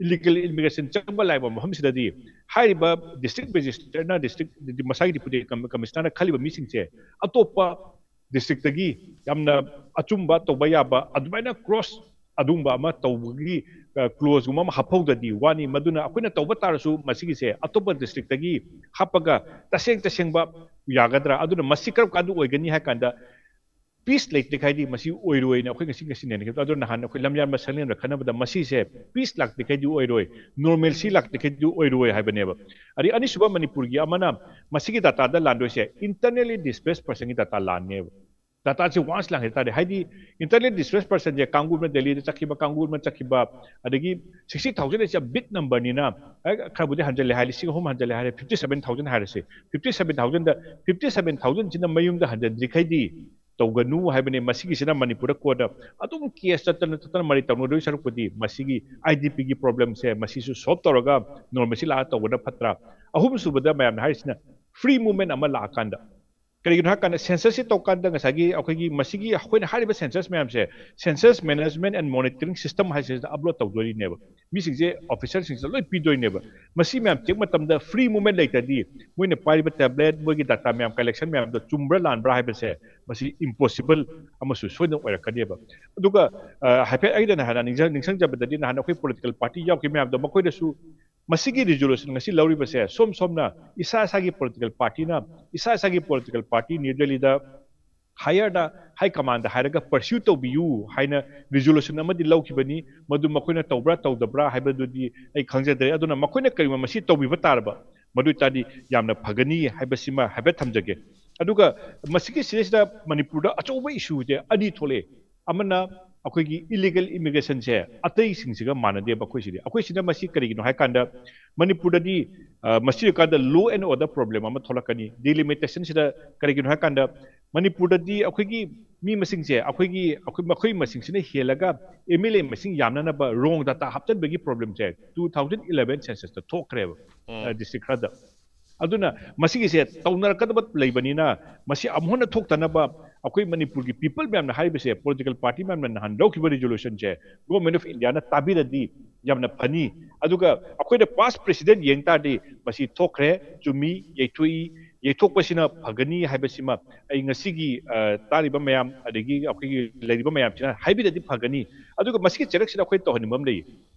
ꯏꯂꯤꯒꯦꯜ ꯏꯃꯤꯒ꯭ꯔꯦꯁꯟ ꯆꯪꯕ ꯂꯥꯛꯏꯕ ꯃꯐꯝꯁꯤꯗꯗꯤ ꯍꯥꯏꯔꯤꯕ ꯗꯤꯁꯇ꯭ꯔꯤꯛ ꯃꯦꯖꯤꯁꯇ꯭ꯔꯦꯠꯅ, ꯗꯤꯁꯇ꯭ꯔꯤꯛ ꯃꯁꯥꯒꯤ ꯗꯤꯄꯨꯇꯤ ꯀꯝ-, ꯀꯃꯤꯁꯅꯔꯅ ꯈꯜꯂꯤꯕ ꯃꯤꯁꯤꯡꯁꯦ ꯑꯇꯣꯞꯄ ꯗꯤꯁꯇ꯭ꯔꯤꯛꯇꯒꯤ ꯌꯥꯝꯅ ꯑꯆꯨꯝꯕ ꯇꯧꯕ ꯌꯥꯕ ꯑꯗꯨꯃꯥꯏꯅ ꯀ꯭ꯔꯣꯁ ꯑꯗꯨꯒꯨꯝꯕ ꯑꯃ ꯇꯧꯕꯒꯤ, ꯑ, ꯀ꯭ꯂꯣꯖꯒꯨꯝꯕ ꯑꯃ ꯍꯥꯞꯍꯧꯗ꯭ꯔꯗꯤ ꯋꯥꯅꯤ꯫ ꯃꯗꯨꯅ ꯑꯩꯈꯣꯏꯅ ꯇꯧꯕ ꯇꯥꯔꯁꯨ ꯃꯁꯤꯒꯤꯁꯦ ꯑꯇꯣꯞꯄ ꯗꯤꯁꯇ꯭ꯔꯤꯛꯇꯒꯤ ꯍꯥꯞꯄꯒ ꯇꯁꯦꯡ ꯇꯁꯦꯡꯕ ꯌꯥꯒꯗ꯭ꯔꯥ? ꯑꯗꯨꯅ ꯃꯁꯤ ꯀꯔꯝ ꯀꯥꯟꯗ ꯑꯣꯏꯒꯅꯤ ꯍꯥꯏ ꯀꯥꯟꯗ ꯄꯤꯁ ꯂꯩꯇ꯭ꯔꯤꯈꯩꯗꯤ ꯃꯁꯤ ꯑꯣꯏꯔꯣꯏꯅ ꯑꯩꯈꯣꯏ ꯉꯁꯤ ꯉꯁꯤ ꯅꯩꯅꯈꯤꯕꯗꯣ꯫ ꯑꯗꯣ ꯅꯍꯥꯟ ꯑꯩꯈꯣꯏ ꯂꯝꯌꯥꯟꯕ ꯁꯪꯂꯦꯟꯗ ꯈꯟꯅꯕꯗ ꯃꯁꯤꯁꯦ ꯄꯤꯁ ꯂꯥꯛꯇ꯭ꯔꯤꯈꯩꯗꯤ ꯑꯣꯏꯔꯣꯏ, ꯅꯣꯔꯃꯦꯜꯁꯤ ꯂꯥꯛꯇ꯭ꯔꯤꯈꯩꯗꯤ ꯑꯣꯏꯔꯣꯏ ꯍꯥꯏꯕꯅꯦꯕ꯫ ꯑꯗꯩ ꯑꯅꯤꯁꯨꯕ ꯃꯅꯤꯄꯨꯔꯒꯤ ꯑꯃꯅ ꯃꯁꯤꯒꯤ ꯗꯥꯇꯥꯗ ꯂꯥꯟꯗꯣꯏꯁꯦ internally displaced personꯒꯤ ꯗꯥꯇꯥ ꯂꯥꯟꯅꯦꯕ꯫ ꯗꯥꯇꯥꯁꯤ ꯋꯥꯟꯁ ꯂꯥꯛꯈꯤ ꯇꯥꯔꯗꯤ, ꯍꯥꯏꯗꯤ internally displaced personꯁꯦ ꯀꯥꯡꯕꯨ ꯑꯃꯅ ꯗꯦꯜꯂꯤꯗ ꯆꯠꯈꯤꯕ, ꯀꯥꯡꯕꯨ ꯑꯃꯅ ꯆꯠꯈꯤꯕ, ꯑꯗꯒꯤ sixty thousand ꯑꯁꯤ big numberꯅꯤꯅ, ꯑꯦ, ꯈꯔꯕꯨꯗꯤ ꯍꯟꯖꯜꯂꯦ ꯍꯥꯏ, ꯂꯤꯁꯤꯡ ꯑꯍꯨꯝ ꯍꯟꯖꯜꯂꯦ ꯍꯥꯏꯔꯦ, fifty seven thousand ꯍꯥꯏꯔꯁꯤ, fifty seven thousandꯗ fifty seven thousandꯁꯤꯅ ꯃꯌꯨꯝꯗ ꯍꯟꯖꯟꯗ꯭ꯔꯤꯈꯩꯗꯤ ꯇꯧꯒꯅꯨ ꯍꯥꯏꯕꯅꯤ꯫ ꯃꯁꯤꯒꯤꯁꯤꯅ ꯃꯅꯤꯄꯨꯔꯗ ꯀꯣꯟꯅ ꯑꯗꯨꯝ ꯀꯦꯁ ꯆꯠꯇꯅ ꯆꯠꯇꯅ ꯃꯔꯩ ꯇꯧꯅꯗꯣꯏ ꯁꯔꯨꯛꯄꯨꯗꯤ ꯃꯁꯤꯒꯤ IDPꯒꯤ ꯄ꯭ꯔꯣꯕ꯭ꯂꯦꯝꯁꯦ ꯃꯁꯤꯁꯨ ꯁꯣꯜꯕ ꯇꯧꯔꯒ ꯅꯣꯔꯃꯦꯜꯁꯤ ꯂꯥꯛꯑ ꯇꯧꯕꯅ ꯐꯠꯇ꯭ꯔꯥ? ꯑꯍꯨꯝꯁꯨꯕꯗ ꯃꯌꯥꯝꯅ ꯍꯥꯏꯔꯤꯁꯤꯅ free movement ꯑꯃ ꯂꯥꯛꯑꯀꯥꯟꯗ, ꯀꯔꯤꯒꯤꯅꯣ ꯍꯥꯏꯀꯥꯟꯗ ꯁꯦꯟꯁꯁꯁꯤ ꯇꯧꯀꯥꯟꯗ ꯉꯁꯥꯏꯒꯤ ꯑꯩꯈꯣꯏꯒꯤ ꯃꯁꯤꯒꯤ ꯑꯩꯈꯣꯏꯅ ꯍꯥꯏꯔꯤꯕ ꯁꯦꯟꯁꯁ ꯃꯌꯥꯝꯁꯦ census management and monitoring system ꯍꯥꯏꯁꯤꯗ ꯑꯞꯂꯣꯗ ꯇꯧꯗꯣꯔꯤꯅꯦꯕ꯫ ꯃꯤꯁꯤꯡꯁꯦ ꯑꯣꯐꯤꯁꯔꯁꯤꯡꯁꯤꯗ ꯂꯣꯏ ꯄꯤꯗꯣꯏꯅꯦꯕ꯫ ꯃꯁꯤ ꯃꯌꯥꯝ ꯆꯦꯛ ꯃꯇꯝꯗ free movement ꯂꯩꯇ꯭ꯔꯗꯤ ꯃꯣꯏꯅ ꯄꯥꯏꯔꯤꯕ ꯇꯦꯕ꯭ꯂꯦꯠ, ꯃꯣꯏꯒꯤ ꯗꯥꯇꯥ ꯃꯌꯥꯝ ꯀꯂꯦꯛꯁꯟ ꯃꯌꯥꯝꯗꯣ ꯆꯨꯝꯕ꯭ꯔꯥ ꯂꯥꯟꯕ꯭ꯔꯥ ꯍꯥꯏꯕꯁꯦ ꯃꯁꯤ impossible ꯑꯃꯁꯨ ꯁꯣꯏꯗꯅ ꯑꯣꯏꯔꯛꯀꯅꯦꯕ꯫ ꯑꯗꯨꯒ, ꯑ, ꯍꯥꯏꯐꯦꯠ ꯑꯩꯅ ꯅꯍꯥꯟ ꯅꯤꯡꯁꯤꯡ-, ꯅꯤꯡꯁꯤꯡꯖꯕꯗꯗꯤ ꯅꯍꯥꯟ ꯑꯩꯈꯣꯏ ꯄꯣꯂꯤꯇꯤꯀꯦꯜ ꯄꯥꯔꯇꯤ ꯌꯥꯎꯈꯤꯕ ꯃꯌꯥꯝꯗꯣ ꯃꯈꯣꯏꯗꯁꯨ ꯃꯁꯤꯒꯤ ꯔꯤꯖꯣꯂꯨꯁꯟ ꯉꯁꯤ ꯂꯧꯔꯤꯕꯁꯦ ꯁꯣꯝ ꯁꯣꯝꯅ ꯏꯁꯥ ꯏꯁꯥꯒꯤ ꯄꯣꯂꯤꯇꯤꯀꯦꯜ ꯄꯥꯔꯇꯤꯅ ꯏꯁꯥ ꯏꯁꯥꯒꯤ ꯄꯣꯂꯤꯇꯤꯀꯦꯜ ꯄꯥꯔꯇꯤ ꯅ꯭ꯌꯨ ꯗꯦꯜꯂꯤꯗ ꯍꯥꯌꯔꯗ ꯍꯥꯏ ꯀꯃꯥꯟꯗ ꯍꯥꯏꯔꯒ ꯄꯔꯁ꯭ꯌꯨ ꯇꯧꯕꯤꯌꯨ ꯍꯥꯏꯅ ꯔꯤꯖꯣꯂꯨꯁꯟ ꯑꯃꯗꯤ ꯂꯧꯈꯤꯕꯅꯤ꯫ ꯃꯗꯨ ꯃꯈꯣꯏꯅ ꯇꯧꯕ꯭ꯔꯥ ꯇꯧꯗꯕ꯭ꯔꯥ ꯍꯥꯏꯕꯗꯨꯗꯤ ꯑꯩ ꯈꯪꯖꯗ꯭ꯔꯦ꯫ ꯑꯗꯨꯅ ꯃꯈꯣꯏꯅ ꯀꯔꯤꯒꯨꯝꯕ ꯃꯁꯤ ꯇꯧꯕꯤꯕ ꯇꯥꯔꯕ, ꯃꯗꯨ ꯑꯣꯏꯇꯥꯔꯗꯤ ꯌꯥꯝꯅ ꯐꯒꯅꯤ ꯍꯥꯏꯕꯁꯤꯃ ꯍꯥꯏꯐꯦꯠ ꯊꯝꯖꯒꯦ꯫ ꯑꯗꯨꯒ ꯃꯁꯤꯒꯤ ꯁꯤꯗꯩꯁꯤꯗ ꯃꯅꯤꯄꯨꯔꯗ ꯑꯆꯧꯕ ꯏꯁꯨꯁꯦ ꯑꯅꯤ ꯊꯣꯛꯂꯛꯑꯦ꯫ ꯑꯃꯅ ꯑꯩꯈꯣꯏꯒꯤ ꯏꯂꯤꯒꯦꯜ ꯏꯃꯤꯒ꯭ꯔꯦꯁꯟꯁꯦ ꯑꯇꯩꯁꯤꯡꯁꯤꯒ ꯃꯥꯟꯅꯗꯦꯕ꯫ ꯑꯩꯈꯣꯏꯁꯤꯗꯤ ꯑꯩꯈꯣꯏꯁꯤꯅ ꯃꯁꯤ ꯀꯔꯤꯒꯤꯅꯣ ꯍꯥꯏꯀꯥꯟꯗ, ꯃꯅꯤꯄꯨꯔꯗꯗꯤ ꯃꯁꯤ ꯀꯥꯟꯗ ꯂꯣ ꯑꯦꯟ ꯑꯣꯔꯗꯔ ꯄ꯭ꯔꯣꯕ꯭ꯂꯦꯝ ꯑꯃ ꯊꯣꯛꯂꯛꯀꯅꯤ꯫ ꯗꯤꯂꯤꯃꯤꯇꯦꯁꯟꯁꯤꯗ ꯀꯔꯤꯒꯤꯅꯣ ꯍꯥꯏꯀꯥꯟꯗ, ꯃꯅꯤꯄꯨꯔꯗꯗꯤ ꯑꯩꯈꯣꯏꯒꯤ ꯃꯤ ꯃꯁꯤꯡꯁꯦ ꯑꯩꯈꯣꯏꯒꯤ ꯑꯩꯈꯣꯏ ꯃꯈꯣꯏ ꯃꯁꯤꯡꯁꯤꯅ ꯍꯦꯜꯂꯒ ꯑꯦꯝ ꯑꯦꯜ ꯑꯦ ꯃꯁꯤꯡ ꯌꯥꯝꯅꯅꯕ ꯔꯣꯡ ꯗꯥꯇꯥ ꯍꯥꯞꯆꯤꯟꯕꯒꯤ ꯄ꯭ꯔꯣꯕ꯭ꯂꯦꯝꯁꯦ ꯇꯨ ꯊꯥꯎꯖꯟ ꯏꯂꯦꯚꯦꯟ ꯁꯦꯟꯁꯁꯇ ꯊꯣꯛꯈ꯭ꯔꯦꯕ꯫ ꯗꯤꯁꯇ꯭ꯔꯤꯛ ꯈꯔꯗ꯫ ꯑꯗꯨꯅ ꯃꯁꯤꯒꯤꯁꯦ ꯇꯧꯅꯔꯛꯀꯗꯕ ꯂꯩꯕꯅꯤꯅ, ꯃꯁꯤ ꯑꯃꯨꯛ ꯍꯟꯅ ꯊꯣꯛꯇꯅꯕ ꯑꯩꯈꯣꯏ ꯃꯅꯤꯄꯨꯔꯒꯤ ꯄꯤꯄꯜ ꯃꯌꯥꯝꯅ ꯍꯥꯏꯔꯤꯕꯁꯦ, ꯄꯣꯂꯤꯇꯤꯀꯦꯜ ꯄꯥꯔꯇꯤ ꯃꯌꯥꯝꯅ ꯅꯍꯥꯟ ꯂꯧꯈꯤꯕ ꯔꯤꯖꯣꯂꯨꯁꯟꯁꯦ ꯒꯣꯔꯃꯦꯟ ꯑꯣꯐ ꯏꯟꯗꯤꯌꯥꯅ ꯇꯥꯕꯤꯔꯗꯤ ꯌꯥꯝꯅ ꯐꯅꯤ꯫ ꯑꯗꯨꯒ ꯑꯩꯈꯣꯏꯅ ꯄꯥꯁ ꯄ꯭ꯔꯦꯁꯤꯗꯦꯟ ꯌꯦꯡ ꯇꯥꯔꯗꯤ ꯃꯁꯤ ꯊꯣꯛꯈ꯭ꯔꯦ, ꯆꯨꯝꯃꯤ, ꯌꯩꯊꯣꯛꯏ, ꯌꯩꯊꯣꯛꯄꯁꯤꯅ ꯐꯒꯅꯤ ꯍꯥꯏꯕꯁꯤꯃ ꯑꯩ ꯉꯁꯤꯒꯤ ꯇꯥꯔꯤꯕ ꯃꯌꯥꯝ, ꯑꯗꯒꯤ ꯑꯩꯈꯣꯏꯒꯤ ꯂꯩꯔꯤꯕ ꯃꯌꯥꯝꯁꯤꯅ ꯍꯥꯏꯕꯤꯔꯗꯤ ꯐꯒꯅꯤ꯫ ꯑꯗꯨꯒ ꯃꯁꯤꯒꯤ ꯆꯩꯔꯛꯁꯤꯗ ꯑꯩꯈꯣꯏ ꯇꯧꯍꯟꯅꯤꯡꯕ ꯑꯃ ꯂꯩ꯫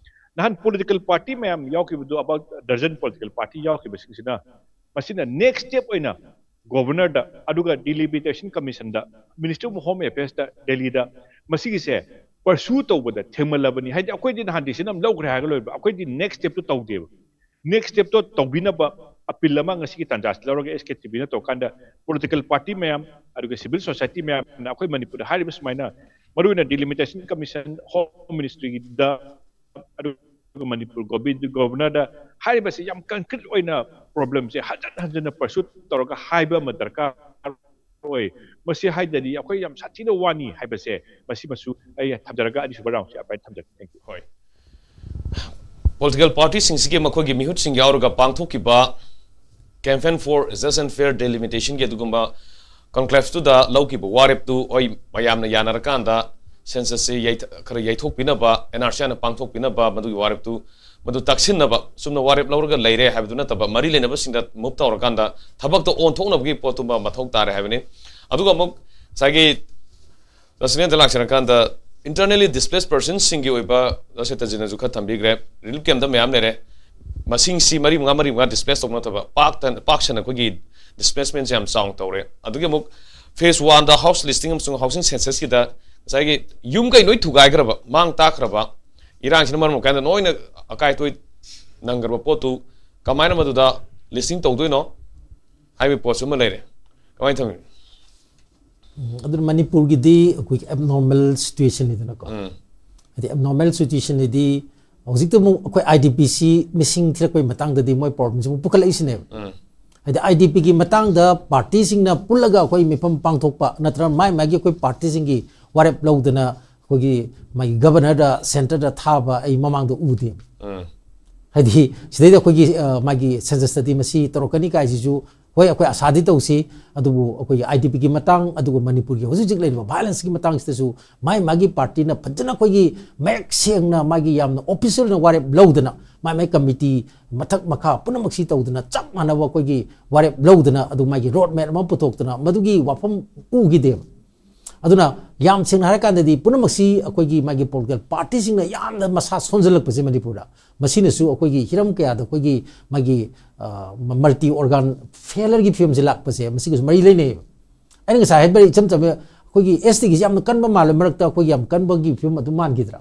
ꯅꯍꯥꯟ ꯄꯣꯂꯤꯇꯤꯀꯦꯜ ꯄꯥꯔꯇꯤ ꯃꯌꯥꯝ ꯌꯥꯎꯈꯤꯕꯗꯨ, ꯑꯕꯥꯎꯠ ꯗꯔꯖꯟ ꯄꯣꯂꯤꯇꯤꯀꯦꯜ ꯄꯥꯔꯇꯤ ꯌꯥꯎꯈꯤꯕꯁꯤꯡꯁꯤꯅ ꯃꯁꯤꯅ ꯅꯦꯛꯁ ꯁ꯭ꯇꯦꯞ ꯑꯣꯏꯅ ꯒꯣꯚꯔꯅꯔꯗ, ꯑꯗꯨꯒ ꯗꯤꯂꯤꯃꯤꯇꯦꯁꯟ ꯀꯃꯤꯁꯟꯗ, ꯃꯤꯅꯤꯁꯇ꯭ꯔꯤ ꯑꯣꯐ ꯍꯣꯝ ꯑꯦꯐꯤꯌꯔꯁꯇ ꯗꯦꯜꯂꯤꯗ ꯃꯁꯤꯒꯤꯁꯦ ꯄꯔꯁꯨ ꯇꯧꯕꯗ ꯊꯦꯡꯃꯜꯂꯕꯅꯤ꯫ ꯍꯥꯏꯗꯤ ꯑꯩꯈꯣꯏꯗꯤ ꯅꯍꯥꯟ ꯗꯤꯁꯤꯖꯟ ꯑꯃ ꯂꯧꯈ꯭ꯔꯦ ꯍꯥꯏꯔꯒ ꯂꯣꯏꯕ, ꯑꯩꯈꯣꯏꯗꯤ ꯅꯦꯛꯁ ꯁ꯭ꯇꯦꯞꯇꯣ ꯇꯧꯗꯦꯕ꯫ ꯅꯦꯛꯁ ꯁ꯭ꯇꯦꯞꯇꯣ ꯇꯧꯕꯤꯅꯕ ꯑꯄꯤꯜ ꯑꯃ ꯉꯁꯤꯒꯤ ꯇꯥꯟꯖꯥꯁꯤ ꯂꯧꯔꯒ ꯑꯦꯁ ꯀꯦ ꯇꯤ ꯚꯤꯅ ꯇꯧꯔꯀꯥꯟꯗ ꯄꯣꯂꯤꯇꯤꯀꯦꯜ ꯄꯥꯔꯇꯤ ꯃꯌꯥꯝ, ꯑꯗꯨꯒ ꯁꯤꯚꯤꯜ ꯁꯣꯁꯥꯏꯇꯤ ꯃꯌꯥꯝꯅ ꯑꯩꯈꯣꯏ ꯃꯅꯤꯄꯨꯔꯗ ꯍꯥꯏꯔꯤꯕ ꯁꯨꯃꯥꯏꯅ ꯃꯔꯨꯑꯣꯏꯅ ꯗꯤꯂꯤꯃꯤꯇꯦꯁꯟ ꯀꯃꯤꯁꯟ, ꯍꯣꯝ ꯃꯤꯅꯤꯁꯇ꯭ꯔꯤꯗ, ꯑꯗꯨꯒ ꯃꯅꯤꯄꯨꯔ ꯒꯣꯕꯤ-, ꯒꯣꯕꯔꯅꯔꯗ ꯍꯥꯏꯔꯤꯕꯁꯤ ꯌꯥꯝ ꯀꯟꯀ꯭ꯔꯤꯠ ꯑꯣꯏꯅ ꯄ꯭ꯔꯣꯕ꯭ꯂꯦꯝꯁꯦ ꯍꯟꯖꯟ ꯍꯟꯖꯟꯅ ꯄꯔꯁꯨ ꯇꯧꯔꯒ ꯍꯥꯏꯕ ꯑꯃ ꯗꯔꯀꯥꯔ ꯑꯣꯏ꯫ ꯃꯁꯤ ꯍꯥꯏꯗ꯭ꯔꯗꯤ ꯑꯩꯈꯣꯏ ꯌꯥꯝ ꯁꯥꯊꯤꯅ ꯋꯥꯅꯤ ꯍꯥꯏꯕꯁꯦ, ꯃꯁꯤꯃꯁꯨ ꯑꯩ ꯊꯝꯖꯔꯒ ꯑꯅꯤꯁꯨꯕ ꯔꯥꯎꯟꯁꯦ ꯑꯗꯨꯃꯥꯏꯅ ꯊꯝꯖꯒꯦ꯫ Thank you꯫ ꯍꯣꯏ, ꯄꯣꯂꯤꯇꯤꯀꯦꯜ ꯄꯥꯔꯇꯤꯁꯤꯡꯁꯤꯒꯤ ꯃꯈꯣꯏꯒꯤ ꯃꯤꯍꯨꯠꯁꯤꯡ ꯌꯥꯎꯔꯒ ꯄꯥꯡꯊꯣꯛꯈꯤꯕ Campaign for Just and Fair Delimitation ꯒꯤ ꯑꯗꯨꯒꯨꯝꯕ ꯀꯟꯀ꯭ꯂꯦꯐꯇꯨꯗ ꯂꯧꯈꯤꯕ ꯋꯥꯔꯦꯞꯇꯨ, ꯍꯣꯏ, ꯃꯌꯥꯝꯅ ꯌꯥꯅꯔꯀꯥꯟꯗ ꯁꯦꯟꯁꯁꯁꯤ ꯌꯩꯊ-, ꯈꯔ ꯌꯩꯊꯣꯛꯄꯤꯅꯕ, ꯑꯦꯟ ꯑꯥꯔ ꯁꯤ ꯑꯥꯏꯅ ꯄꯥꯡꯊꯣꯛꯄꯤꯅꯕ ꯃꯗꯨꯒꯤ ꯋꯥꯔꯦꯞꯇꯨ, ꯃꯗꯨ ꯇꯛꯁꯤꯟꯅꯕ, ꯆꯨꯝꯅ ꯋꯥꯔꯦꯞ ꯂꯧꯔꯒ ꯂꯩꯔꯦ ꯍꯥꯏꯕꯗꯨ ꯅꯠꯇꯕ, ꯃꯔꯤ ꯂꯩꯅꯕꯁꯤꯡꯗ ꯃꯨꯚ ꯇꯧꯔꯀꯥꯟꯗ ꯊꯕꯛꯇ ꯑꯣꯟꯊꯣꯛꯅꯕꯒꯤ ꯄꯣꯠꯇꯨꯃ ꯃꯊꯧ ꯇꯥꯔꯦ ꯍꯥꯏꯕꯅꯤ꯫ ꯑꯗꯨꯒ ꯑꯃꯨꯛ ꯉꯁꯥꯏꯒꯤ ꯇꯁꯦꯡꯅꯗ ꯂꯥꯛꯆꯔꯀꯥꯟꯗ internally displaced personsꯁꯤꯡꯒꯤ ꯑꯣꯏꯕ ꯗꯥ ꯁꯇ꯭ꯌꯖꯤꯠꯅꯁꯨ ꯈꯔ ꯊꯝꯕꯤꯈ꯭ꯔꯦ꯫ ꯔꯤꯂꯤꯐ ꯀꯦꯝꯞꯇ ꯃꯌꯥꯝ ꯂꯩꯔꯦ꯫ ꯃꯁꯤꯡꯁꯤ ꯃꯔꯤ ꯃꯉꯥ, ꯃꯔꯤ ꯃꯉꯥ ꯗꯤꯁꯄ꯭ꯂꯦꯁ ꯇꯧꯕ ꯅꯠꯇꯕ, ꯄꯥꯛ ꯇꯟ-, ꯄꯥꯛ ꯁꯟꯅ ꯑꯩꯈꯣꯏꯒꯤ ꯗꯤꯁꯄ꯭ꯂꯦꯁꯃꯦꯟꯁꯦ ꯌꯥꯝ ꯆꯥꯎꯅ ꯇꯧꯔꯦ꯫ ꯑꯗꯨꯒꯤ ꯑꯃꯨꯛ ꯐꯦꯁ ꯋꯥꯟꯗ ꯍꯥꯎꯁ ꯂꯤꯁꯇꯤꯡ ꯑꯃꯁꯨꯡ ꯍꯥꯎꯁꯤꯡ ꯁꯦꯟꯁꯁꯀꯤꯗ ꯉꯁꯥꯏꯒꯤ ꯌꯨꯝ ꯀꯩ ꯂꯣꯏ ꯊꯨꯒꯥꯏꯈ꯭ꯔꯕ, ꯃꯥꯡ ꯇꯥꯛꯈ꯭ꯔꯕ, ꯏꯔꯥꯡꯁꯤꯅ ꯃꯔꯝ ꯑꯣꯏꯔꯀꯥꯟꯗ ꯂꯣꯏꯅ ꯑꯀꯥꯏ ꯑꯇꯣꯏ ꯅꯪꯈ꯭ꯔꯕ ꯄꯣꯠꯇꯨ ꯀꯃꯥꯏꯅ ꯃꯗꯨꯗ ꯂꯤꯁꯇꯤꯡ ꯇꯧꯗꯣꯏꯅꯣ ꯍꯥꯏꯕꯒꯤ ꯄꯣꯠꯁꯨ ꯑꯃ ꯂꯩꯔꯦ꯫ ꯀꯃꯥꯏꯅ ꯊꯝꯃꯤ? ꯎꯝ, ꯑꯗꯨꯅ ꯃꯅꯤꯄꯨꯔꯒꯤꯗꯤ ꯑꯩꯈꯣꯏꯒꯤ ꯑꯦꯕꯅꯣꯔꯃꯦꯜ ꯁꯤꯆꯨꯋꯦꯁꯟꯅꯤꯗꯅꯀꯣ꯫ ꯎꯝ. ꯍꯥꯏꯗꯤ ꯑꯦꯕꯅꯣꯔꯃꯦꯜ ꯁꯤꯆꯨꯋꯦꯁꯟꯗꯗꯤ ꯍꯧꯖꯤꯛꯇ ꯑꯃꯨꯛ ꯑꯩꯈꯣꯏ ꯑꯥꯏ ꯗꯤ ꯄꯤ ꯁꯤ ꯃꯤꯁꯤꯡ ꯊꯤꯔꯛꯄꯒꯤ ꯃꯇꯥꯡꯗꯗꯤ ꯃꯣꯏ ꯄ꯭ꯔꯣꯕ꯭ꯂꯦꯝꯁꯤ ꯑꯃꯨꯛ ꯄꯨꯈꯠꯂꯛꯏꯁꯤꯅꯦꯕ꯫ ꯎꯝ. ꯍꯥꯏꯗꯤ ꯑꯥꯏ ꯗꯤ ꯄꯤꯒꯤ ꯃꯇꯥꯡꯗ ꯄꯥꯔꯇꯤꯁꯤꯡꯅ ꯄꯨꯜꯂꯒ ꯑꯩꯈꯣꯏ ꯃꯤꯐꯝ ꯄꯥꯡꯊꯣꯛꯄ ꯅꯠꯇ꯭ꯔꯒ ꯃꯥꯏ ꯃꯥꯒꯤ ꯑꯩꯈꯣꯏ ꯄꯥꯔꯇꯤꯁꯤꯡꯒꯤ ꯋꯥꯔꯦꯞ ꯂꯧꯗꯅ ꯑꯩꯈꯣꯏꯒꯤ ꯃꯥꯒꯤ ꯒꯕꯔꯅꯔꯗ, ꯁꯦꯟꯇꯔꯗ ꯊꯥꯕ ꯑꯩ ꯃꯃꯥꯡꯗ ꯎꯗꯦ꯫ ꯎꯝ. ꯍꯥꯏꯗꯤ ꯁꯤꯗꯩꯗ ꯑꯩꯈꯣꯏꯒꯤ ꯑ, ꯃꯥꯒꯤ ꯁꯦꯟꯁꯁꯇꯗꯤ ꯃꯁꯤ ꯇꯧꯔꯛꯀꯅꯤ ꯀꯥꯏꯁꯤꯁꯨ ꯍꯣꯏ, ꯑꯩꯈꯣꯏ ꯑꯁꯥꯗꯤ ꯇꯧꯁꯤ, ꯑꯗꯨꯕꯨ ꯑꯩꯈꯣꯏꯒꯤ ꯑꯥꯏ ꯗꯤ ꯄꯤꯒꯤ ꯃꯇꯥꯡ, ꯑꯗꯨꯒ ꯃꯅꯤꯄꯨꯔꯒꯤ ꯍꯧꯖꯤꯛ ꯍꯧꯖꯤꯛ ꯂꯩꯔꯤꯕ ꯚꯥꯏꯂꯦꯟꯁꯀꯤ ꯃꯇꯥꯡꯁꯤꯗꯁꯨ ꯃꯥꯏ ꯃꯥꯒꯤ ꯄꯥꯔꯇꯤꯅ ꯐꯖꯅ ꯑꯩꯈꯣꯏꯒꯤ ꯃꯌꯦꯛ ꯁꯦꯡꯅ ꯃꯥꯒꯤ ꯌꯥꯝꯅ ꯑꯣꯐꯤꯁꯤꯌꯦꯜ ꯑꯣꯏꯅ ꯋꯥꯔꯦꯞ ꯂꯧꯗꯅ ꯃꯥꯏ ꯃꯥꯏ ꯀꯃꯤꯇꯤ ꯃꯊꯛ ꯃꯈꯥ ꯄꯨꯝꯅꯃꯛꯁꯤ ꯇꯧꯗꯅ ꯆꯞ ꯃꯥꯟꯅꯕ ꯑꯩꯈꯣꯏꯒꯤ ꯋꯥꯔꯦꯞ ꯂꯧꯗꯅ ꯑꯗꯨ ꯃꯥꯒꯤ ꯔꯣꯗ ꯃꯦꯞ ꯑꯃ ꯄꯨꯊꯣꯛꯇꯅ ꯃꯗꯨꯒꯤ ꯋꯥꯐꯝ ꯎꯈꯤꯗꯦꯕ꯫ ꯑꯗꯨꯅ ꯌꯥꯝ ꯁꯦꯡꯅ ꯍꯥꯏꯔꯀꯥꯟꯗꯗꯤ ꯄꯨꯝꯅꯃꯛꯁꯤ ꯑꯩꯈꯣꯏꯒꯤ ꯃꯥꯒꯤ ꯄꯣꯂꯤꯇꯤꯀꯦꯜ ꯄꯥꯔꯇꯤꯁꯤꯡꯅ ꯌꯥꯝꯅ ꯃꯁꯥ ꯁꯣꯟꯖꯜꯂꯛꯄꯁꯦ ꯃꯅꯤꯄꯨꯔꯗ, ꯃꯁꯤꯅꯁꯨ ꯑꯩꯈꯣꯏꯒꯤ ꯍꯤꯔꯝ ꯀꯌꯥꯗ ꯑꯩꯈꯣꯏꯒꯤ ꯃꯥꯒꯤ ꯃꯜꯇꯤ ꯑꯣꯔꯒꯥꯟ ꯐꯦꯂꯔꯒꯤ ꯐꯤꯕꯝꯁꯦ ꯂꯥꯛꯄꯁꯦ ꯃꯁꯤꯒꯁꯨ ꯃꯔꯤ ꯂꯩꯅꯩꯌꯦꯕ꯫ ꯑꯩꯅ ꯉꯁꯥꯏ ꯍꯥꯏꯕ ꯏꯆꯝ ꯆꯝꯕ ꯑꯩꯈꯣꯏꯒꯤ ꯑꯦꯁ ꯇꯤꯒꯤꯁꯤ ꯌꯥꯝꯅ ꯀꯟꯕ ꯃꯥꯜꯂꯦ, ꯃꯔꯛꯇ ꯑꯩꯈꯣꯏꯒꯤ ꯌꯥꯝ ꯀꯟꯕꯒꯤ ꯐꯤꯕꯝ ꯑꯗꯨꯝ ꯃꯥꯟꯈꯤꯗ꯭ꯔꯥ?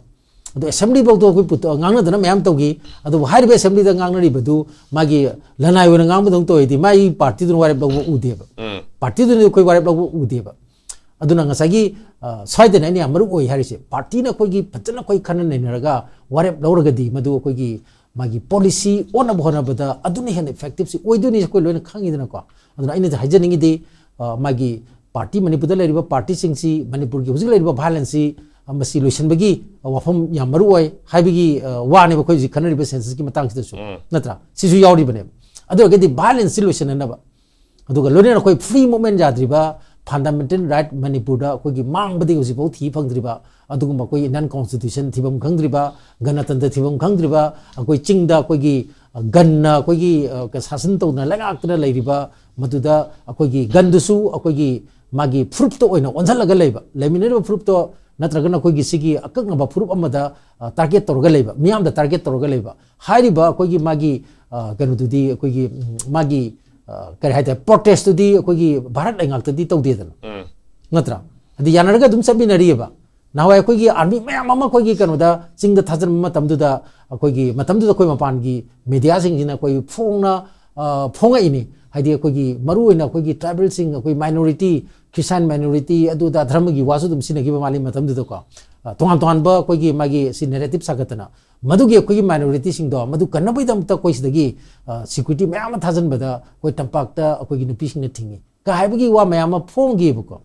ꯑꯗꯣ ꯑꯦꯁꯦꯝꯕ꯭ꯂꯤ ꯐꯥꯎꯗ ꯑꯩꯈꯣꯏ ꯄꯨꯠꯇ-, ꯉꯥꯡꯅꯗꯅ ꯃꯌꯥꯝ ꯇꯧꯈꯤ꯫ ꯑꯗꯨꯕꯨ ꯍꯥꯏꯔꯤꯕ ꯑꯦꯁꯦꯝꯕ꯭ꯂꯤꯗ ꯉꯥꯡꯅꯔꯤꯕꯗꯨ ꯃꯥꯒꯤ ꯂꯅꯥꯏ ꯑꯣꯏꯅ ꯉꯥꯡꯕꯗꯧꯅ ꯇꯧꯔꯗꯤ ꯃꯥꯒꯤ ꯄꯥꯔꯇꯤꯗꯨꯅ ꯋꯥꯔꯦꯞ ꯂꯧꯕ ꯎꯗꯦꯕ꯫ ꯎꯝ. ꯄꯥꯔꯇꯤꯗꯨꯅ ꯑꯩꯈꯣꯏ ꯋꯥꯔꯦꯞ ꯂꯧꯕ ꯎꯗꯦꯕ꯫ ꯑꯗꯨꯅ ꯉꯁꯥꯏꯒꯤ ꯑ, ꯁ꯭ꯋꯥꯏꯗꯅ ꯑꯩꯅ ꯌꯥꯝ ꯃꯔꯨ ꯑꯣꯏ ꯍꯥꯏꯔꯤꯁꯦ, ꯄꯥꯔꯇꯤꯅ ꯑꯩꯈꯣꯏꯒꯤ ꯐꯖꯅ ꯑꯩꯈꯣꯏ ꯈꯟꯅ ꯅꯩꯅꯔꯒ ꯋꯥꯔꯦꯞ ꯂꯧꯔꯒꯗꯤ ꯃꯗꯨ ꯑꯩꯈꯣꯏꯒꯤ ꯃꯥꯒꯤ ꯄꯣꯂꯤꯁꯤ ꯑꯣꯟꯅꯕ ꯍꯣꯠꯅꯕꯗ ꯑꯗꯨꯅ ꯍꯦꯟꯅ ꯏꯐꯦꯛꯇꯤꯞꯁꯤ ꯑꯣꯏꯗꯣꯏꯅꯤ, ꯑꯩꯈꯣꯏ ꯂꯣꯏꯅ ꯈꯪꯉꯤꯗꯅꯀꯣ꯫ ꯑꯗꯨꯅ ꯑꯩꯅ ꯍꯥꯏꯖꯅꯤꯡꯉꯤꯗꯤ ꯑ, ꯃꯥꯒꯤ ꯄꯥꯔꯇꯤ, ꯃꯅꯤꯄꯨꯔꯗ ꯂꯩꯔꯤꯕ ꯄꯥꯔꯇꯤꯁꯤꯡꯁꯤ ꯃꯅꯤꯄꯨꯔꯒꯤ ꯍꯧꯖꯤꯛ ꯂꯩꯔꯤꯕ ꯚꯥꯏꯂꯦꯟꯁꯁꯤ ꯑ, ꯃꯁꯤ ꯂꯣꯏꯁꯤꯟꯕꯒꯤ ꯑ, ꯋꯥꯐꯝ ꯌꯥꯝ ꯃꯔꯨ ꯑꯣꯏ ꯍꯥꯏꯕꯒꯤ ꯑ, ꯋꯥꯅꯦꯕ ꯑꯩꯈꯣꯏ ꯍꯧꯖꯤꯛ ꯈꯟꯅꯔꯤꯕ ꯁꯦꯟꯁꯁꯀꯤ ꯃꯇꯥꯡꯁꯤꯗꯁꯨ꯫ ꯎꯝ. ꯅꯠꯇ꯭ꯔꯥ? ꯁꯤꯁꯨ ꯌꯥꯎꯔꯤꯕꯅꯦꯕ꯫ ꯑꯗꯨ ꯑꯣꯏꯔꯒꯗꯤ ꯚꯥꯏꯂꯦꯟꯁꯁꯤ ꯂꯣꯏꯁꯤꯟꯅꯅꯕ, ꯑꯗꯨꯒ ꯂꯣꯏꯅꯅ ꯑꯩꯈꯣꯏ ꯐ꯭ꯔꯤ ꯃꯨꯚꯃꯦꯟ ꯌꯥꯗ꯭ꯔꯤꯕ, ꯐꯟꯗꯥꯃꯦꯟꯇꯦꯜ ꯔꯥꯏꯠ ꯃꯅꯤꯄꯨꯔꯗ ꯑꯩꯈꯣꯏꯒꯤ ꯃꯥꯡꯕꯗꯒꯤ ꯍꯧꯖꯤꯛꯐꯥꯎ ꯊꯤ ꯐꯪꯗ꯭ꯔꯤꯕ ꯑꯗꯨꯒꯨꯝꯕ ꯑꯩꯈꯣꯏꯒꯤ ꯏꯟꯗꯤꯌꯟ ꯀꯣꯟꯁꯇꯤꯇ꯭ꯌꯨꯁꯟ ꯊꯤꯐꯝ ꯈꯪꯗ꯭ꯔꯤꯕ, ꯒꯅꯇꯟꯇ꯭ꯔ ꯊꯤꯐꯝ ꯈꯪꯗ꯭ꯔꯤꯕ, ꯑꯩꯈꯣꯏ ꯆꯤꯡꯗ ꯑꯩꯈꯣꯏꯒꯤ, ꯑ, ꯒꯟꯅ ꯑꯩꯈꯣꯏꯒꯤ, ꯑ, ꯁꯥꯁꯟ ꯇꯧꯗꯨꯅ ꯂꯩꯉꯥꯛꯇꯨꯅ ꯂꯩꯔꯤꯕ, ꯃꯗꯨꯗ ꯑꯩꯈꯣꯏꯒꯤ ꯒꯟꯗꯨꯁꯨ ꯑꯩꯈꯣꯏꯒꯤ ꯃꯥꯒꯤ ꯐꯨꯔꯨꯞꯇ ꯑꯣꯏꯅ ꯑꯣꯟꯁꯤꯜꯂꯒ ꯂꯩꯕ, ꯂꯩꯃꯤꯟꯅꯔꯤꯕ ꯐꯨꯔꯨꯞꯇꯣ ꯅꯠꯇ꯭ꯔꯒꯅ ꯑꯩꯈꯣꯏꯒꯤ ꯁꯤꯒꯤ ꯑꯀꯛꯅꯕ ꯐꯨꯔꯨꯞ ꯑꯃꯗ, ꯑ, ꯇꯥꯔꯒꯦꯠ ꯇꯧꯔꯒ ꯂꯩꯕ, ꯃꯤꯌꯥꯝꯗ ꯇꯥꯔꯒꯦꯠ ꯇꯧꯔꯒ ꯂꯩꯕ꯫ ꯍꯥꯏꯔꯤꯕ ꯑꯩꯈꯣꯏꯒꯤ ꯃꯥꯒꯤ, ꯑ, ꯀꯩꯅꯣꯗꯨꯗꯤ ꯑꯩꯈꯣꯏꯒꯤ, ꯎꯝ, ꯃꯥꯒꯤ, ꯑ, ꯀꯔꯤ ꯍꯥꯏꯇꯥꯔꯦ, ꯄ꯭ꯔꯣꯇꯦꯁꯇꯨꯗꯤ ꯑꯩꯈꯣꯏꯒꯤ ꯚꯥꯔꯠ ꯂꯩꯉꯥꯛꯇꯗꯤ ꯇꯧꯗꯦꯗꯅ꯫ ꯎꯝ. ꯅꯠꯇ꯭ꯔꯥ? ꯍꯥꯏꯗꯤ ꯌꯥꯅꯔꯒ ꯑꯗꯨꯝ ꯆꯠꯃꯤꯟꯅꯔꯤꯑꯕ꯫ ꯅꯍꯥꯟꯋꯥꯏ ꯑꯩꯈꯣꯏꯒꯤ ꯑꯥꯔꯃꯤ ꯃꯌꯥꯝ ꯑꯃ ꯑꯩꯈꯣꯏꯒꯤ ꯀꯩꯅꯣꯗ ꯆꯤꯡꯗ ꯊꯥꯖꯤꯟꯕ ꯃꯇꯝꯗꯨꯗ ꯑꯩꯈꯣꯏꯒꯤ ꯃꯇꯝꯗꯨꯗ ꯑꯩꯈꯣꯏ ꯃꯄꯥꯟꯒꯤ ꯃꯦꯗꯤꯌꯥꯁꯤꯡꯁꯤꯅ ꯑꯩꯈꯣꯏ ꯐꯣꯡꯅ ꯑ, ꯐꯣꯡꯉꯛꯏꯅꯤ꯫ ꯍꯥꯏꯗꯤ ꯑꯩꯈꯣꯏꯒꯤ ꯃꯔꯨꯑꯣꯏꯅ ꯑꯩꯈꯣꯏꯒꯤ tribalꯁꯤꯡ, ꯑꯩꯈꯣꯏ minority, Christian minority, ꯑꯗꯨꯗ ꯙꯔꯃꯒꯤ ꯋꯥꯁꯨ ꯑꯗꯨꯝ ꯁꯤꯖꯤꯟꯅꯈꯤꯕ ꯃꯥꯜꯂꯤ ꯃꯇꯝꯗꯨꯗꯀꯣ꯫ ꯑ, ꯇꯣꯉꯥꯟ ꯇꯣꯉꯥꯟꯕ ꯑꯩꯈꯣꯏꯒꯤ ꯃꯥꯒꯤ ꯁꯤ narrative ꯁꯥꯒꯠꯇꯅ, ꯃꯗꯨꯒꯤ ꯑꯩꯈꯣꯏꯒꯤ minorityꯁꯤꯡꯗꯣ ꯃꯗꯨ ꯀꯟꯅꯕꯒꯤꯗꯃꯛꯇ ꯑꯩꯈꯣꯏ ꯁꯤꯗꯒꯤ, ꯑ, security ꯃꯌꯥꯝ ꯑꯃ ꯊꯥꯖꯤꯟꯕꯗ ꯑꯩꯈꯣꯏ ꯇꯝꯄꯥꯛꯇ ꯑꯩꯈꯣꯏꯒꯤ ꯅꯨꯄꯤꯁꯤꯡꯅ ꯊꯤꯡꯉꯤ ꯀ ꯍꯥꯏꯕꯒꯤ ꯋꯥ ꯃꯌꯥꯝ ꯑꯃ ꯐꯣꯡꯈꯤꯕꯀꯣ꯫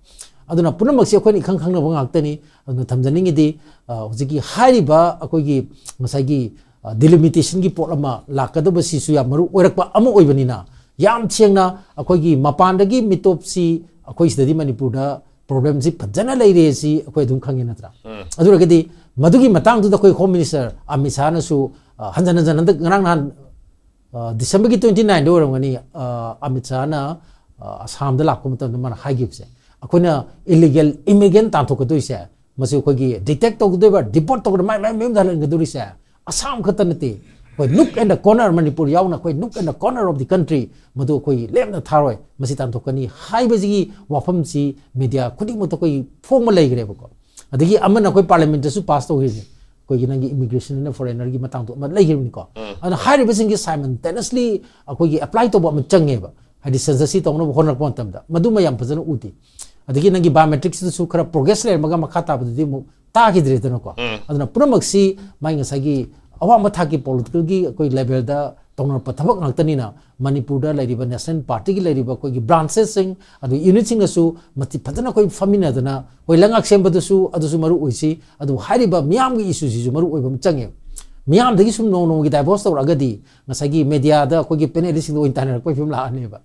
ꯑꯗꯨꯅ ꯄꯨꯝꯅꯃꯛꯁꯦ ꯑꯩꯈꯣꯏꯅ ꯏꯈꯪ ꯈꯪꯅꯕ ꯉꯥꯛꯇꯅꯤ꯫ ꯑꯗꯨꯅ ꯊꯝꯖꯅꯤꯡꯉꯤꯗꯤ, ꯑ, ꯍꯧꯖꯤꯛꯀꯤ ꯍꯥꯏꯔꯤꯕ ꯑꯩꯈꯣꯏꯒꯤ ꯉꯁꯥꯏꯒꯤ, ꯑ, delimitationꯒꯤ ꯄꯣꯠ ꯑꯃ ꯂꯥꯛꯀꯗꯕꯁꯤꯁꯨ ꯌꯥꯝ ꯃꯔꯨ ꯑꯣꯏꯔꯛꯄ ꯑꯃ ꯑꯣꯏꯕꯅꯤꯅ, ꯌꯥꯝ ꯁꯦꯡꯅ ꯑꯩꯈꯣꯏꯒꯤ ꯃꯄꯥꯟꯗꯒꯤ ꯃꯤꯇꯣꯞꯁꯤ ꯑꯩꯈꯣꯏ ꯁꯤꯗꯗꯤ ꯃꯅꯤꯄꯨꯔꯗ problemꯁꯤ ꯐꯖꯅ ꯂꯩꯔꯦ ꯁꯤ ꯑꯩꯈꯣꯏ ꯑꯗꯨꯝ ꯈꯪꯉꯦ ꯅꯠꯇ꯭ꯔꯥ? ꯑꯗꯨ ꯑꯣꯏꯔꯒꯗꯤ ꯃꯗꯨꯒꯤ ꯃꯇꯥꯡꯗꯨꯗ ꯑꯩꯈꯣꯏ Home Minister ꯑꯃꯤꯠ ꯁꯥꯍꯅꯁꯨ, ꯑ, ꯍꯟꯖꯟ ꯍꯟꯖꯟ ꯍꯟꯗꯛ ꯉꯔꯥꯡ ꯅꯍꯥꯟ, ꯑ, Decemberꯒꯤ twenty nineꯗ ꯑꯣꯏꯔꯝꯒꯅꯤ, ꯑ, ꯑꯃꯤꯠ ꯁꯥꯍꯅ, ꯑ, ꯑꯁꯥꯝꯗ ꯂꯥꯛꯄ ꯃꯇꯝꯗ ꯃꯥꯅ ꯍꯥꯏꯈꯤꯕꯁꯦ, ꯑꯩꯈꯣꯏꯅ illegal immigrant ꯇꯥꯟꯊꯣꯛꯀꯗꯣꯏꯁꯦ, ꯃꯁꯤ ꯑꯩꯈꯣꯏꯒꯤ detect ꯇꯧꯒꯗꯣꯏꯕ, deport ꯇꯧꯒꯗꯣꯏꯕ, ꯃꯥꯏ ꯃꯥꯏ ꯃꯌꯨꯝꯗ ꯍꯜꯍꯟꯒꯗꯣꯔꯤꯁꯦ ꯑꯁꯥꯝ ꯈꯛꯇ ꯅꯠꯇꯦ꯫ ꯑꯩꯈꯣꯏ nook and corner, ꯃꯅꯤꯄꯨꯔ ꯌꯥꯎꯅ ꯑꯩꯈꯣꯏ nook and corner of the country, ꯃꯗꯨ ꯑꯩꯈꯣꯏ ꯂꯦꯝꯅ ꯊꯥꯔꯣꯏ, ꯃꯁꯤ ꯇꯥꯟꯊꯣꯛꯀꯅꯤ ꯍꯥꯏꯕꯁꯤꯒꯤ ꯋꯥꯐꯝꯁꯤ media ꯈꯨꯗꯤꯡꯃꯛꯇ ꯑꯩꯈꯣꯏ ꯐꯣꯡꯕ ꯂꯩꯈ꯭ꯔꯦꯕꯀꯣ꯫ ꯑꯗꯒꯤ ꯑꯃꯅ ꯑꯩꯈꯣꯏ parliamentꯇꯁꯨ pass ꯇꯧꯈꯤꯕꯅꯤ, ꯑꯩꯈꯣꯏꯒꯤ ꯅꯪꯒꯤ immigration and foreignerꯒꯤ ꯃꯇꯥꯡꯗꯣ ꯑꯃ ꯂꯩꯈꯤꯕꯅꯤꯀꯣ꯫ ꯑꯗꯨꯅ ꯍꯥꯏꯔꯤꯕꯁꯤꯡꯁꯤ simultaneously ꯑꯩꯈꯣꯏꯒꯤ apply ꯇꯧꯕ ꯑꯃ ꯆꯪꯉꯦꯕ, ꯍꯥꯏꯗꯤ censusꯁꯤ ꯇꯧꯅꯕ ꯍꯣꯠꯅꯔꯛꯄ ꯃꯇꯝꯗ ꯃꯗꯨꯃ ꯌꯥꯝ ꯐꯖꯅ ꯎꯗꯦ꯫ ꯑꯗꯒꯤ ꯅꯪꯒꯤ biometricsꯇꯁꯨ ꯈꯔ progress ꯂꯩꯔꯝꯃꯒ ꯃꯈꯥ ꯇꯥꯕꯗꯨꯗꯤ ꯑꯃꯨꯛ ꯇꯥꯈꯤꯗ꯭ꯔꯦꯗꯅꯀꯣ꯫ ꯑꯗꯨꯅ ꯄꯨꯝꯅꯃꯛꯁꯤ ꯃꯥꯏ ꯉꯁꯥꯏꯒꯤ ꯑꯋꯥꯡꯕ ꯊꯥꯛꯀꯤ politicalꯒꯤ ꯑꯩꯈꯣꯏ levelꯗ ꯇꯧꯅꯔꯛꯄ ꯊꯕꯛ ꯉꯥꯛꯇꯅꯤꯅ, ꯃꯅꯤꯄꯨꯔꯗ ꯂꯩꯔꯤꯕ national partyꯒꯤ ꯂꯩꯔꯤꯕ ꯑꯩꯈꯣꯏꯒꯤ branchesꯁꯤꯡ, ꯑꯗꯨ unitꯁꯤꯡꯒꯁꯨ ꯃꯇꯤꯛ ꯐꯖꯅ ꯑꯩꯈꯣꯏ ꯐꯝꯃꯤꯟꯅꯗꯅ ꯑꯩꯈꯣꯏ ꯂꯩꯉꯥꯛ ꯁꯦꯝꯕꯗꯁꯨ ꯑꯗꯨꯁꯨ ꯃꯔꯨ ꯑꯣꯏꯁꯤ꯫ ꯑꯗꯨꯕꯨ ꯍꯥꯏꯔꯤꯕ ꯃꯤꯌꯥꯝꯒꯤ issueꯁꯤꯁꯨ ꯃꯔꯨ ꯑꯣꯏꯕ ꯑꯃ ꯆꯪꯉꯦ꯫ ꯃꯤꯌꯥꯝꯗꯒꯤ ꯁꯨꯝ ꯅꯣꯡ ꯅꯣꯡꯃꯒꯤ divulge ꯇꯧꯔꯛꯑꯒꯗꯤ ꯉꯁꯥꯏꯒꯤ mediaꯗ ꯑꯩꯈꯣꯏꯒꯤ panelistꯁꯤꯡꯗ ꯑꯣꯏꯅ ꯇꯥꯏꯅꯔꯛꯄꯒꯤ ꯐꯤꯕꯝ ꯂꯥꯛꯑꯅꯦꯕ꯫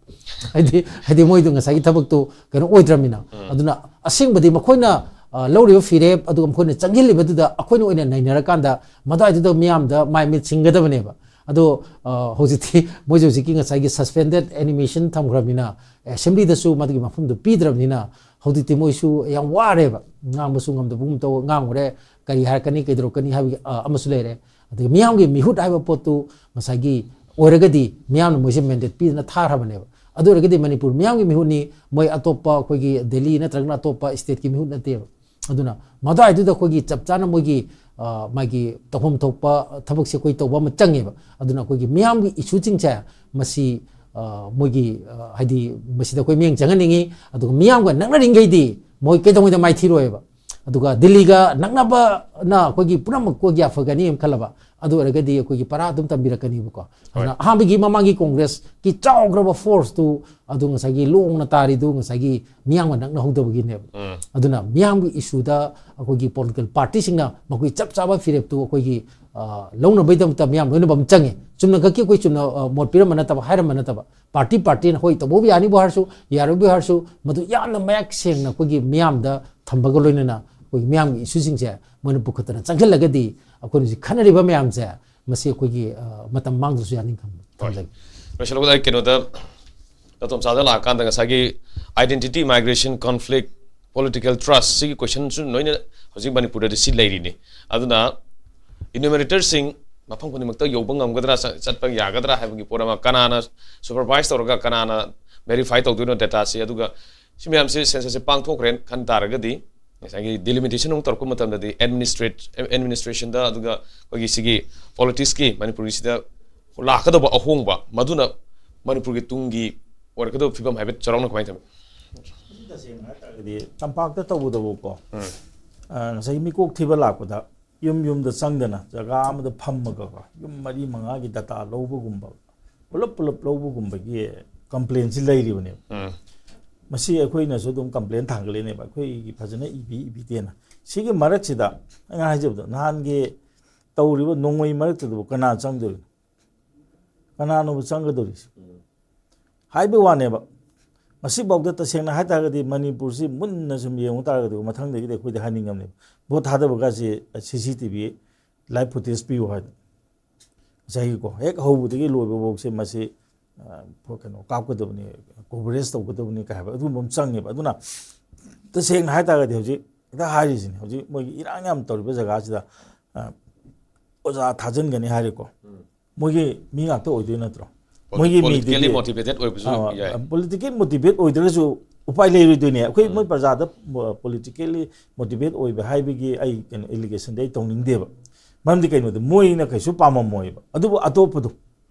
ꯍꯥꯏꯗꯤ, ꯍꯥꯏꯗꯤ ꯃꯣꯏꯗꯣ ꯉꯁꯥꯏꯒꯤ ꯊꯕꯛꯇꯣ ꯀꯩꯅꯣ ꯑꯣꯏꯗ꯭ꯔꯕꯅꯤꯅ꯫ ꯑꯗꯨꯅ ꯑꯁꯦꯡꯕꯗꯤ ꯃꯈꯣꯏꯅ, ꯑ, ꯂꯧꯔꯤꯕ ꯐꯤꯔꯦꯞ, ꯑꯗꯨꯒ ꯃꯈꯣꯏꯅ ꯆꯪꯁꯤꯜꯂꯤꯕꯗꯨꯗ ꯑꯩꯈꯣꯏꯅ ꯑꯣꯏꯅ ꯅꯩꯅꯔꯀꯥꯟꯗ ꯃꯗꯨꯋꯥꯏꯗꯨꯗ ꯃꯤꯌꯥꯝꯗ ꯃꯥꯏ ꯃꯤꯠ ꯁꯤꯡꯒꯗꯕꯅꯦꯕ꯫ ꯑꯗꯣ, ꯑ, ꯍꯧꯖꯤꯛꯇꯤ ꯃꯣꯏꯁꯦ ꯍꯧꯖꯤꯛꯀꯤ ꯉꯁꯥꯏꯒꯤ suspended animation ꯊꯝꯈ꯭ꯔꯕꯅꯤꯅ, assemblyꯗꯁꯨ ꯃꯗꯨꯒꯤ ꯃꯐꯝꯗꯨ ꯄꯤꯗ꯭ꯔꯕꯅꯤꯅ, ꯍꯧꯖꯤꯛꯇꯤ ꯃꯣꯏꯁꯨ ꯌꯥꯝ ꯋꯥꯔꯦꯕ꯫ ꯉꯥꯡꯕꯁꯨ ꯉꯝꯗꯕꯒꯨꯝ ꯇꯧ, ꯉꯥꯡꯉꯨꯔꯦ, ꯀꯔꯤ ꯍꯥꯏꯔꯛꯀꯅꯤ, ꯀꯩꯗꯧꯔꯛꯀꯅꯤ ꯍꯥꯏꯕꯒꯤ, ꯑ, ꯑꯃꯁꯨ ꯂꯩꯔꯦ꯫ ꯑꯗꯒꯤ ꯃꯤꯌꯥꯝꯒꯤ ꯃꯤꯍꯨꯠ ꯍꯥꯏꯕ ꯄꯣꯠꯇꯨ ꯉꯁꯥꯏꯒꯤ ꯑꯣꯏꯔꯒꯗꯤ ꯃꯤꯌꯥꯝꯅ ꯃꯣꯏꯁꯦ mandate ꯄꯤꯗꯅ ꯊꯥꯈ꯭ꯔꯕꯅꯦꯕ꯫ ꯑꯗꯨ ꯑꯣꯏꯔꯒꯗꯤ ꯃꯅꯤꯄꯨꯔ ꯃꯤꯌꯥꯝꯒꯤ ꯃꯤꯍꯨꯠꯅꯤ, ꯃꯣꯏ ꯑꯇꯣꯞꯄ ꯑꯩꯈꯣꯏꯒꯤ ꯗꯦꯜꯂꯤ ꯅꯠꯇ꯭ꯔꯒꯅ ꯑꯇꯣꯞꯄ stateꯀꯤ ꯃꯤꯍꯨꯠ ꯅꯠꯇꯦꯕ꯫ ꯑꯗꯨꯅ ꯃꯗꯨꯋꯥꯏꯗꯨꯗ ꯑꯩꯈꯣꯏꯒꯤ ꯆꯞ ꯆꯥꯅ ꯃꯣꯏꯒꯤ, ꯑ, ꯃꯥꯒꯤ ꯇꯧꯐꯝ ꯊꯣꯛꯄ ꯊꯕꯛꯁꯦ ꯑꯩꯈꯣꯏ ꯇꯧꯕ ꯑꯃ ꯆꯪꯉꯦꯕ꯫ ꯑꯗꯨꯅ ꯑꯩꯈꯣꯏꯒꯤ ꯃꯤꯌꯥꯝꯒꯤ ꯏꯁꯨꯁꯤꯡꯁꯦ ꯃꯁꯤ, ꯑ, ꯃꯣꯏꯒꯤ, ꯑ, ꯍꯥꯏꯗꯤ ꯃꯁꯤꯗ ꯑꯩꯈꯣꯏ ꯃꯤꯠꯌꯦꯡ ꯆꯪꯍꯟꯅꯤꯡꯉꯤ꯫ ꯑꯗꯨꯒ ꯃꯤꯌꯥꯝꯒ ꯅꯛꯅꯔꯤꯉꯩꯗꯤ ꯃꯣꯏ ꯀꯩꯗꯧꯉꯩꯗ ꯃꯥꯏꯊꯤꯔꯣꯏꯕ꯫ ꯑꯗꯨꯒ ꯗꯤꯜꯂꯤꯒ ꯅꯛꯅꯕꯅ ꯑꯩꯈꯣꯏꯒꯤ ꯄꯨꯝꯅꯃꯛ ꯑꯩꯈꯣꯏꯒꯤ ꯑꯐꯒꯅꯤ ꯑꯃ ꯈꯜꯂꯕ, ꯑꯗꯨ ꯑꯣꯏꯔꯒꯗꯤ ꯑꯩꯈꯣꯏꯒꯤ ꯄꯔꯥ ꯑꯗꯨꯝ ꯇꯝꯕꯤꯔꯛꯀꯅꯤꯕꯀꯣ꯫ ꯑꯗꯨꯅ ꯑꯍꯥꯟꯕꯒꯤ ꯃꯃꯥꯡꯒꯤ ꯀꯣꯡꯒ꯭ꯔꯦꯁꯀꯤ ꯆꯥꯎꯈ꯭ꯔꯕ ꯐꯣꯔꯁꯇꯨ ꯑꯗꯨ ꯉꯁꯥꯏꯒꯤ ꯂꯣꯡꯅ ꯇꯥꯔꯤꯗꯨ ꯉꯁꯥꯏꯒꯤ ꯃꯤꯌꯥꯝꯒ ꯅꯛꯅꯍꯧꯗꯕꯒꯤꯅꯦꯕ꯫ ꯑꯗꯨꯅ ꯃꯤꯌꯥꯝꯒꯤ ꯏꯁꯨꯗ ꯑꯩꯈꯣꯏꯒꯤ ꯄꯣꯂꯤꯇꯤꯀꯦꯜ ꯄꯥꯔꯇꯤꯁꯤꯡꯅ ꯃꯈꯣꯏ ꯆꯞ ꯆꯥꯕ ꯐꯤꯔꯦꯞꯇꯨ ꯑꯩꯈꯣꯏꯒꯤ, ꯑ, ꯂꯧꯅꯕꯒꯤꯗꯃꯛꯇ ꯃꯤꯌꯥꯝ ꯂꯣꯏꯅꯃꯛ ꯑꯃ ꯆꯪꯉꯤ꯫ ꯆꯨꯝꯅ ꯈꯛꯀꯤ ꯑꯩꯈꯣꯏ ꯆꯨꯝꯅ, ꯑ, ꯃꯣꯠ ꯄꯤꯔꯝꯕ ꯅꯠꯇꯕ, ꯍꯥꯏꯔꯝꯕ ꯅꯠꯇꯕ, ꯄꯥꯔꯇꯤ ꯄꯥꯔꯇꯤꯅ ꯍꯣꯏ ꯇꯧꯕꯕꯨ ꯌꯥꯅꯤꯕꯨ ꯍꯥꯏꯔꯁꯨ, ꯌꯥꯔꯣꯏꯕꯨ ꯍꯥꯏꯔꯁꯨ, ꯃꯗꯨ ꯌꯥꯝꯅ ꯃꯌꯦꯛ ꯁꯦꯡꯅ ꯑꯩꯈꯣꯏꯒꯤ ꯃꯤꯌꯥꯝꯗ ꯊꯝꯕꯒ ꯂꯣꯏꯅꯅ ꯑꯩꯈꯣꯏꯒꯤ ꯃꯤꯌꯥꯝꯒꯤ ꯏꯁꯨꯁꯤꯡꯁꯦ ꯃꯣꯏꯅ ꯄꯨꯈꯠꯇꯅ ꯆꯪꯁꯤꯜꯂꯒꯗꯤ ꯑꯩꯈꯣꯏꯅ ꯍꯧꯖꯤꯛ ꯈꯟꯅꯔꯤꯕ ꯃꯌꯥꯝꯁꯦ ꯃꯁꯤ ꯑꯩꯈꯣꯏꯒꯤ, ꯑ, ꯃꯇꯝ ꯃꯥꯡꯗ꯭ꯔꯁꯨ ꯌꯥꯅꯤ ꯈꯟꯕ ꯊꯝꯖꯒꯦ꯫ ꯂꯣꯏꯁꯤꯜꯂꯛꯄꯗ ꯑꯩ ꯀꯩꯅꯣꯗ ꯇꯥꯇꯣꯝꯆꯥꯗ ꯂꯥꯛꯑꯀꯥꯟꯗ ꯉꯁꯥꯏꯒꯤ identity, migration, conflict, political trust ꯁꯤꯒꯤ ꯀꯣꯏꯁꯟꯁꯨ ꯂꯣꯏꯅ ꯍꯧꯖꯤꯛ ꯃꯅꯤꯄꯨꯔꯗꯗꯤ ꯁꯤ ꯂꯩꯔꯤꯅꯤ꯫ ꯑꯗꯨꯅ ꯏꯅ꯭ꯌꯨꯃꯔꯦꯇꯔꯁꯤꯡ ꯃꯐꯝ ꯈꯨꯗꯤꯡꯃꯛꯇ ꯌꯧꯕ ꯉꯝꯒꯗ꯭ꯔꯥ, ꯆ-, ꯆꯠꯄ ꯌꯥꯒꯗ꯭ꯔꯥ ꯍꯥꯏꯕꯒꯤ ꯄꯣꯠ ꯑꯃ, ꯀꯅꯥꯅ ꯁꯨꯄꯔꯚꯥꯏꯁ ꯇꯧꯔꯒ ꯀꯅꯥꯅ ꯚꯦꯔꯤꯐꯥꯏ ꯇꯧꯗꯣꯏꯅꯣ ꯗꯦꯇꯥꯁꯤ, ꯑꯗꯨꯒ ꯁꯤ ꯃꯌꯥꯝꯁꯦ ꯁꯦꯟꯁꯁꯁꯦ ꯄꯥꯡꯊꯣꯛꯈ꯭ꯔꯦꯅ ꯈꯟ ꯇꯥꯔꯒꯗꯤ ꯉꯁꯥꯏꯒꯤ ꯗꯤꯂꯤꯃꯤꯇꯦꯁꯟ ꯑꯃꯨꯛ ꯇꯧꯔꯛꯄ ꯃꯇꯝꯗꯗꯤ ꯑꯦꯗꯃꯤꯅꯤꯁꯇ꯭ꯔꯦꯠ-, ꯑꯦꯗꯃꯤꯅꯤꯁꯇ꯭ꯔꯦꯁꯟꯗ ꯑꯗꯨꯒ ꯑꯩꯈꯣꯏꯒꯤ ꯁꯤꯒꯤ ꯄꯣꯂꯤꯇꯤꯛꯁꯀꯤ ꯃꯅꯤꯄꯨꯔꯒꯤꯁꯤꯗ ꯂꯥꯛꯀꯗꯧꯕ ꯑꯍꯣꯡꯕ ꯃꯗꯨꯅ ꯃꯅꯤꯄꯨꯔꯒꯤ ꯇꯨꯡꯒꯤ ꯑꯣꯏꯔꯛꯀꯗꯧꯕ ꯐꯤꯕꯝ ꯍꯥꯏꯐꯦꯠ ꯆꯥꯎꯔꯥꯛꯅ ꯀꯃꯥꯏꯅ ꯇꯧꯏ? ꯇꯁꯦꯡꯅ ꯍꯥꯏꯇꯥꯔꯒꯗꯤ ꯇꯝꯄꯥꯛꯇ ꯇꯧꯕꯗꯕꯨꯀꯣ, ꯎꯝ꯫ ꯑ, ꯉꯁꯥꯏꯒꯤ ꯃꯤꯀꯣꯛ ꯊꯤꯕ ꯂꯥꯛꯄꯗ ꯌꯨꯝ ꯌꯨꯝꯗ ꯆꯪꯗꯅ ꯖꯒꯥ ꯑꯃꯗ ꯐꯝꯃꯒꯀꯣ ꯌꯨꯝ ꯃꯔꯤ ꯃꯉꯥꯒꯤ ꯗꯇꯥ ꯂꯧꯕꯒꯨꯝꯕ, ꯄꯨꯂꯞ ꯄꯨꯂꯞ ꯂꯧꯕꯒꯨꯝꯕꯒꯤ ꯀꯝꯄ꯭ꯂꯦꯟꯁꯤ ꯂꯩꯔꯤꯕꯅꯦꯕ꯫ ꯎꯝ꯫ ꯃꯁꯤ ꯑꯩꯈꯣꯏꯅꯁꯨ ꯑꯗꯨꯝ ꯀꯝꯄ꯭ꯂꯦꯟ ꯊꯥꯡꯒꯠꯂꯛꯏꯅꯦꯕ, ꯑꯩꯈꯣꯏꯒꯤ ꯐꯖꯅ ꯏꯕꯤ ꯏꯕꯤꯗꯦꯅ꯫ ꯁꯤꯒꯤ ꯃꯔꯛꯁꯤꯗ ꯑꯩꯅ ꯍꯥꯏꯖꯕꯗꯣ, ꯅꯍꯥꯟꯒꯤ ꯇꯧꯔꯤꯕ ꯅꯣꯡꯃꯩ ꯃꯔꯛꯇꯨꯗꯕꯨ ꯀꯅꯥ ꯆꯪꯗꯣꯔꯤꯅꯣ? ꯀꯅꯥꯅꯣꯕ ꯆꯪꯒꯗꯧꯔꯤꯁꯦ? ꯎꯝ꯫ ꯍꯥꯏꯕ ꯋꯥꯅꯦꯕ꯫ ꯉꯁꯤꯐꯥꯎꯗ ꯇꯁꯦꯡꯅ ꯍꯥꯏꯇꯥꯔꯒꯗꯤ ꯃꯅꯤꯄꯨꯔꯁꯤ ꯃꯨꯟꯅ ꯁꯨꯝ ꯌꯦꯡꯉꯨ ꯇꯥꯔꯒꯗꯤ ꯃꯊꯪꯗꯒꯤꯗꯤ ꯑꯩꯈꯣꯏꯗꯤ ꯍꯥꯏꯅꯤꯡꯉꯕꯅꯦꯕ꯫ ꯚꯣꯠ ꯊꯥꯗꯕꯒꯁꯤ ꯁꯤ C T V live footage ꯄꯤꯌꯨ ꯍꯥꯏꯗꯅ꯫ ꯉꯁꯥꯏꯒꯤꯀꯣ, ꯍꯦꯛ ꯍꯧꯕꯗꯒꯤ ꯂꯣꯏꯕ ꯐꯥꯎꯁꯦ ꯃꯁꯤ, ꯑ, ꯀꯩꯅꯣ, ꯀꯥꯞꯀꯗꯕꯅꯤ, ꯀꯣꯚꯔꯦꯖ ꯇꯧꯒꯗꯕꯅꯤ ꯀꯥꯏ ꯍꯥꯏꯕ ꯑꯗꯨꯒꯨꯝꯕ ꯑꯃ ꯆꯪꯉꯦꯕ꯫ ꯑꯗꯨꯅ ꯇꯁꯦꯡꯅ ꯍꯥꯏꯇꯥꯔꯒꯗꯤ ꯍꯧꯖꯤꯛ ꯍꯦꯛꯇ ꯍꯥꯏꯔꯤꯁꯤꯅꯤ, ꯍꯧꯖꯤꯛ ꯃꯣꯏꯒꯤ ꯏꯔꯥꯡ ꯌꯥꯝ ꯇꯧꯔꯤꯕ ꯖꯒꯥꯁꯤꯗ, ꯑ, ꯑꯣꯖꯥ ꯊꯥꯖꯤꯟꯒꯅꯤ ꯍꯥꯏꯔꯦꯀꯣ꯫ ꯎꯝ꯫ ꯃꯣꯏꯒꯤ ꯃꯤ ꯉꯥꯛꯇ ꯑꯣꯏꯗꯣꯏ ꯅꯠꯇ꯭ꯔꯣ? ꯄꯣꯂꯤ-, ꯃꯣꯏꯒꯤ ꯄꯣꯂꯤꯇꯤꯀꯦꯜꯂꯤ ꯃꯤꯗꯨꯗꯤ, ꯃꯣꯇꯤꯚꯦꯇꯦꯠ ꯑꯣꯏꯕꯁꯨ ꯑ, ꯌꯥꯏ꯫ ꯄꯣꯂꯤꯇꯤꯀꯦꯜ ꯃꯣꯇꯤꯚꯦꯠ ꯑꯣꯏꯗ꯭ꯔꯒꯁꯨ ꯎꯄꯥꯏ ꯂꯩꯔꯣꯏꯗꯣꯏꯅꯦ꯫ ꯑꯩꯈꯣꯏ ꯃꯣꯏ ꯄ꯭ꯔꯖꯥꯗ politically motivate ꯑꯣꯏꯕ ꯍꯥꯏꯕꯒꯤ ꯑꯩ ꯀꯩꯅꯣ allegation ꯗꯤ ꯑꯩ ꯇꯧꯅꯤꯡꯗꯦꯕ꯫ ꯃꯔꯝꯗꯤ ꯀꯩꯅꯣꯗ ꯃꯣꯏꯅ ꯀꯩꯁꯨ ꯄꯥꯝꯃꯝꯃꯣꯏꯕ꯫ ꯑꯗꯨꯕꯨ ꯑꯇꯣꯞꯄꯗꯣ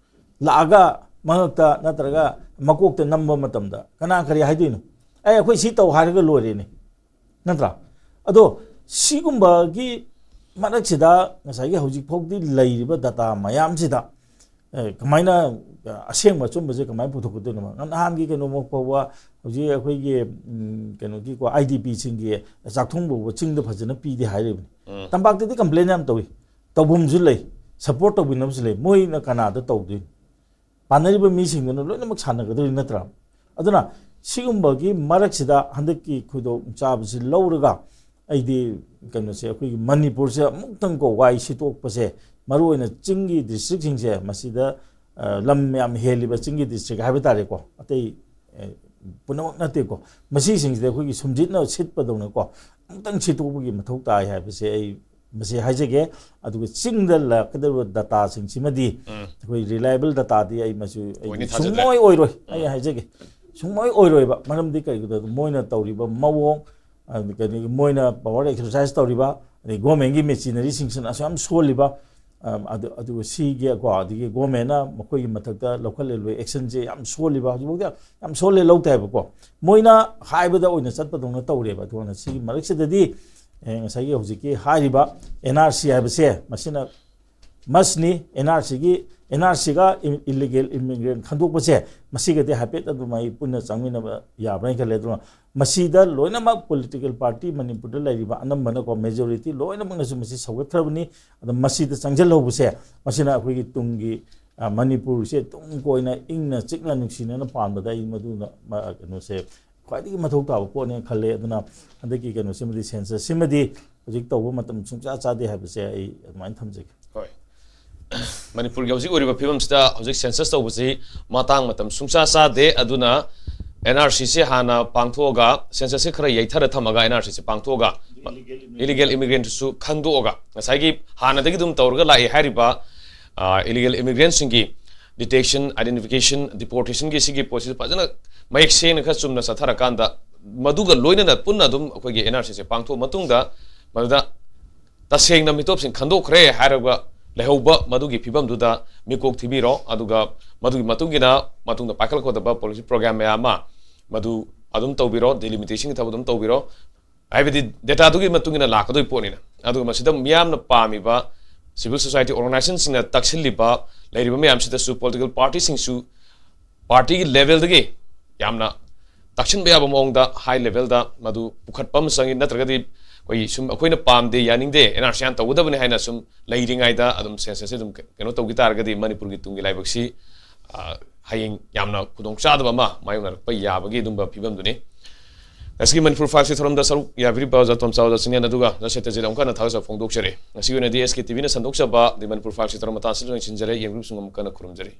ꯂꯥꯛꯑꯒ ꯃꯉꯛꯇ ꯅꯠꯇ꯭ꯔꯒ ꯃꯀꯣꯛꯇ ꯅꯝꯕ ꯃꯇꯝꯗ ꯀꯅꯥ ꯀꯔꯤ ꯍꯥꯏꯗꯣꯏꯅꯣ? ꯑꯦ, ꯑꯩꯈꯣꯏ ꯁꯤ ꯇꯧ ꯍꯥꯏꯔꯒ ꯂꯣꯏꯔꯦꯅꯦ, ꯅꯠꯇ꯭ꯔꯥ? ꯑꯗꯣ ꯁꯤꯒꯨꯝꯕꯒꯤ ꯃꯔꯛꯁꯤꯗ ꯉꯁꯥꯏꯒꯤ ꯍꯧꯖꯤꯛ ꯐꯥꯎꯗꯤ ꯂꯩꯔꯤꯕ data ꯃꯌꯥꯝꯁꯤꯗ, ꯑꯦ, ꯀꯃꯥꯏꯅ, ꯑ, ꯑꯁꯦꯡꯕ ꯑꯆꯨꯝꯕꯁꯦ ꯀꯃꯥꯏꯅ ꯄꯨꯊꯣꯛꯀꯗꯣꯏꯅꯣ? ꯅꯍꯥꯟꯒꯤ ꯀꯩꯅꯣꯃꯛ ꯐꯥꯎꯕ ꯍꯧꯖꯤꯛ ꯑꯩꯈꯣꯏꯒꯤ, ꯎꯝ, ꯀꯩꯅꯣꯒꯤꯀꯣ, IDP ꯁꯤꯡꯒꯤ ꯆꯥꯛꯊꯣꯡ ꯐꯥꯎꯕ ꯆꯤꯡꯗ ꯐꯖꯅ ꯄꯤꯗꯦ ꯍꯥꯏꯔꯤꯕꯅꯤ꯫ ꯎꯝ꯫ ꯇꯝꯄꯥꯛꯇꯗꯤ complain ꯌꯥꯝ ꯇꯧꯏ, ꯇꯧꯐꯝꯁꯨ ꯂꯩ, support ꯇꯧꯕꯤꯅꯕꯁꯨ ꯂꯩ, ꯃꯣꯏꯅ ꯀꯅꯥꯗ ꯇꯧꯗꯣꯏꯅꯣ? ꯄꯥꯟꯅꯔꯤꯕ ꯃꯤꯁꯤꯡꯗꯨꯅ ꯂꯣꯏꯅꯃꯛ ꯁꯥꯟꯅꯒꯗꯧꯔꯤ ꯅꯠꯇ꯭ꯔꯥ? ꯑꯗꯨꯅ ꯁꯤꯒꯨꯝꯕꯒꯤ ꯃꯔꯛꯁꯤꯗ ꯍꯟꯗꯛꯀꯤ ꯈꯨꯗꯣꯡꯆꯥꯕꯁꯤ ꯂꯧꯔꯒ ꯑꯩꯗꯤ ꯀꯩꯅꯣꯁꯦ, ꯑꯩꯈꯣꯏꯒꯤ ꯃꯅꯤꯄꯨꯔꯁꯦ ꯑꯃꯨꯛꯇꯪ ꯀꯣ ꯋꯥꯏ ꯁꯤꯇꯣꯛꯄꯁꯦ, ꯃꯔꯨꯑꯣꯏꯅ ꯆꯤꯡꯒꯤ district ꯁꯤꯡꯁꯦ, ꯃꯁꯤꯗ, ꯑ, ꯂꯝ ꯌꯥꯝ ꯍꯦꯜꯂꯤꯕ ꯆꯤꯡꯒꯤ district ꯍꯥꯏꯕ ꯇꯥꯔꯦꯀꯣ, ꯑꯇꯩ, ꯑ, ꯄꯨꯝꯅꯃꯛ ꯅꯠꯇꯦꯀꯣ, ꯃꯁꯤꯁꯤꯡꯁꯤꯗ ꯑꯩꯈꯣꯏꯒꯤ ꯁꯨꯝꯖꯤꯠꯅ ꯁꯤꯠꯄꯗꯧꯅꯀꯣ ꯑꯃꯨꯛꯇꯪ ꯁꯤꯇꯣꯛꯄꯒꯤ ꯃꯊꯧ ꯇꯥꯏ ꯍꯥꯏꯕꯁꯦ ꯑꯩ ꯃꯁꯤ ꯍꯥꯏꯖꯒꯦ꯫ ꯑꯗꯨꯒ ꯆꯤꯡꯗ ꯂꯥꯛꯀꯗꯧꯔꯤꯕ data ꯁꯤꯡꯁꯤꯃꯗꯤ ꯎꯝ꯫ ꯑꯩꯈꯣꯏ reliable data ꯗꯤ ꯑꯩ ꯃꯁꯤ ꯑꯩ ꯑꯣꯏꯅꯤ ꯊꯥꯖꯗ꯭ꯔꯦ꯫ ꯁꯨꯡꯑꯣꯏ ꯑꯣꯏꯔꯣꯏ, ꯑꯩ ꯎꯝ꯫ ꯍꯥꯏꯖꯒꯦ, ꯁꯨꯡꯑꯣꯏ ꯑꯣꯏꯔꯣꯏꯕ꯫ ꯃꯔꯝꯗꯤ ꯀꯩꯒꯤꯅꯣꯗ ꯃꯣꯏꯅ ꯇꯧꯔꯤꯕ ꯃꯑꯣꯡ, ꯑꯗꯒꯤ ꯃꯣꯏꯅ power exercise ꯇꯧꯔꯤꯕ, ꯑꯗꯩ government ꯀꯤ machinery ꯁꯤꯡꯁꯤꯅ ꯑꯁꯨꯛ ꯌꯥꯝ ꯁꯣꯜꯂꯤꯕ, ꯑꯝ, ꯑꯗꯨ, ꯑꯗꯨꯒ ꯁꯤꯒꯤ ꯀꯣ, ꯑꯗꯒꯤ government ꯅ ꯃꯈꯣꯏꯒꯤ ꯃꯊꯛꯇ ꯂꯧꯈꯠꯂꯤꯕ action ꯁꯦ ꯌꯥꯝ ꯁꯣꯜꯂꯤꯕ, ꯍꯧꯖꯤꯛꯐꯥꯎꯗ ꯌꯥꯝ ꯁꯣꯜꯂꯦ ꯂꯧꯗꯦ ꯍꯥꯏꯕꯀꯣ꯫ ꯃꯣꯏꯅ ꯍꯥꯏꯕꯗ ꯑꯣꯏꯅ ꯆꯠꯄꯗꯧꯅ ꯇꯧꯔꯦꯕ꯫ ꯑꯗꯨꯅ ꯁꯤꯒꯤ ꯃꯔꯛꯁꯤꯗꯗꯤ, ꯑꯦ, ꯉꯁꯥꯏꯒꯤ ꯍꯧꯖꯤꯛꯀꯤ ꯍꯥꯏꯔꯤꯕ N R C ꯍꯥꯏꯕꯁꯦ, ꯃꯁꯤꯅ must ꯅꯤ꯫ N R C ꯒꯤ, N R C ꯒ illegal immigrant ꯈꯟꯗꯣꯛꯄꯁꯦ, ꯃꯁꯤꯒꯗꯤ ꯍꯥꯏꯐꯦꯠ ꯑꯗꯨꯝ ꯑꯩ ꯄꯨꯟꯅ ꯆꯪꯃꯤꯟꯅꯕ ꯌꯥꯕ꯭ꯔꯥ ꯍꯥꯏꯅ ꯈꯜꯂꯦ꯫ ꯑꯗꯨꯅ ꯃꯁꯤꯗ ꯂꯣꯏꯅꯃꯛ political party ꯃꯅꯤꯄꯨꯔꯗ ꯂꯩꯔꯤꯕ ꯑꯅꯝꯕꯅꯀꯣ, majority ꯂꯣꯏꯅꯃꯛꯅꯁꯨ ꯃꯁꯤ ꯁꯧꯒꯠꯈ꯭ꯔꯕꯅꯤ꯫ ꯑꯗꯣ ꯃꯁꯤꯗ ꯆꯪꯁꯤꯜꯍꯧꯕꯁꯦ, ꯃꯁꯤꯅ ꯑꯩꯈꯣꯏꯒꯤ ꯇꯨꯡꯒꯤ, ꯑ, ꯃꯅꯤꯄꯨꯔꯁꯦ ꯇꯨꯡ ꯀꯣꯏꯅ ꯏꯪꯅ ꯆꯤꯛꯅ ꯅꯨꯡꯁꯤꯅꯅ ꯄꯥꯟꯕꯗ ꯑꯩ ꯃꯗꯨꯅ, ꯃ-, ꯀꯩꯅꯣꯁꯦ ꯈ꯭ꯋꯥꯏꯗꯒꯤ ꯃꯊꯧ ꯇꯥꯕ ꯄꯣꯠꯅꯦꯅ ꯈꯜꯂꯦ꯫ ꯑꯗꯨꯅ ꯍꯟꯗꯛꯀꯤ ꯀꯩꯅꯣꯁꯤꯃꯗꯤ, census ꯁꯤꯃꯗꯤ ꯍꯧꯖꯤꯛ ꯇꯧꯕ ꯃꯇꯝ ꯁꯨꯡꯆꯥ ꯆꯥꯗꯦ ꯍꯥꯏꯕꯁꯦ ꯑꯩ ꯑꯗꯨꯃꯥꯏꯅ ꯊꯝꯖꯒꯦ꯫ ꯍꯣꯏ꯫ ꯃꯅꯤꯄꯨꯔꯒꯤ ꯍꯧꯖꯤꯛ ꯑꯣꯏꯔꯤꯕ ꯐꯤꯕꯝꯁꯤꯗ ꯍꯧꯖꯤꯛ census ꯇꯧꯕꯁꯤ ꯃꯇꯥꯡ ꯃꯇꯝ ꯁꯨꯡꯆꯥ ꯆꯥꯗꯦ꯫ ꯑꯗꯨꯅ N R C ꯁꯤ ꯍꯥꯟꯅ ꯄꯥꯡꯊꯣꯛꯑꯒ, census ꯁꯤ ꯈꯔ ꯌꯩꯊꯔ ꯊꯝꯃꯒ N R C ꯁꯤ ꯄꯥꯡꯊꯣꯛꯑꯒ, illegal immigrant ꯁꯨ ꯈꯟꯗꯣꯛꯑꯒ, ꯉꯁꯥꯏꯒꯤ ꯍꯥꯟꯅꯗꯒꯤ ꯑꯗꯨꯝ ꯇꯧꯔꯒ ꯂꯥꯛꯏ ꯍꯥꯏꯔꯤꯕ, ꯑ, illegal immigrant ꯁꯤꯡꯒꯤ detection, identification, deportation ꯒꯤ ꯁꯤꯒꯤ ꯄꯣꯠꯁꯤ ꯐꯖꯅ ꯃꯌꯦꯛ ꯁꯦꯡꯅ ꯈꯔ ꯆꯨꯝꯅ ꯆꯠꯊꯔꯀꯥꯟꯗ, ꯃꯗꯨꯒ ꯂꯣꯏꯅꯅ ꯄꯨꯟꯅ ꯑꯗꯨꯝ ꯑꯩꯈꯣꯏꯒꯤ ꯑꯦꯟ ꯑꯥꯔ ꯁꯤꯁꯦ ꯄꯥꯡꯊꯣꯛꯑ ꯃꯇꯨꯡꯗ, ꯃꯗꯨꯗ ꯇꯁꯦꯡꯅ ꯃꯤꯇꯣꯞꯁꯤꯡ ꯈꯟꯗꯣꯛꯈ꯭ꯔꯦ ꯍꯥꯏꯔꯒ ꯂꯩꯍꯧꯕ ꯃꯗꯨꯒꯤ ꯐꯤꯕꯝꯗꯨꯗ ꯃꯤꯀꯣꯛ ꯊꯤꯕꯤꯔꯣ꯫ ꯑꯗꯨꯒ ꯃꯗꯨꯒꯤ ꯃꯇꯨꯡ ꯏꯟꯅ ꯃꯇꯨꯡꯗ ꯄꯥꯏꯈꯠꯂꯛꯀꯗꯕ ꯄꯣꯂꯤꯁꯤ ꯄ꯭ꯔꯣꯒ꯭ꯔꯥꯝ ꯃꯌꯥꯝ ꯑꯃ, ꯃꯗꯨ ꯑꯗꯨꯝ ꯇꯧꯕꯤꯔꯣ, ꯗꯤꯂꯤꯃꯤꯇꯦꯁꯟꯒꯤ ꯊꯕꯛ ꯑꯗꯨꯝ ꯇꯧꯕꯤꯔꯣ꯫ ꯍꯥꯏꯕꯗꯤ ꯗꯦꯇꯥꯗꯨꯒꯤ ꯃꯇꯨꯡ ꯏꯟꯅ ꯂꯥꯛꯀꯗꯣꯏ ꯄꯣꯠꯅꯤꯅ꯫ ꯑꯗꯨꯒ ꯃꯁꯤꯗ ꯃꯤꯌꯥꯝꯅ ꯄꯥꯝꯃꯤꯕ, ꯁꯤꯚꯤꯜ ꯁꯣꯁꯥꯏꯇꯤ ꯑꯣꯔꯒꯅꯥꯏꯖꯦꯁꯟꯁꯤꯡꯅ ꯇꯛꯁꯤꯜꯂꯤꯕ, ꯂꯩꯔꯤꯕ ꯃꯌꯥꯝꯁꯤꯗꯁꯨ ꯄꯣꯂꯤꯇꯤꯀꯦꯜ ꯄꯥꯔꯇꯤꯁꯤꯡꯁꯨ ꯄꯥꯔꯇꯤꯒꯤ ꯂꯦꯚꯦꯜꯗꯒꯤ ꯌꯥꯝꯅ ꯇꯥꯛꯁꯤꯟꯕ ꯌꯥꯕ ꯃꯑꯣꯡꯗ ꯍꯥꯏ ꯂꯦꯚꯦꯜꯗ ꯃꯗꯨ ꯄꯨꯈꯠꯄ ꯑꯃ ꯆꯪꯉꯤ꯫ ꯅꯠꯇ꯭ꯔꯒꯗꯤ ꯑꯩꯈꯣꯏ ꯁꯨꯝ ꯑꯩꯈꯣꯏꯅ ꯄꯥꯝꯗꯦ, ꯌꯥꯅꯤꯡꯗꯦ, ꯑꯦꯟ ꯑꯥꯔ ꯁꯤ ꯑꯥꯔ ꯇꯧꯒꯗꯕꯅꯤ ꯍꯥꯏꯅ ꯁꯨꯝ ꯂꯩꯔꯤꯉꯩꯗ ꯑꯗꯨꯝ ꯁꯦꯟꯁꯁꯁꯦ ꯑꯗꯨꯝ ꯀꯩꯅꯣ ꯇꯧꯈꯤ ꯇꯥꯔꯒꯗꯤ ꯃꯅꯤꯄꯨꯔꯒꯤ ꯇꯨꯡꯒꯤ ꯂꯥꯏꯕꯛꯁꯤ, ꯑ, ꯍꯌꯦꯡ ꯌꯥꯝꯅ ꯈꯨꯗꯣꯡꯆꯥꯗꯕ ꯑꯃ ꯃꯥꯌꯣꯛꯅꯔꯛꯄ ꯌꯥꯕꯒꯤ ꯑꯗꯨꯝꯕ ꯐꯤꯕꯝꯗꯨꯅꯤ꯫ ꯉꯁꯤꯒꯤ ꯃꯅꯤꯄꯨꯔ ꯐꯥꯏꯜꯁꯀꯤ ꯊꯧꯔꯝꯗ ꯁꯔꯨꯛ ꯌꯥꯕꯤꯔꯤꯕ ꯑꯣꯖꯥ ꯇꯣꯝꯆꯥ, ꯑꯣꯖꯥ ꯆꯤꯡꯉꯦꯟ, ꯑꯗꯨꯒ ꯑꯣꯖꯥ ꯁꯇ꯭ꯌꯖꯤꯠ ꯑꯃꯨꯛꯀ ꯍꯟꯅ ꯊꯥꯒꯠꯆꯕ ꯐꯣꯡꯗꯣꯛꯆꯔꯤ꯫ ꯉꯁꯤꯒꯤ ꯑꯣꯏꯅꯗꯤ ꯑꯦꯁ ꯀꯦ ꯇꯤ ꯚꯤꯅ ꯁꯟꯗꯣꯛꯆꯕ ꯗꯤ ꯃꯅꯤꯄꯨꯔ ꯐꯥꯏꯜꯁꯀꯤ ꯊꯧꯔꯝ ꯃꯇꯥꯡꯁꯤꯗ ꯂꯣꯏꯁꯤꯟꯖꯔꯦ꯫ ꯌꯦꯡꯕꯤꯔꯤꯕꯁꯤꯡ ꯑꯃꯨꯛꯀ ꯍꯟꯅ ꯈꯨꯔꯨꯝꯖꯔꯤ꯫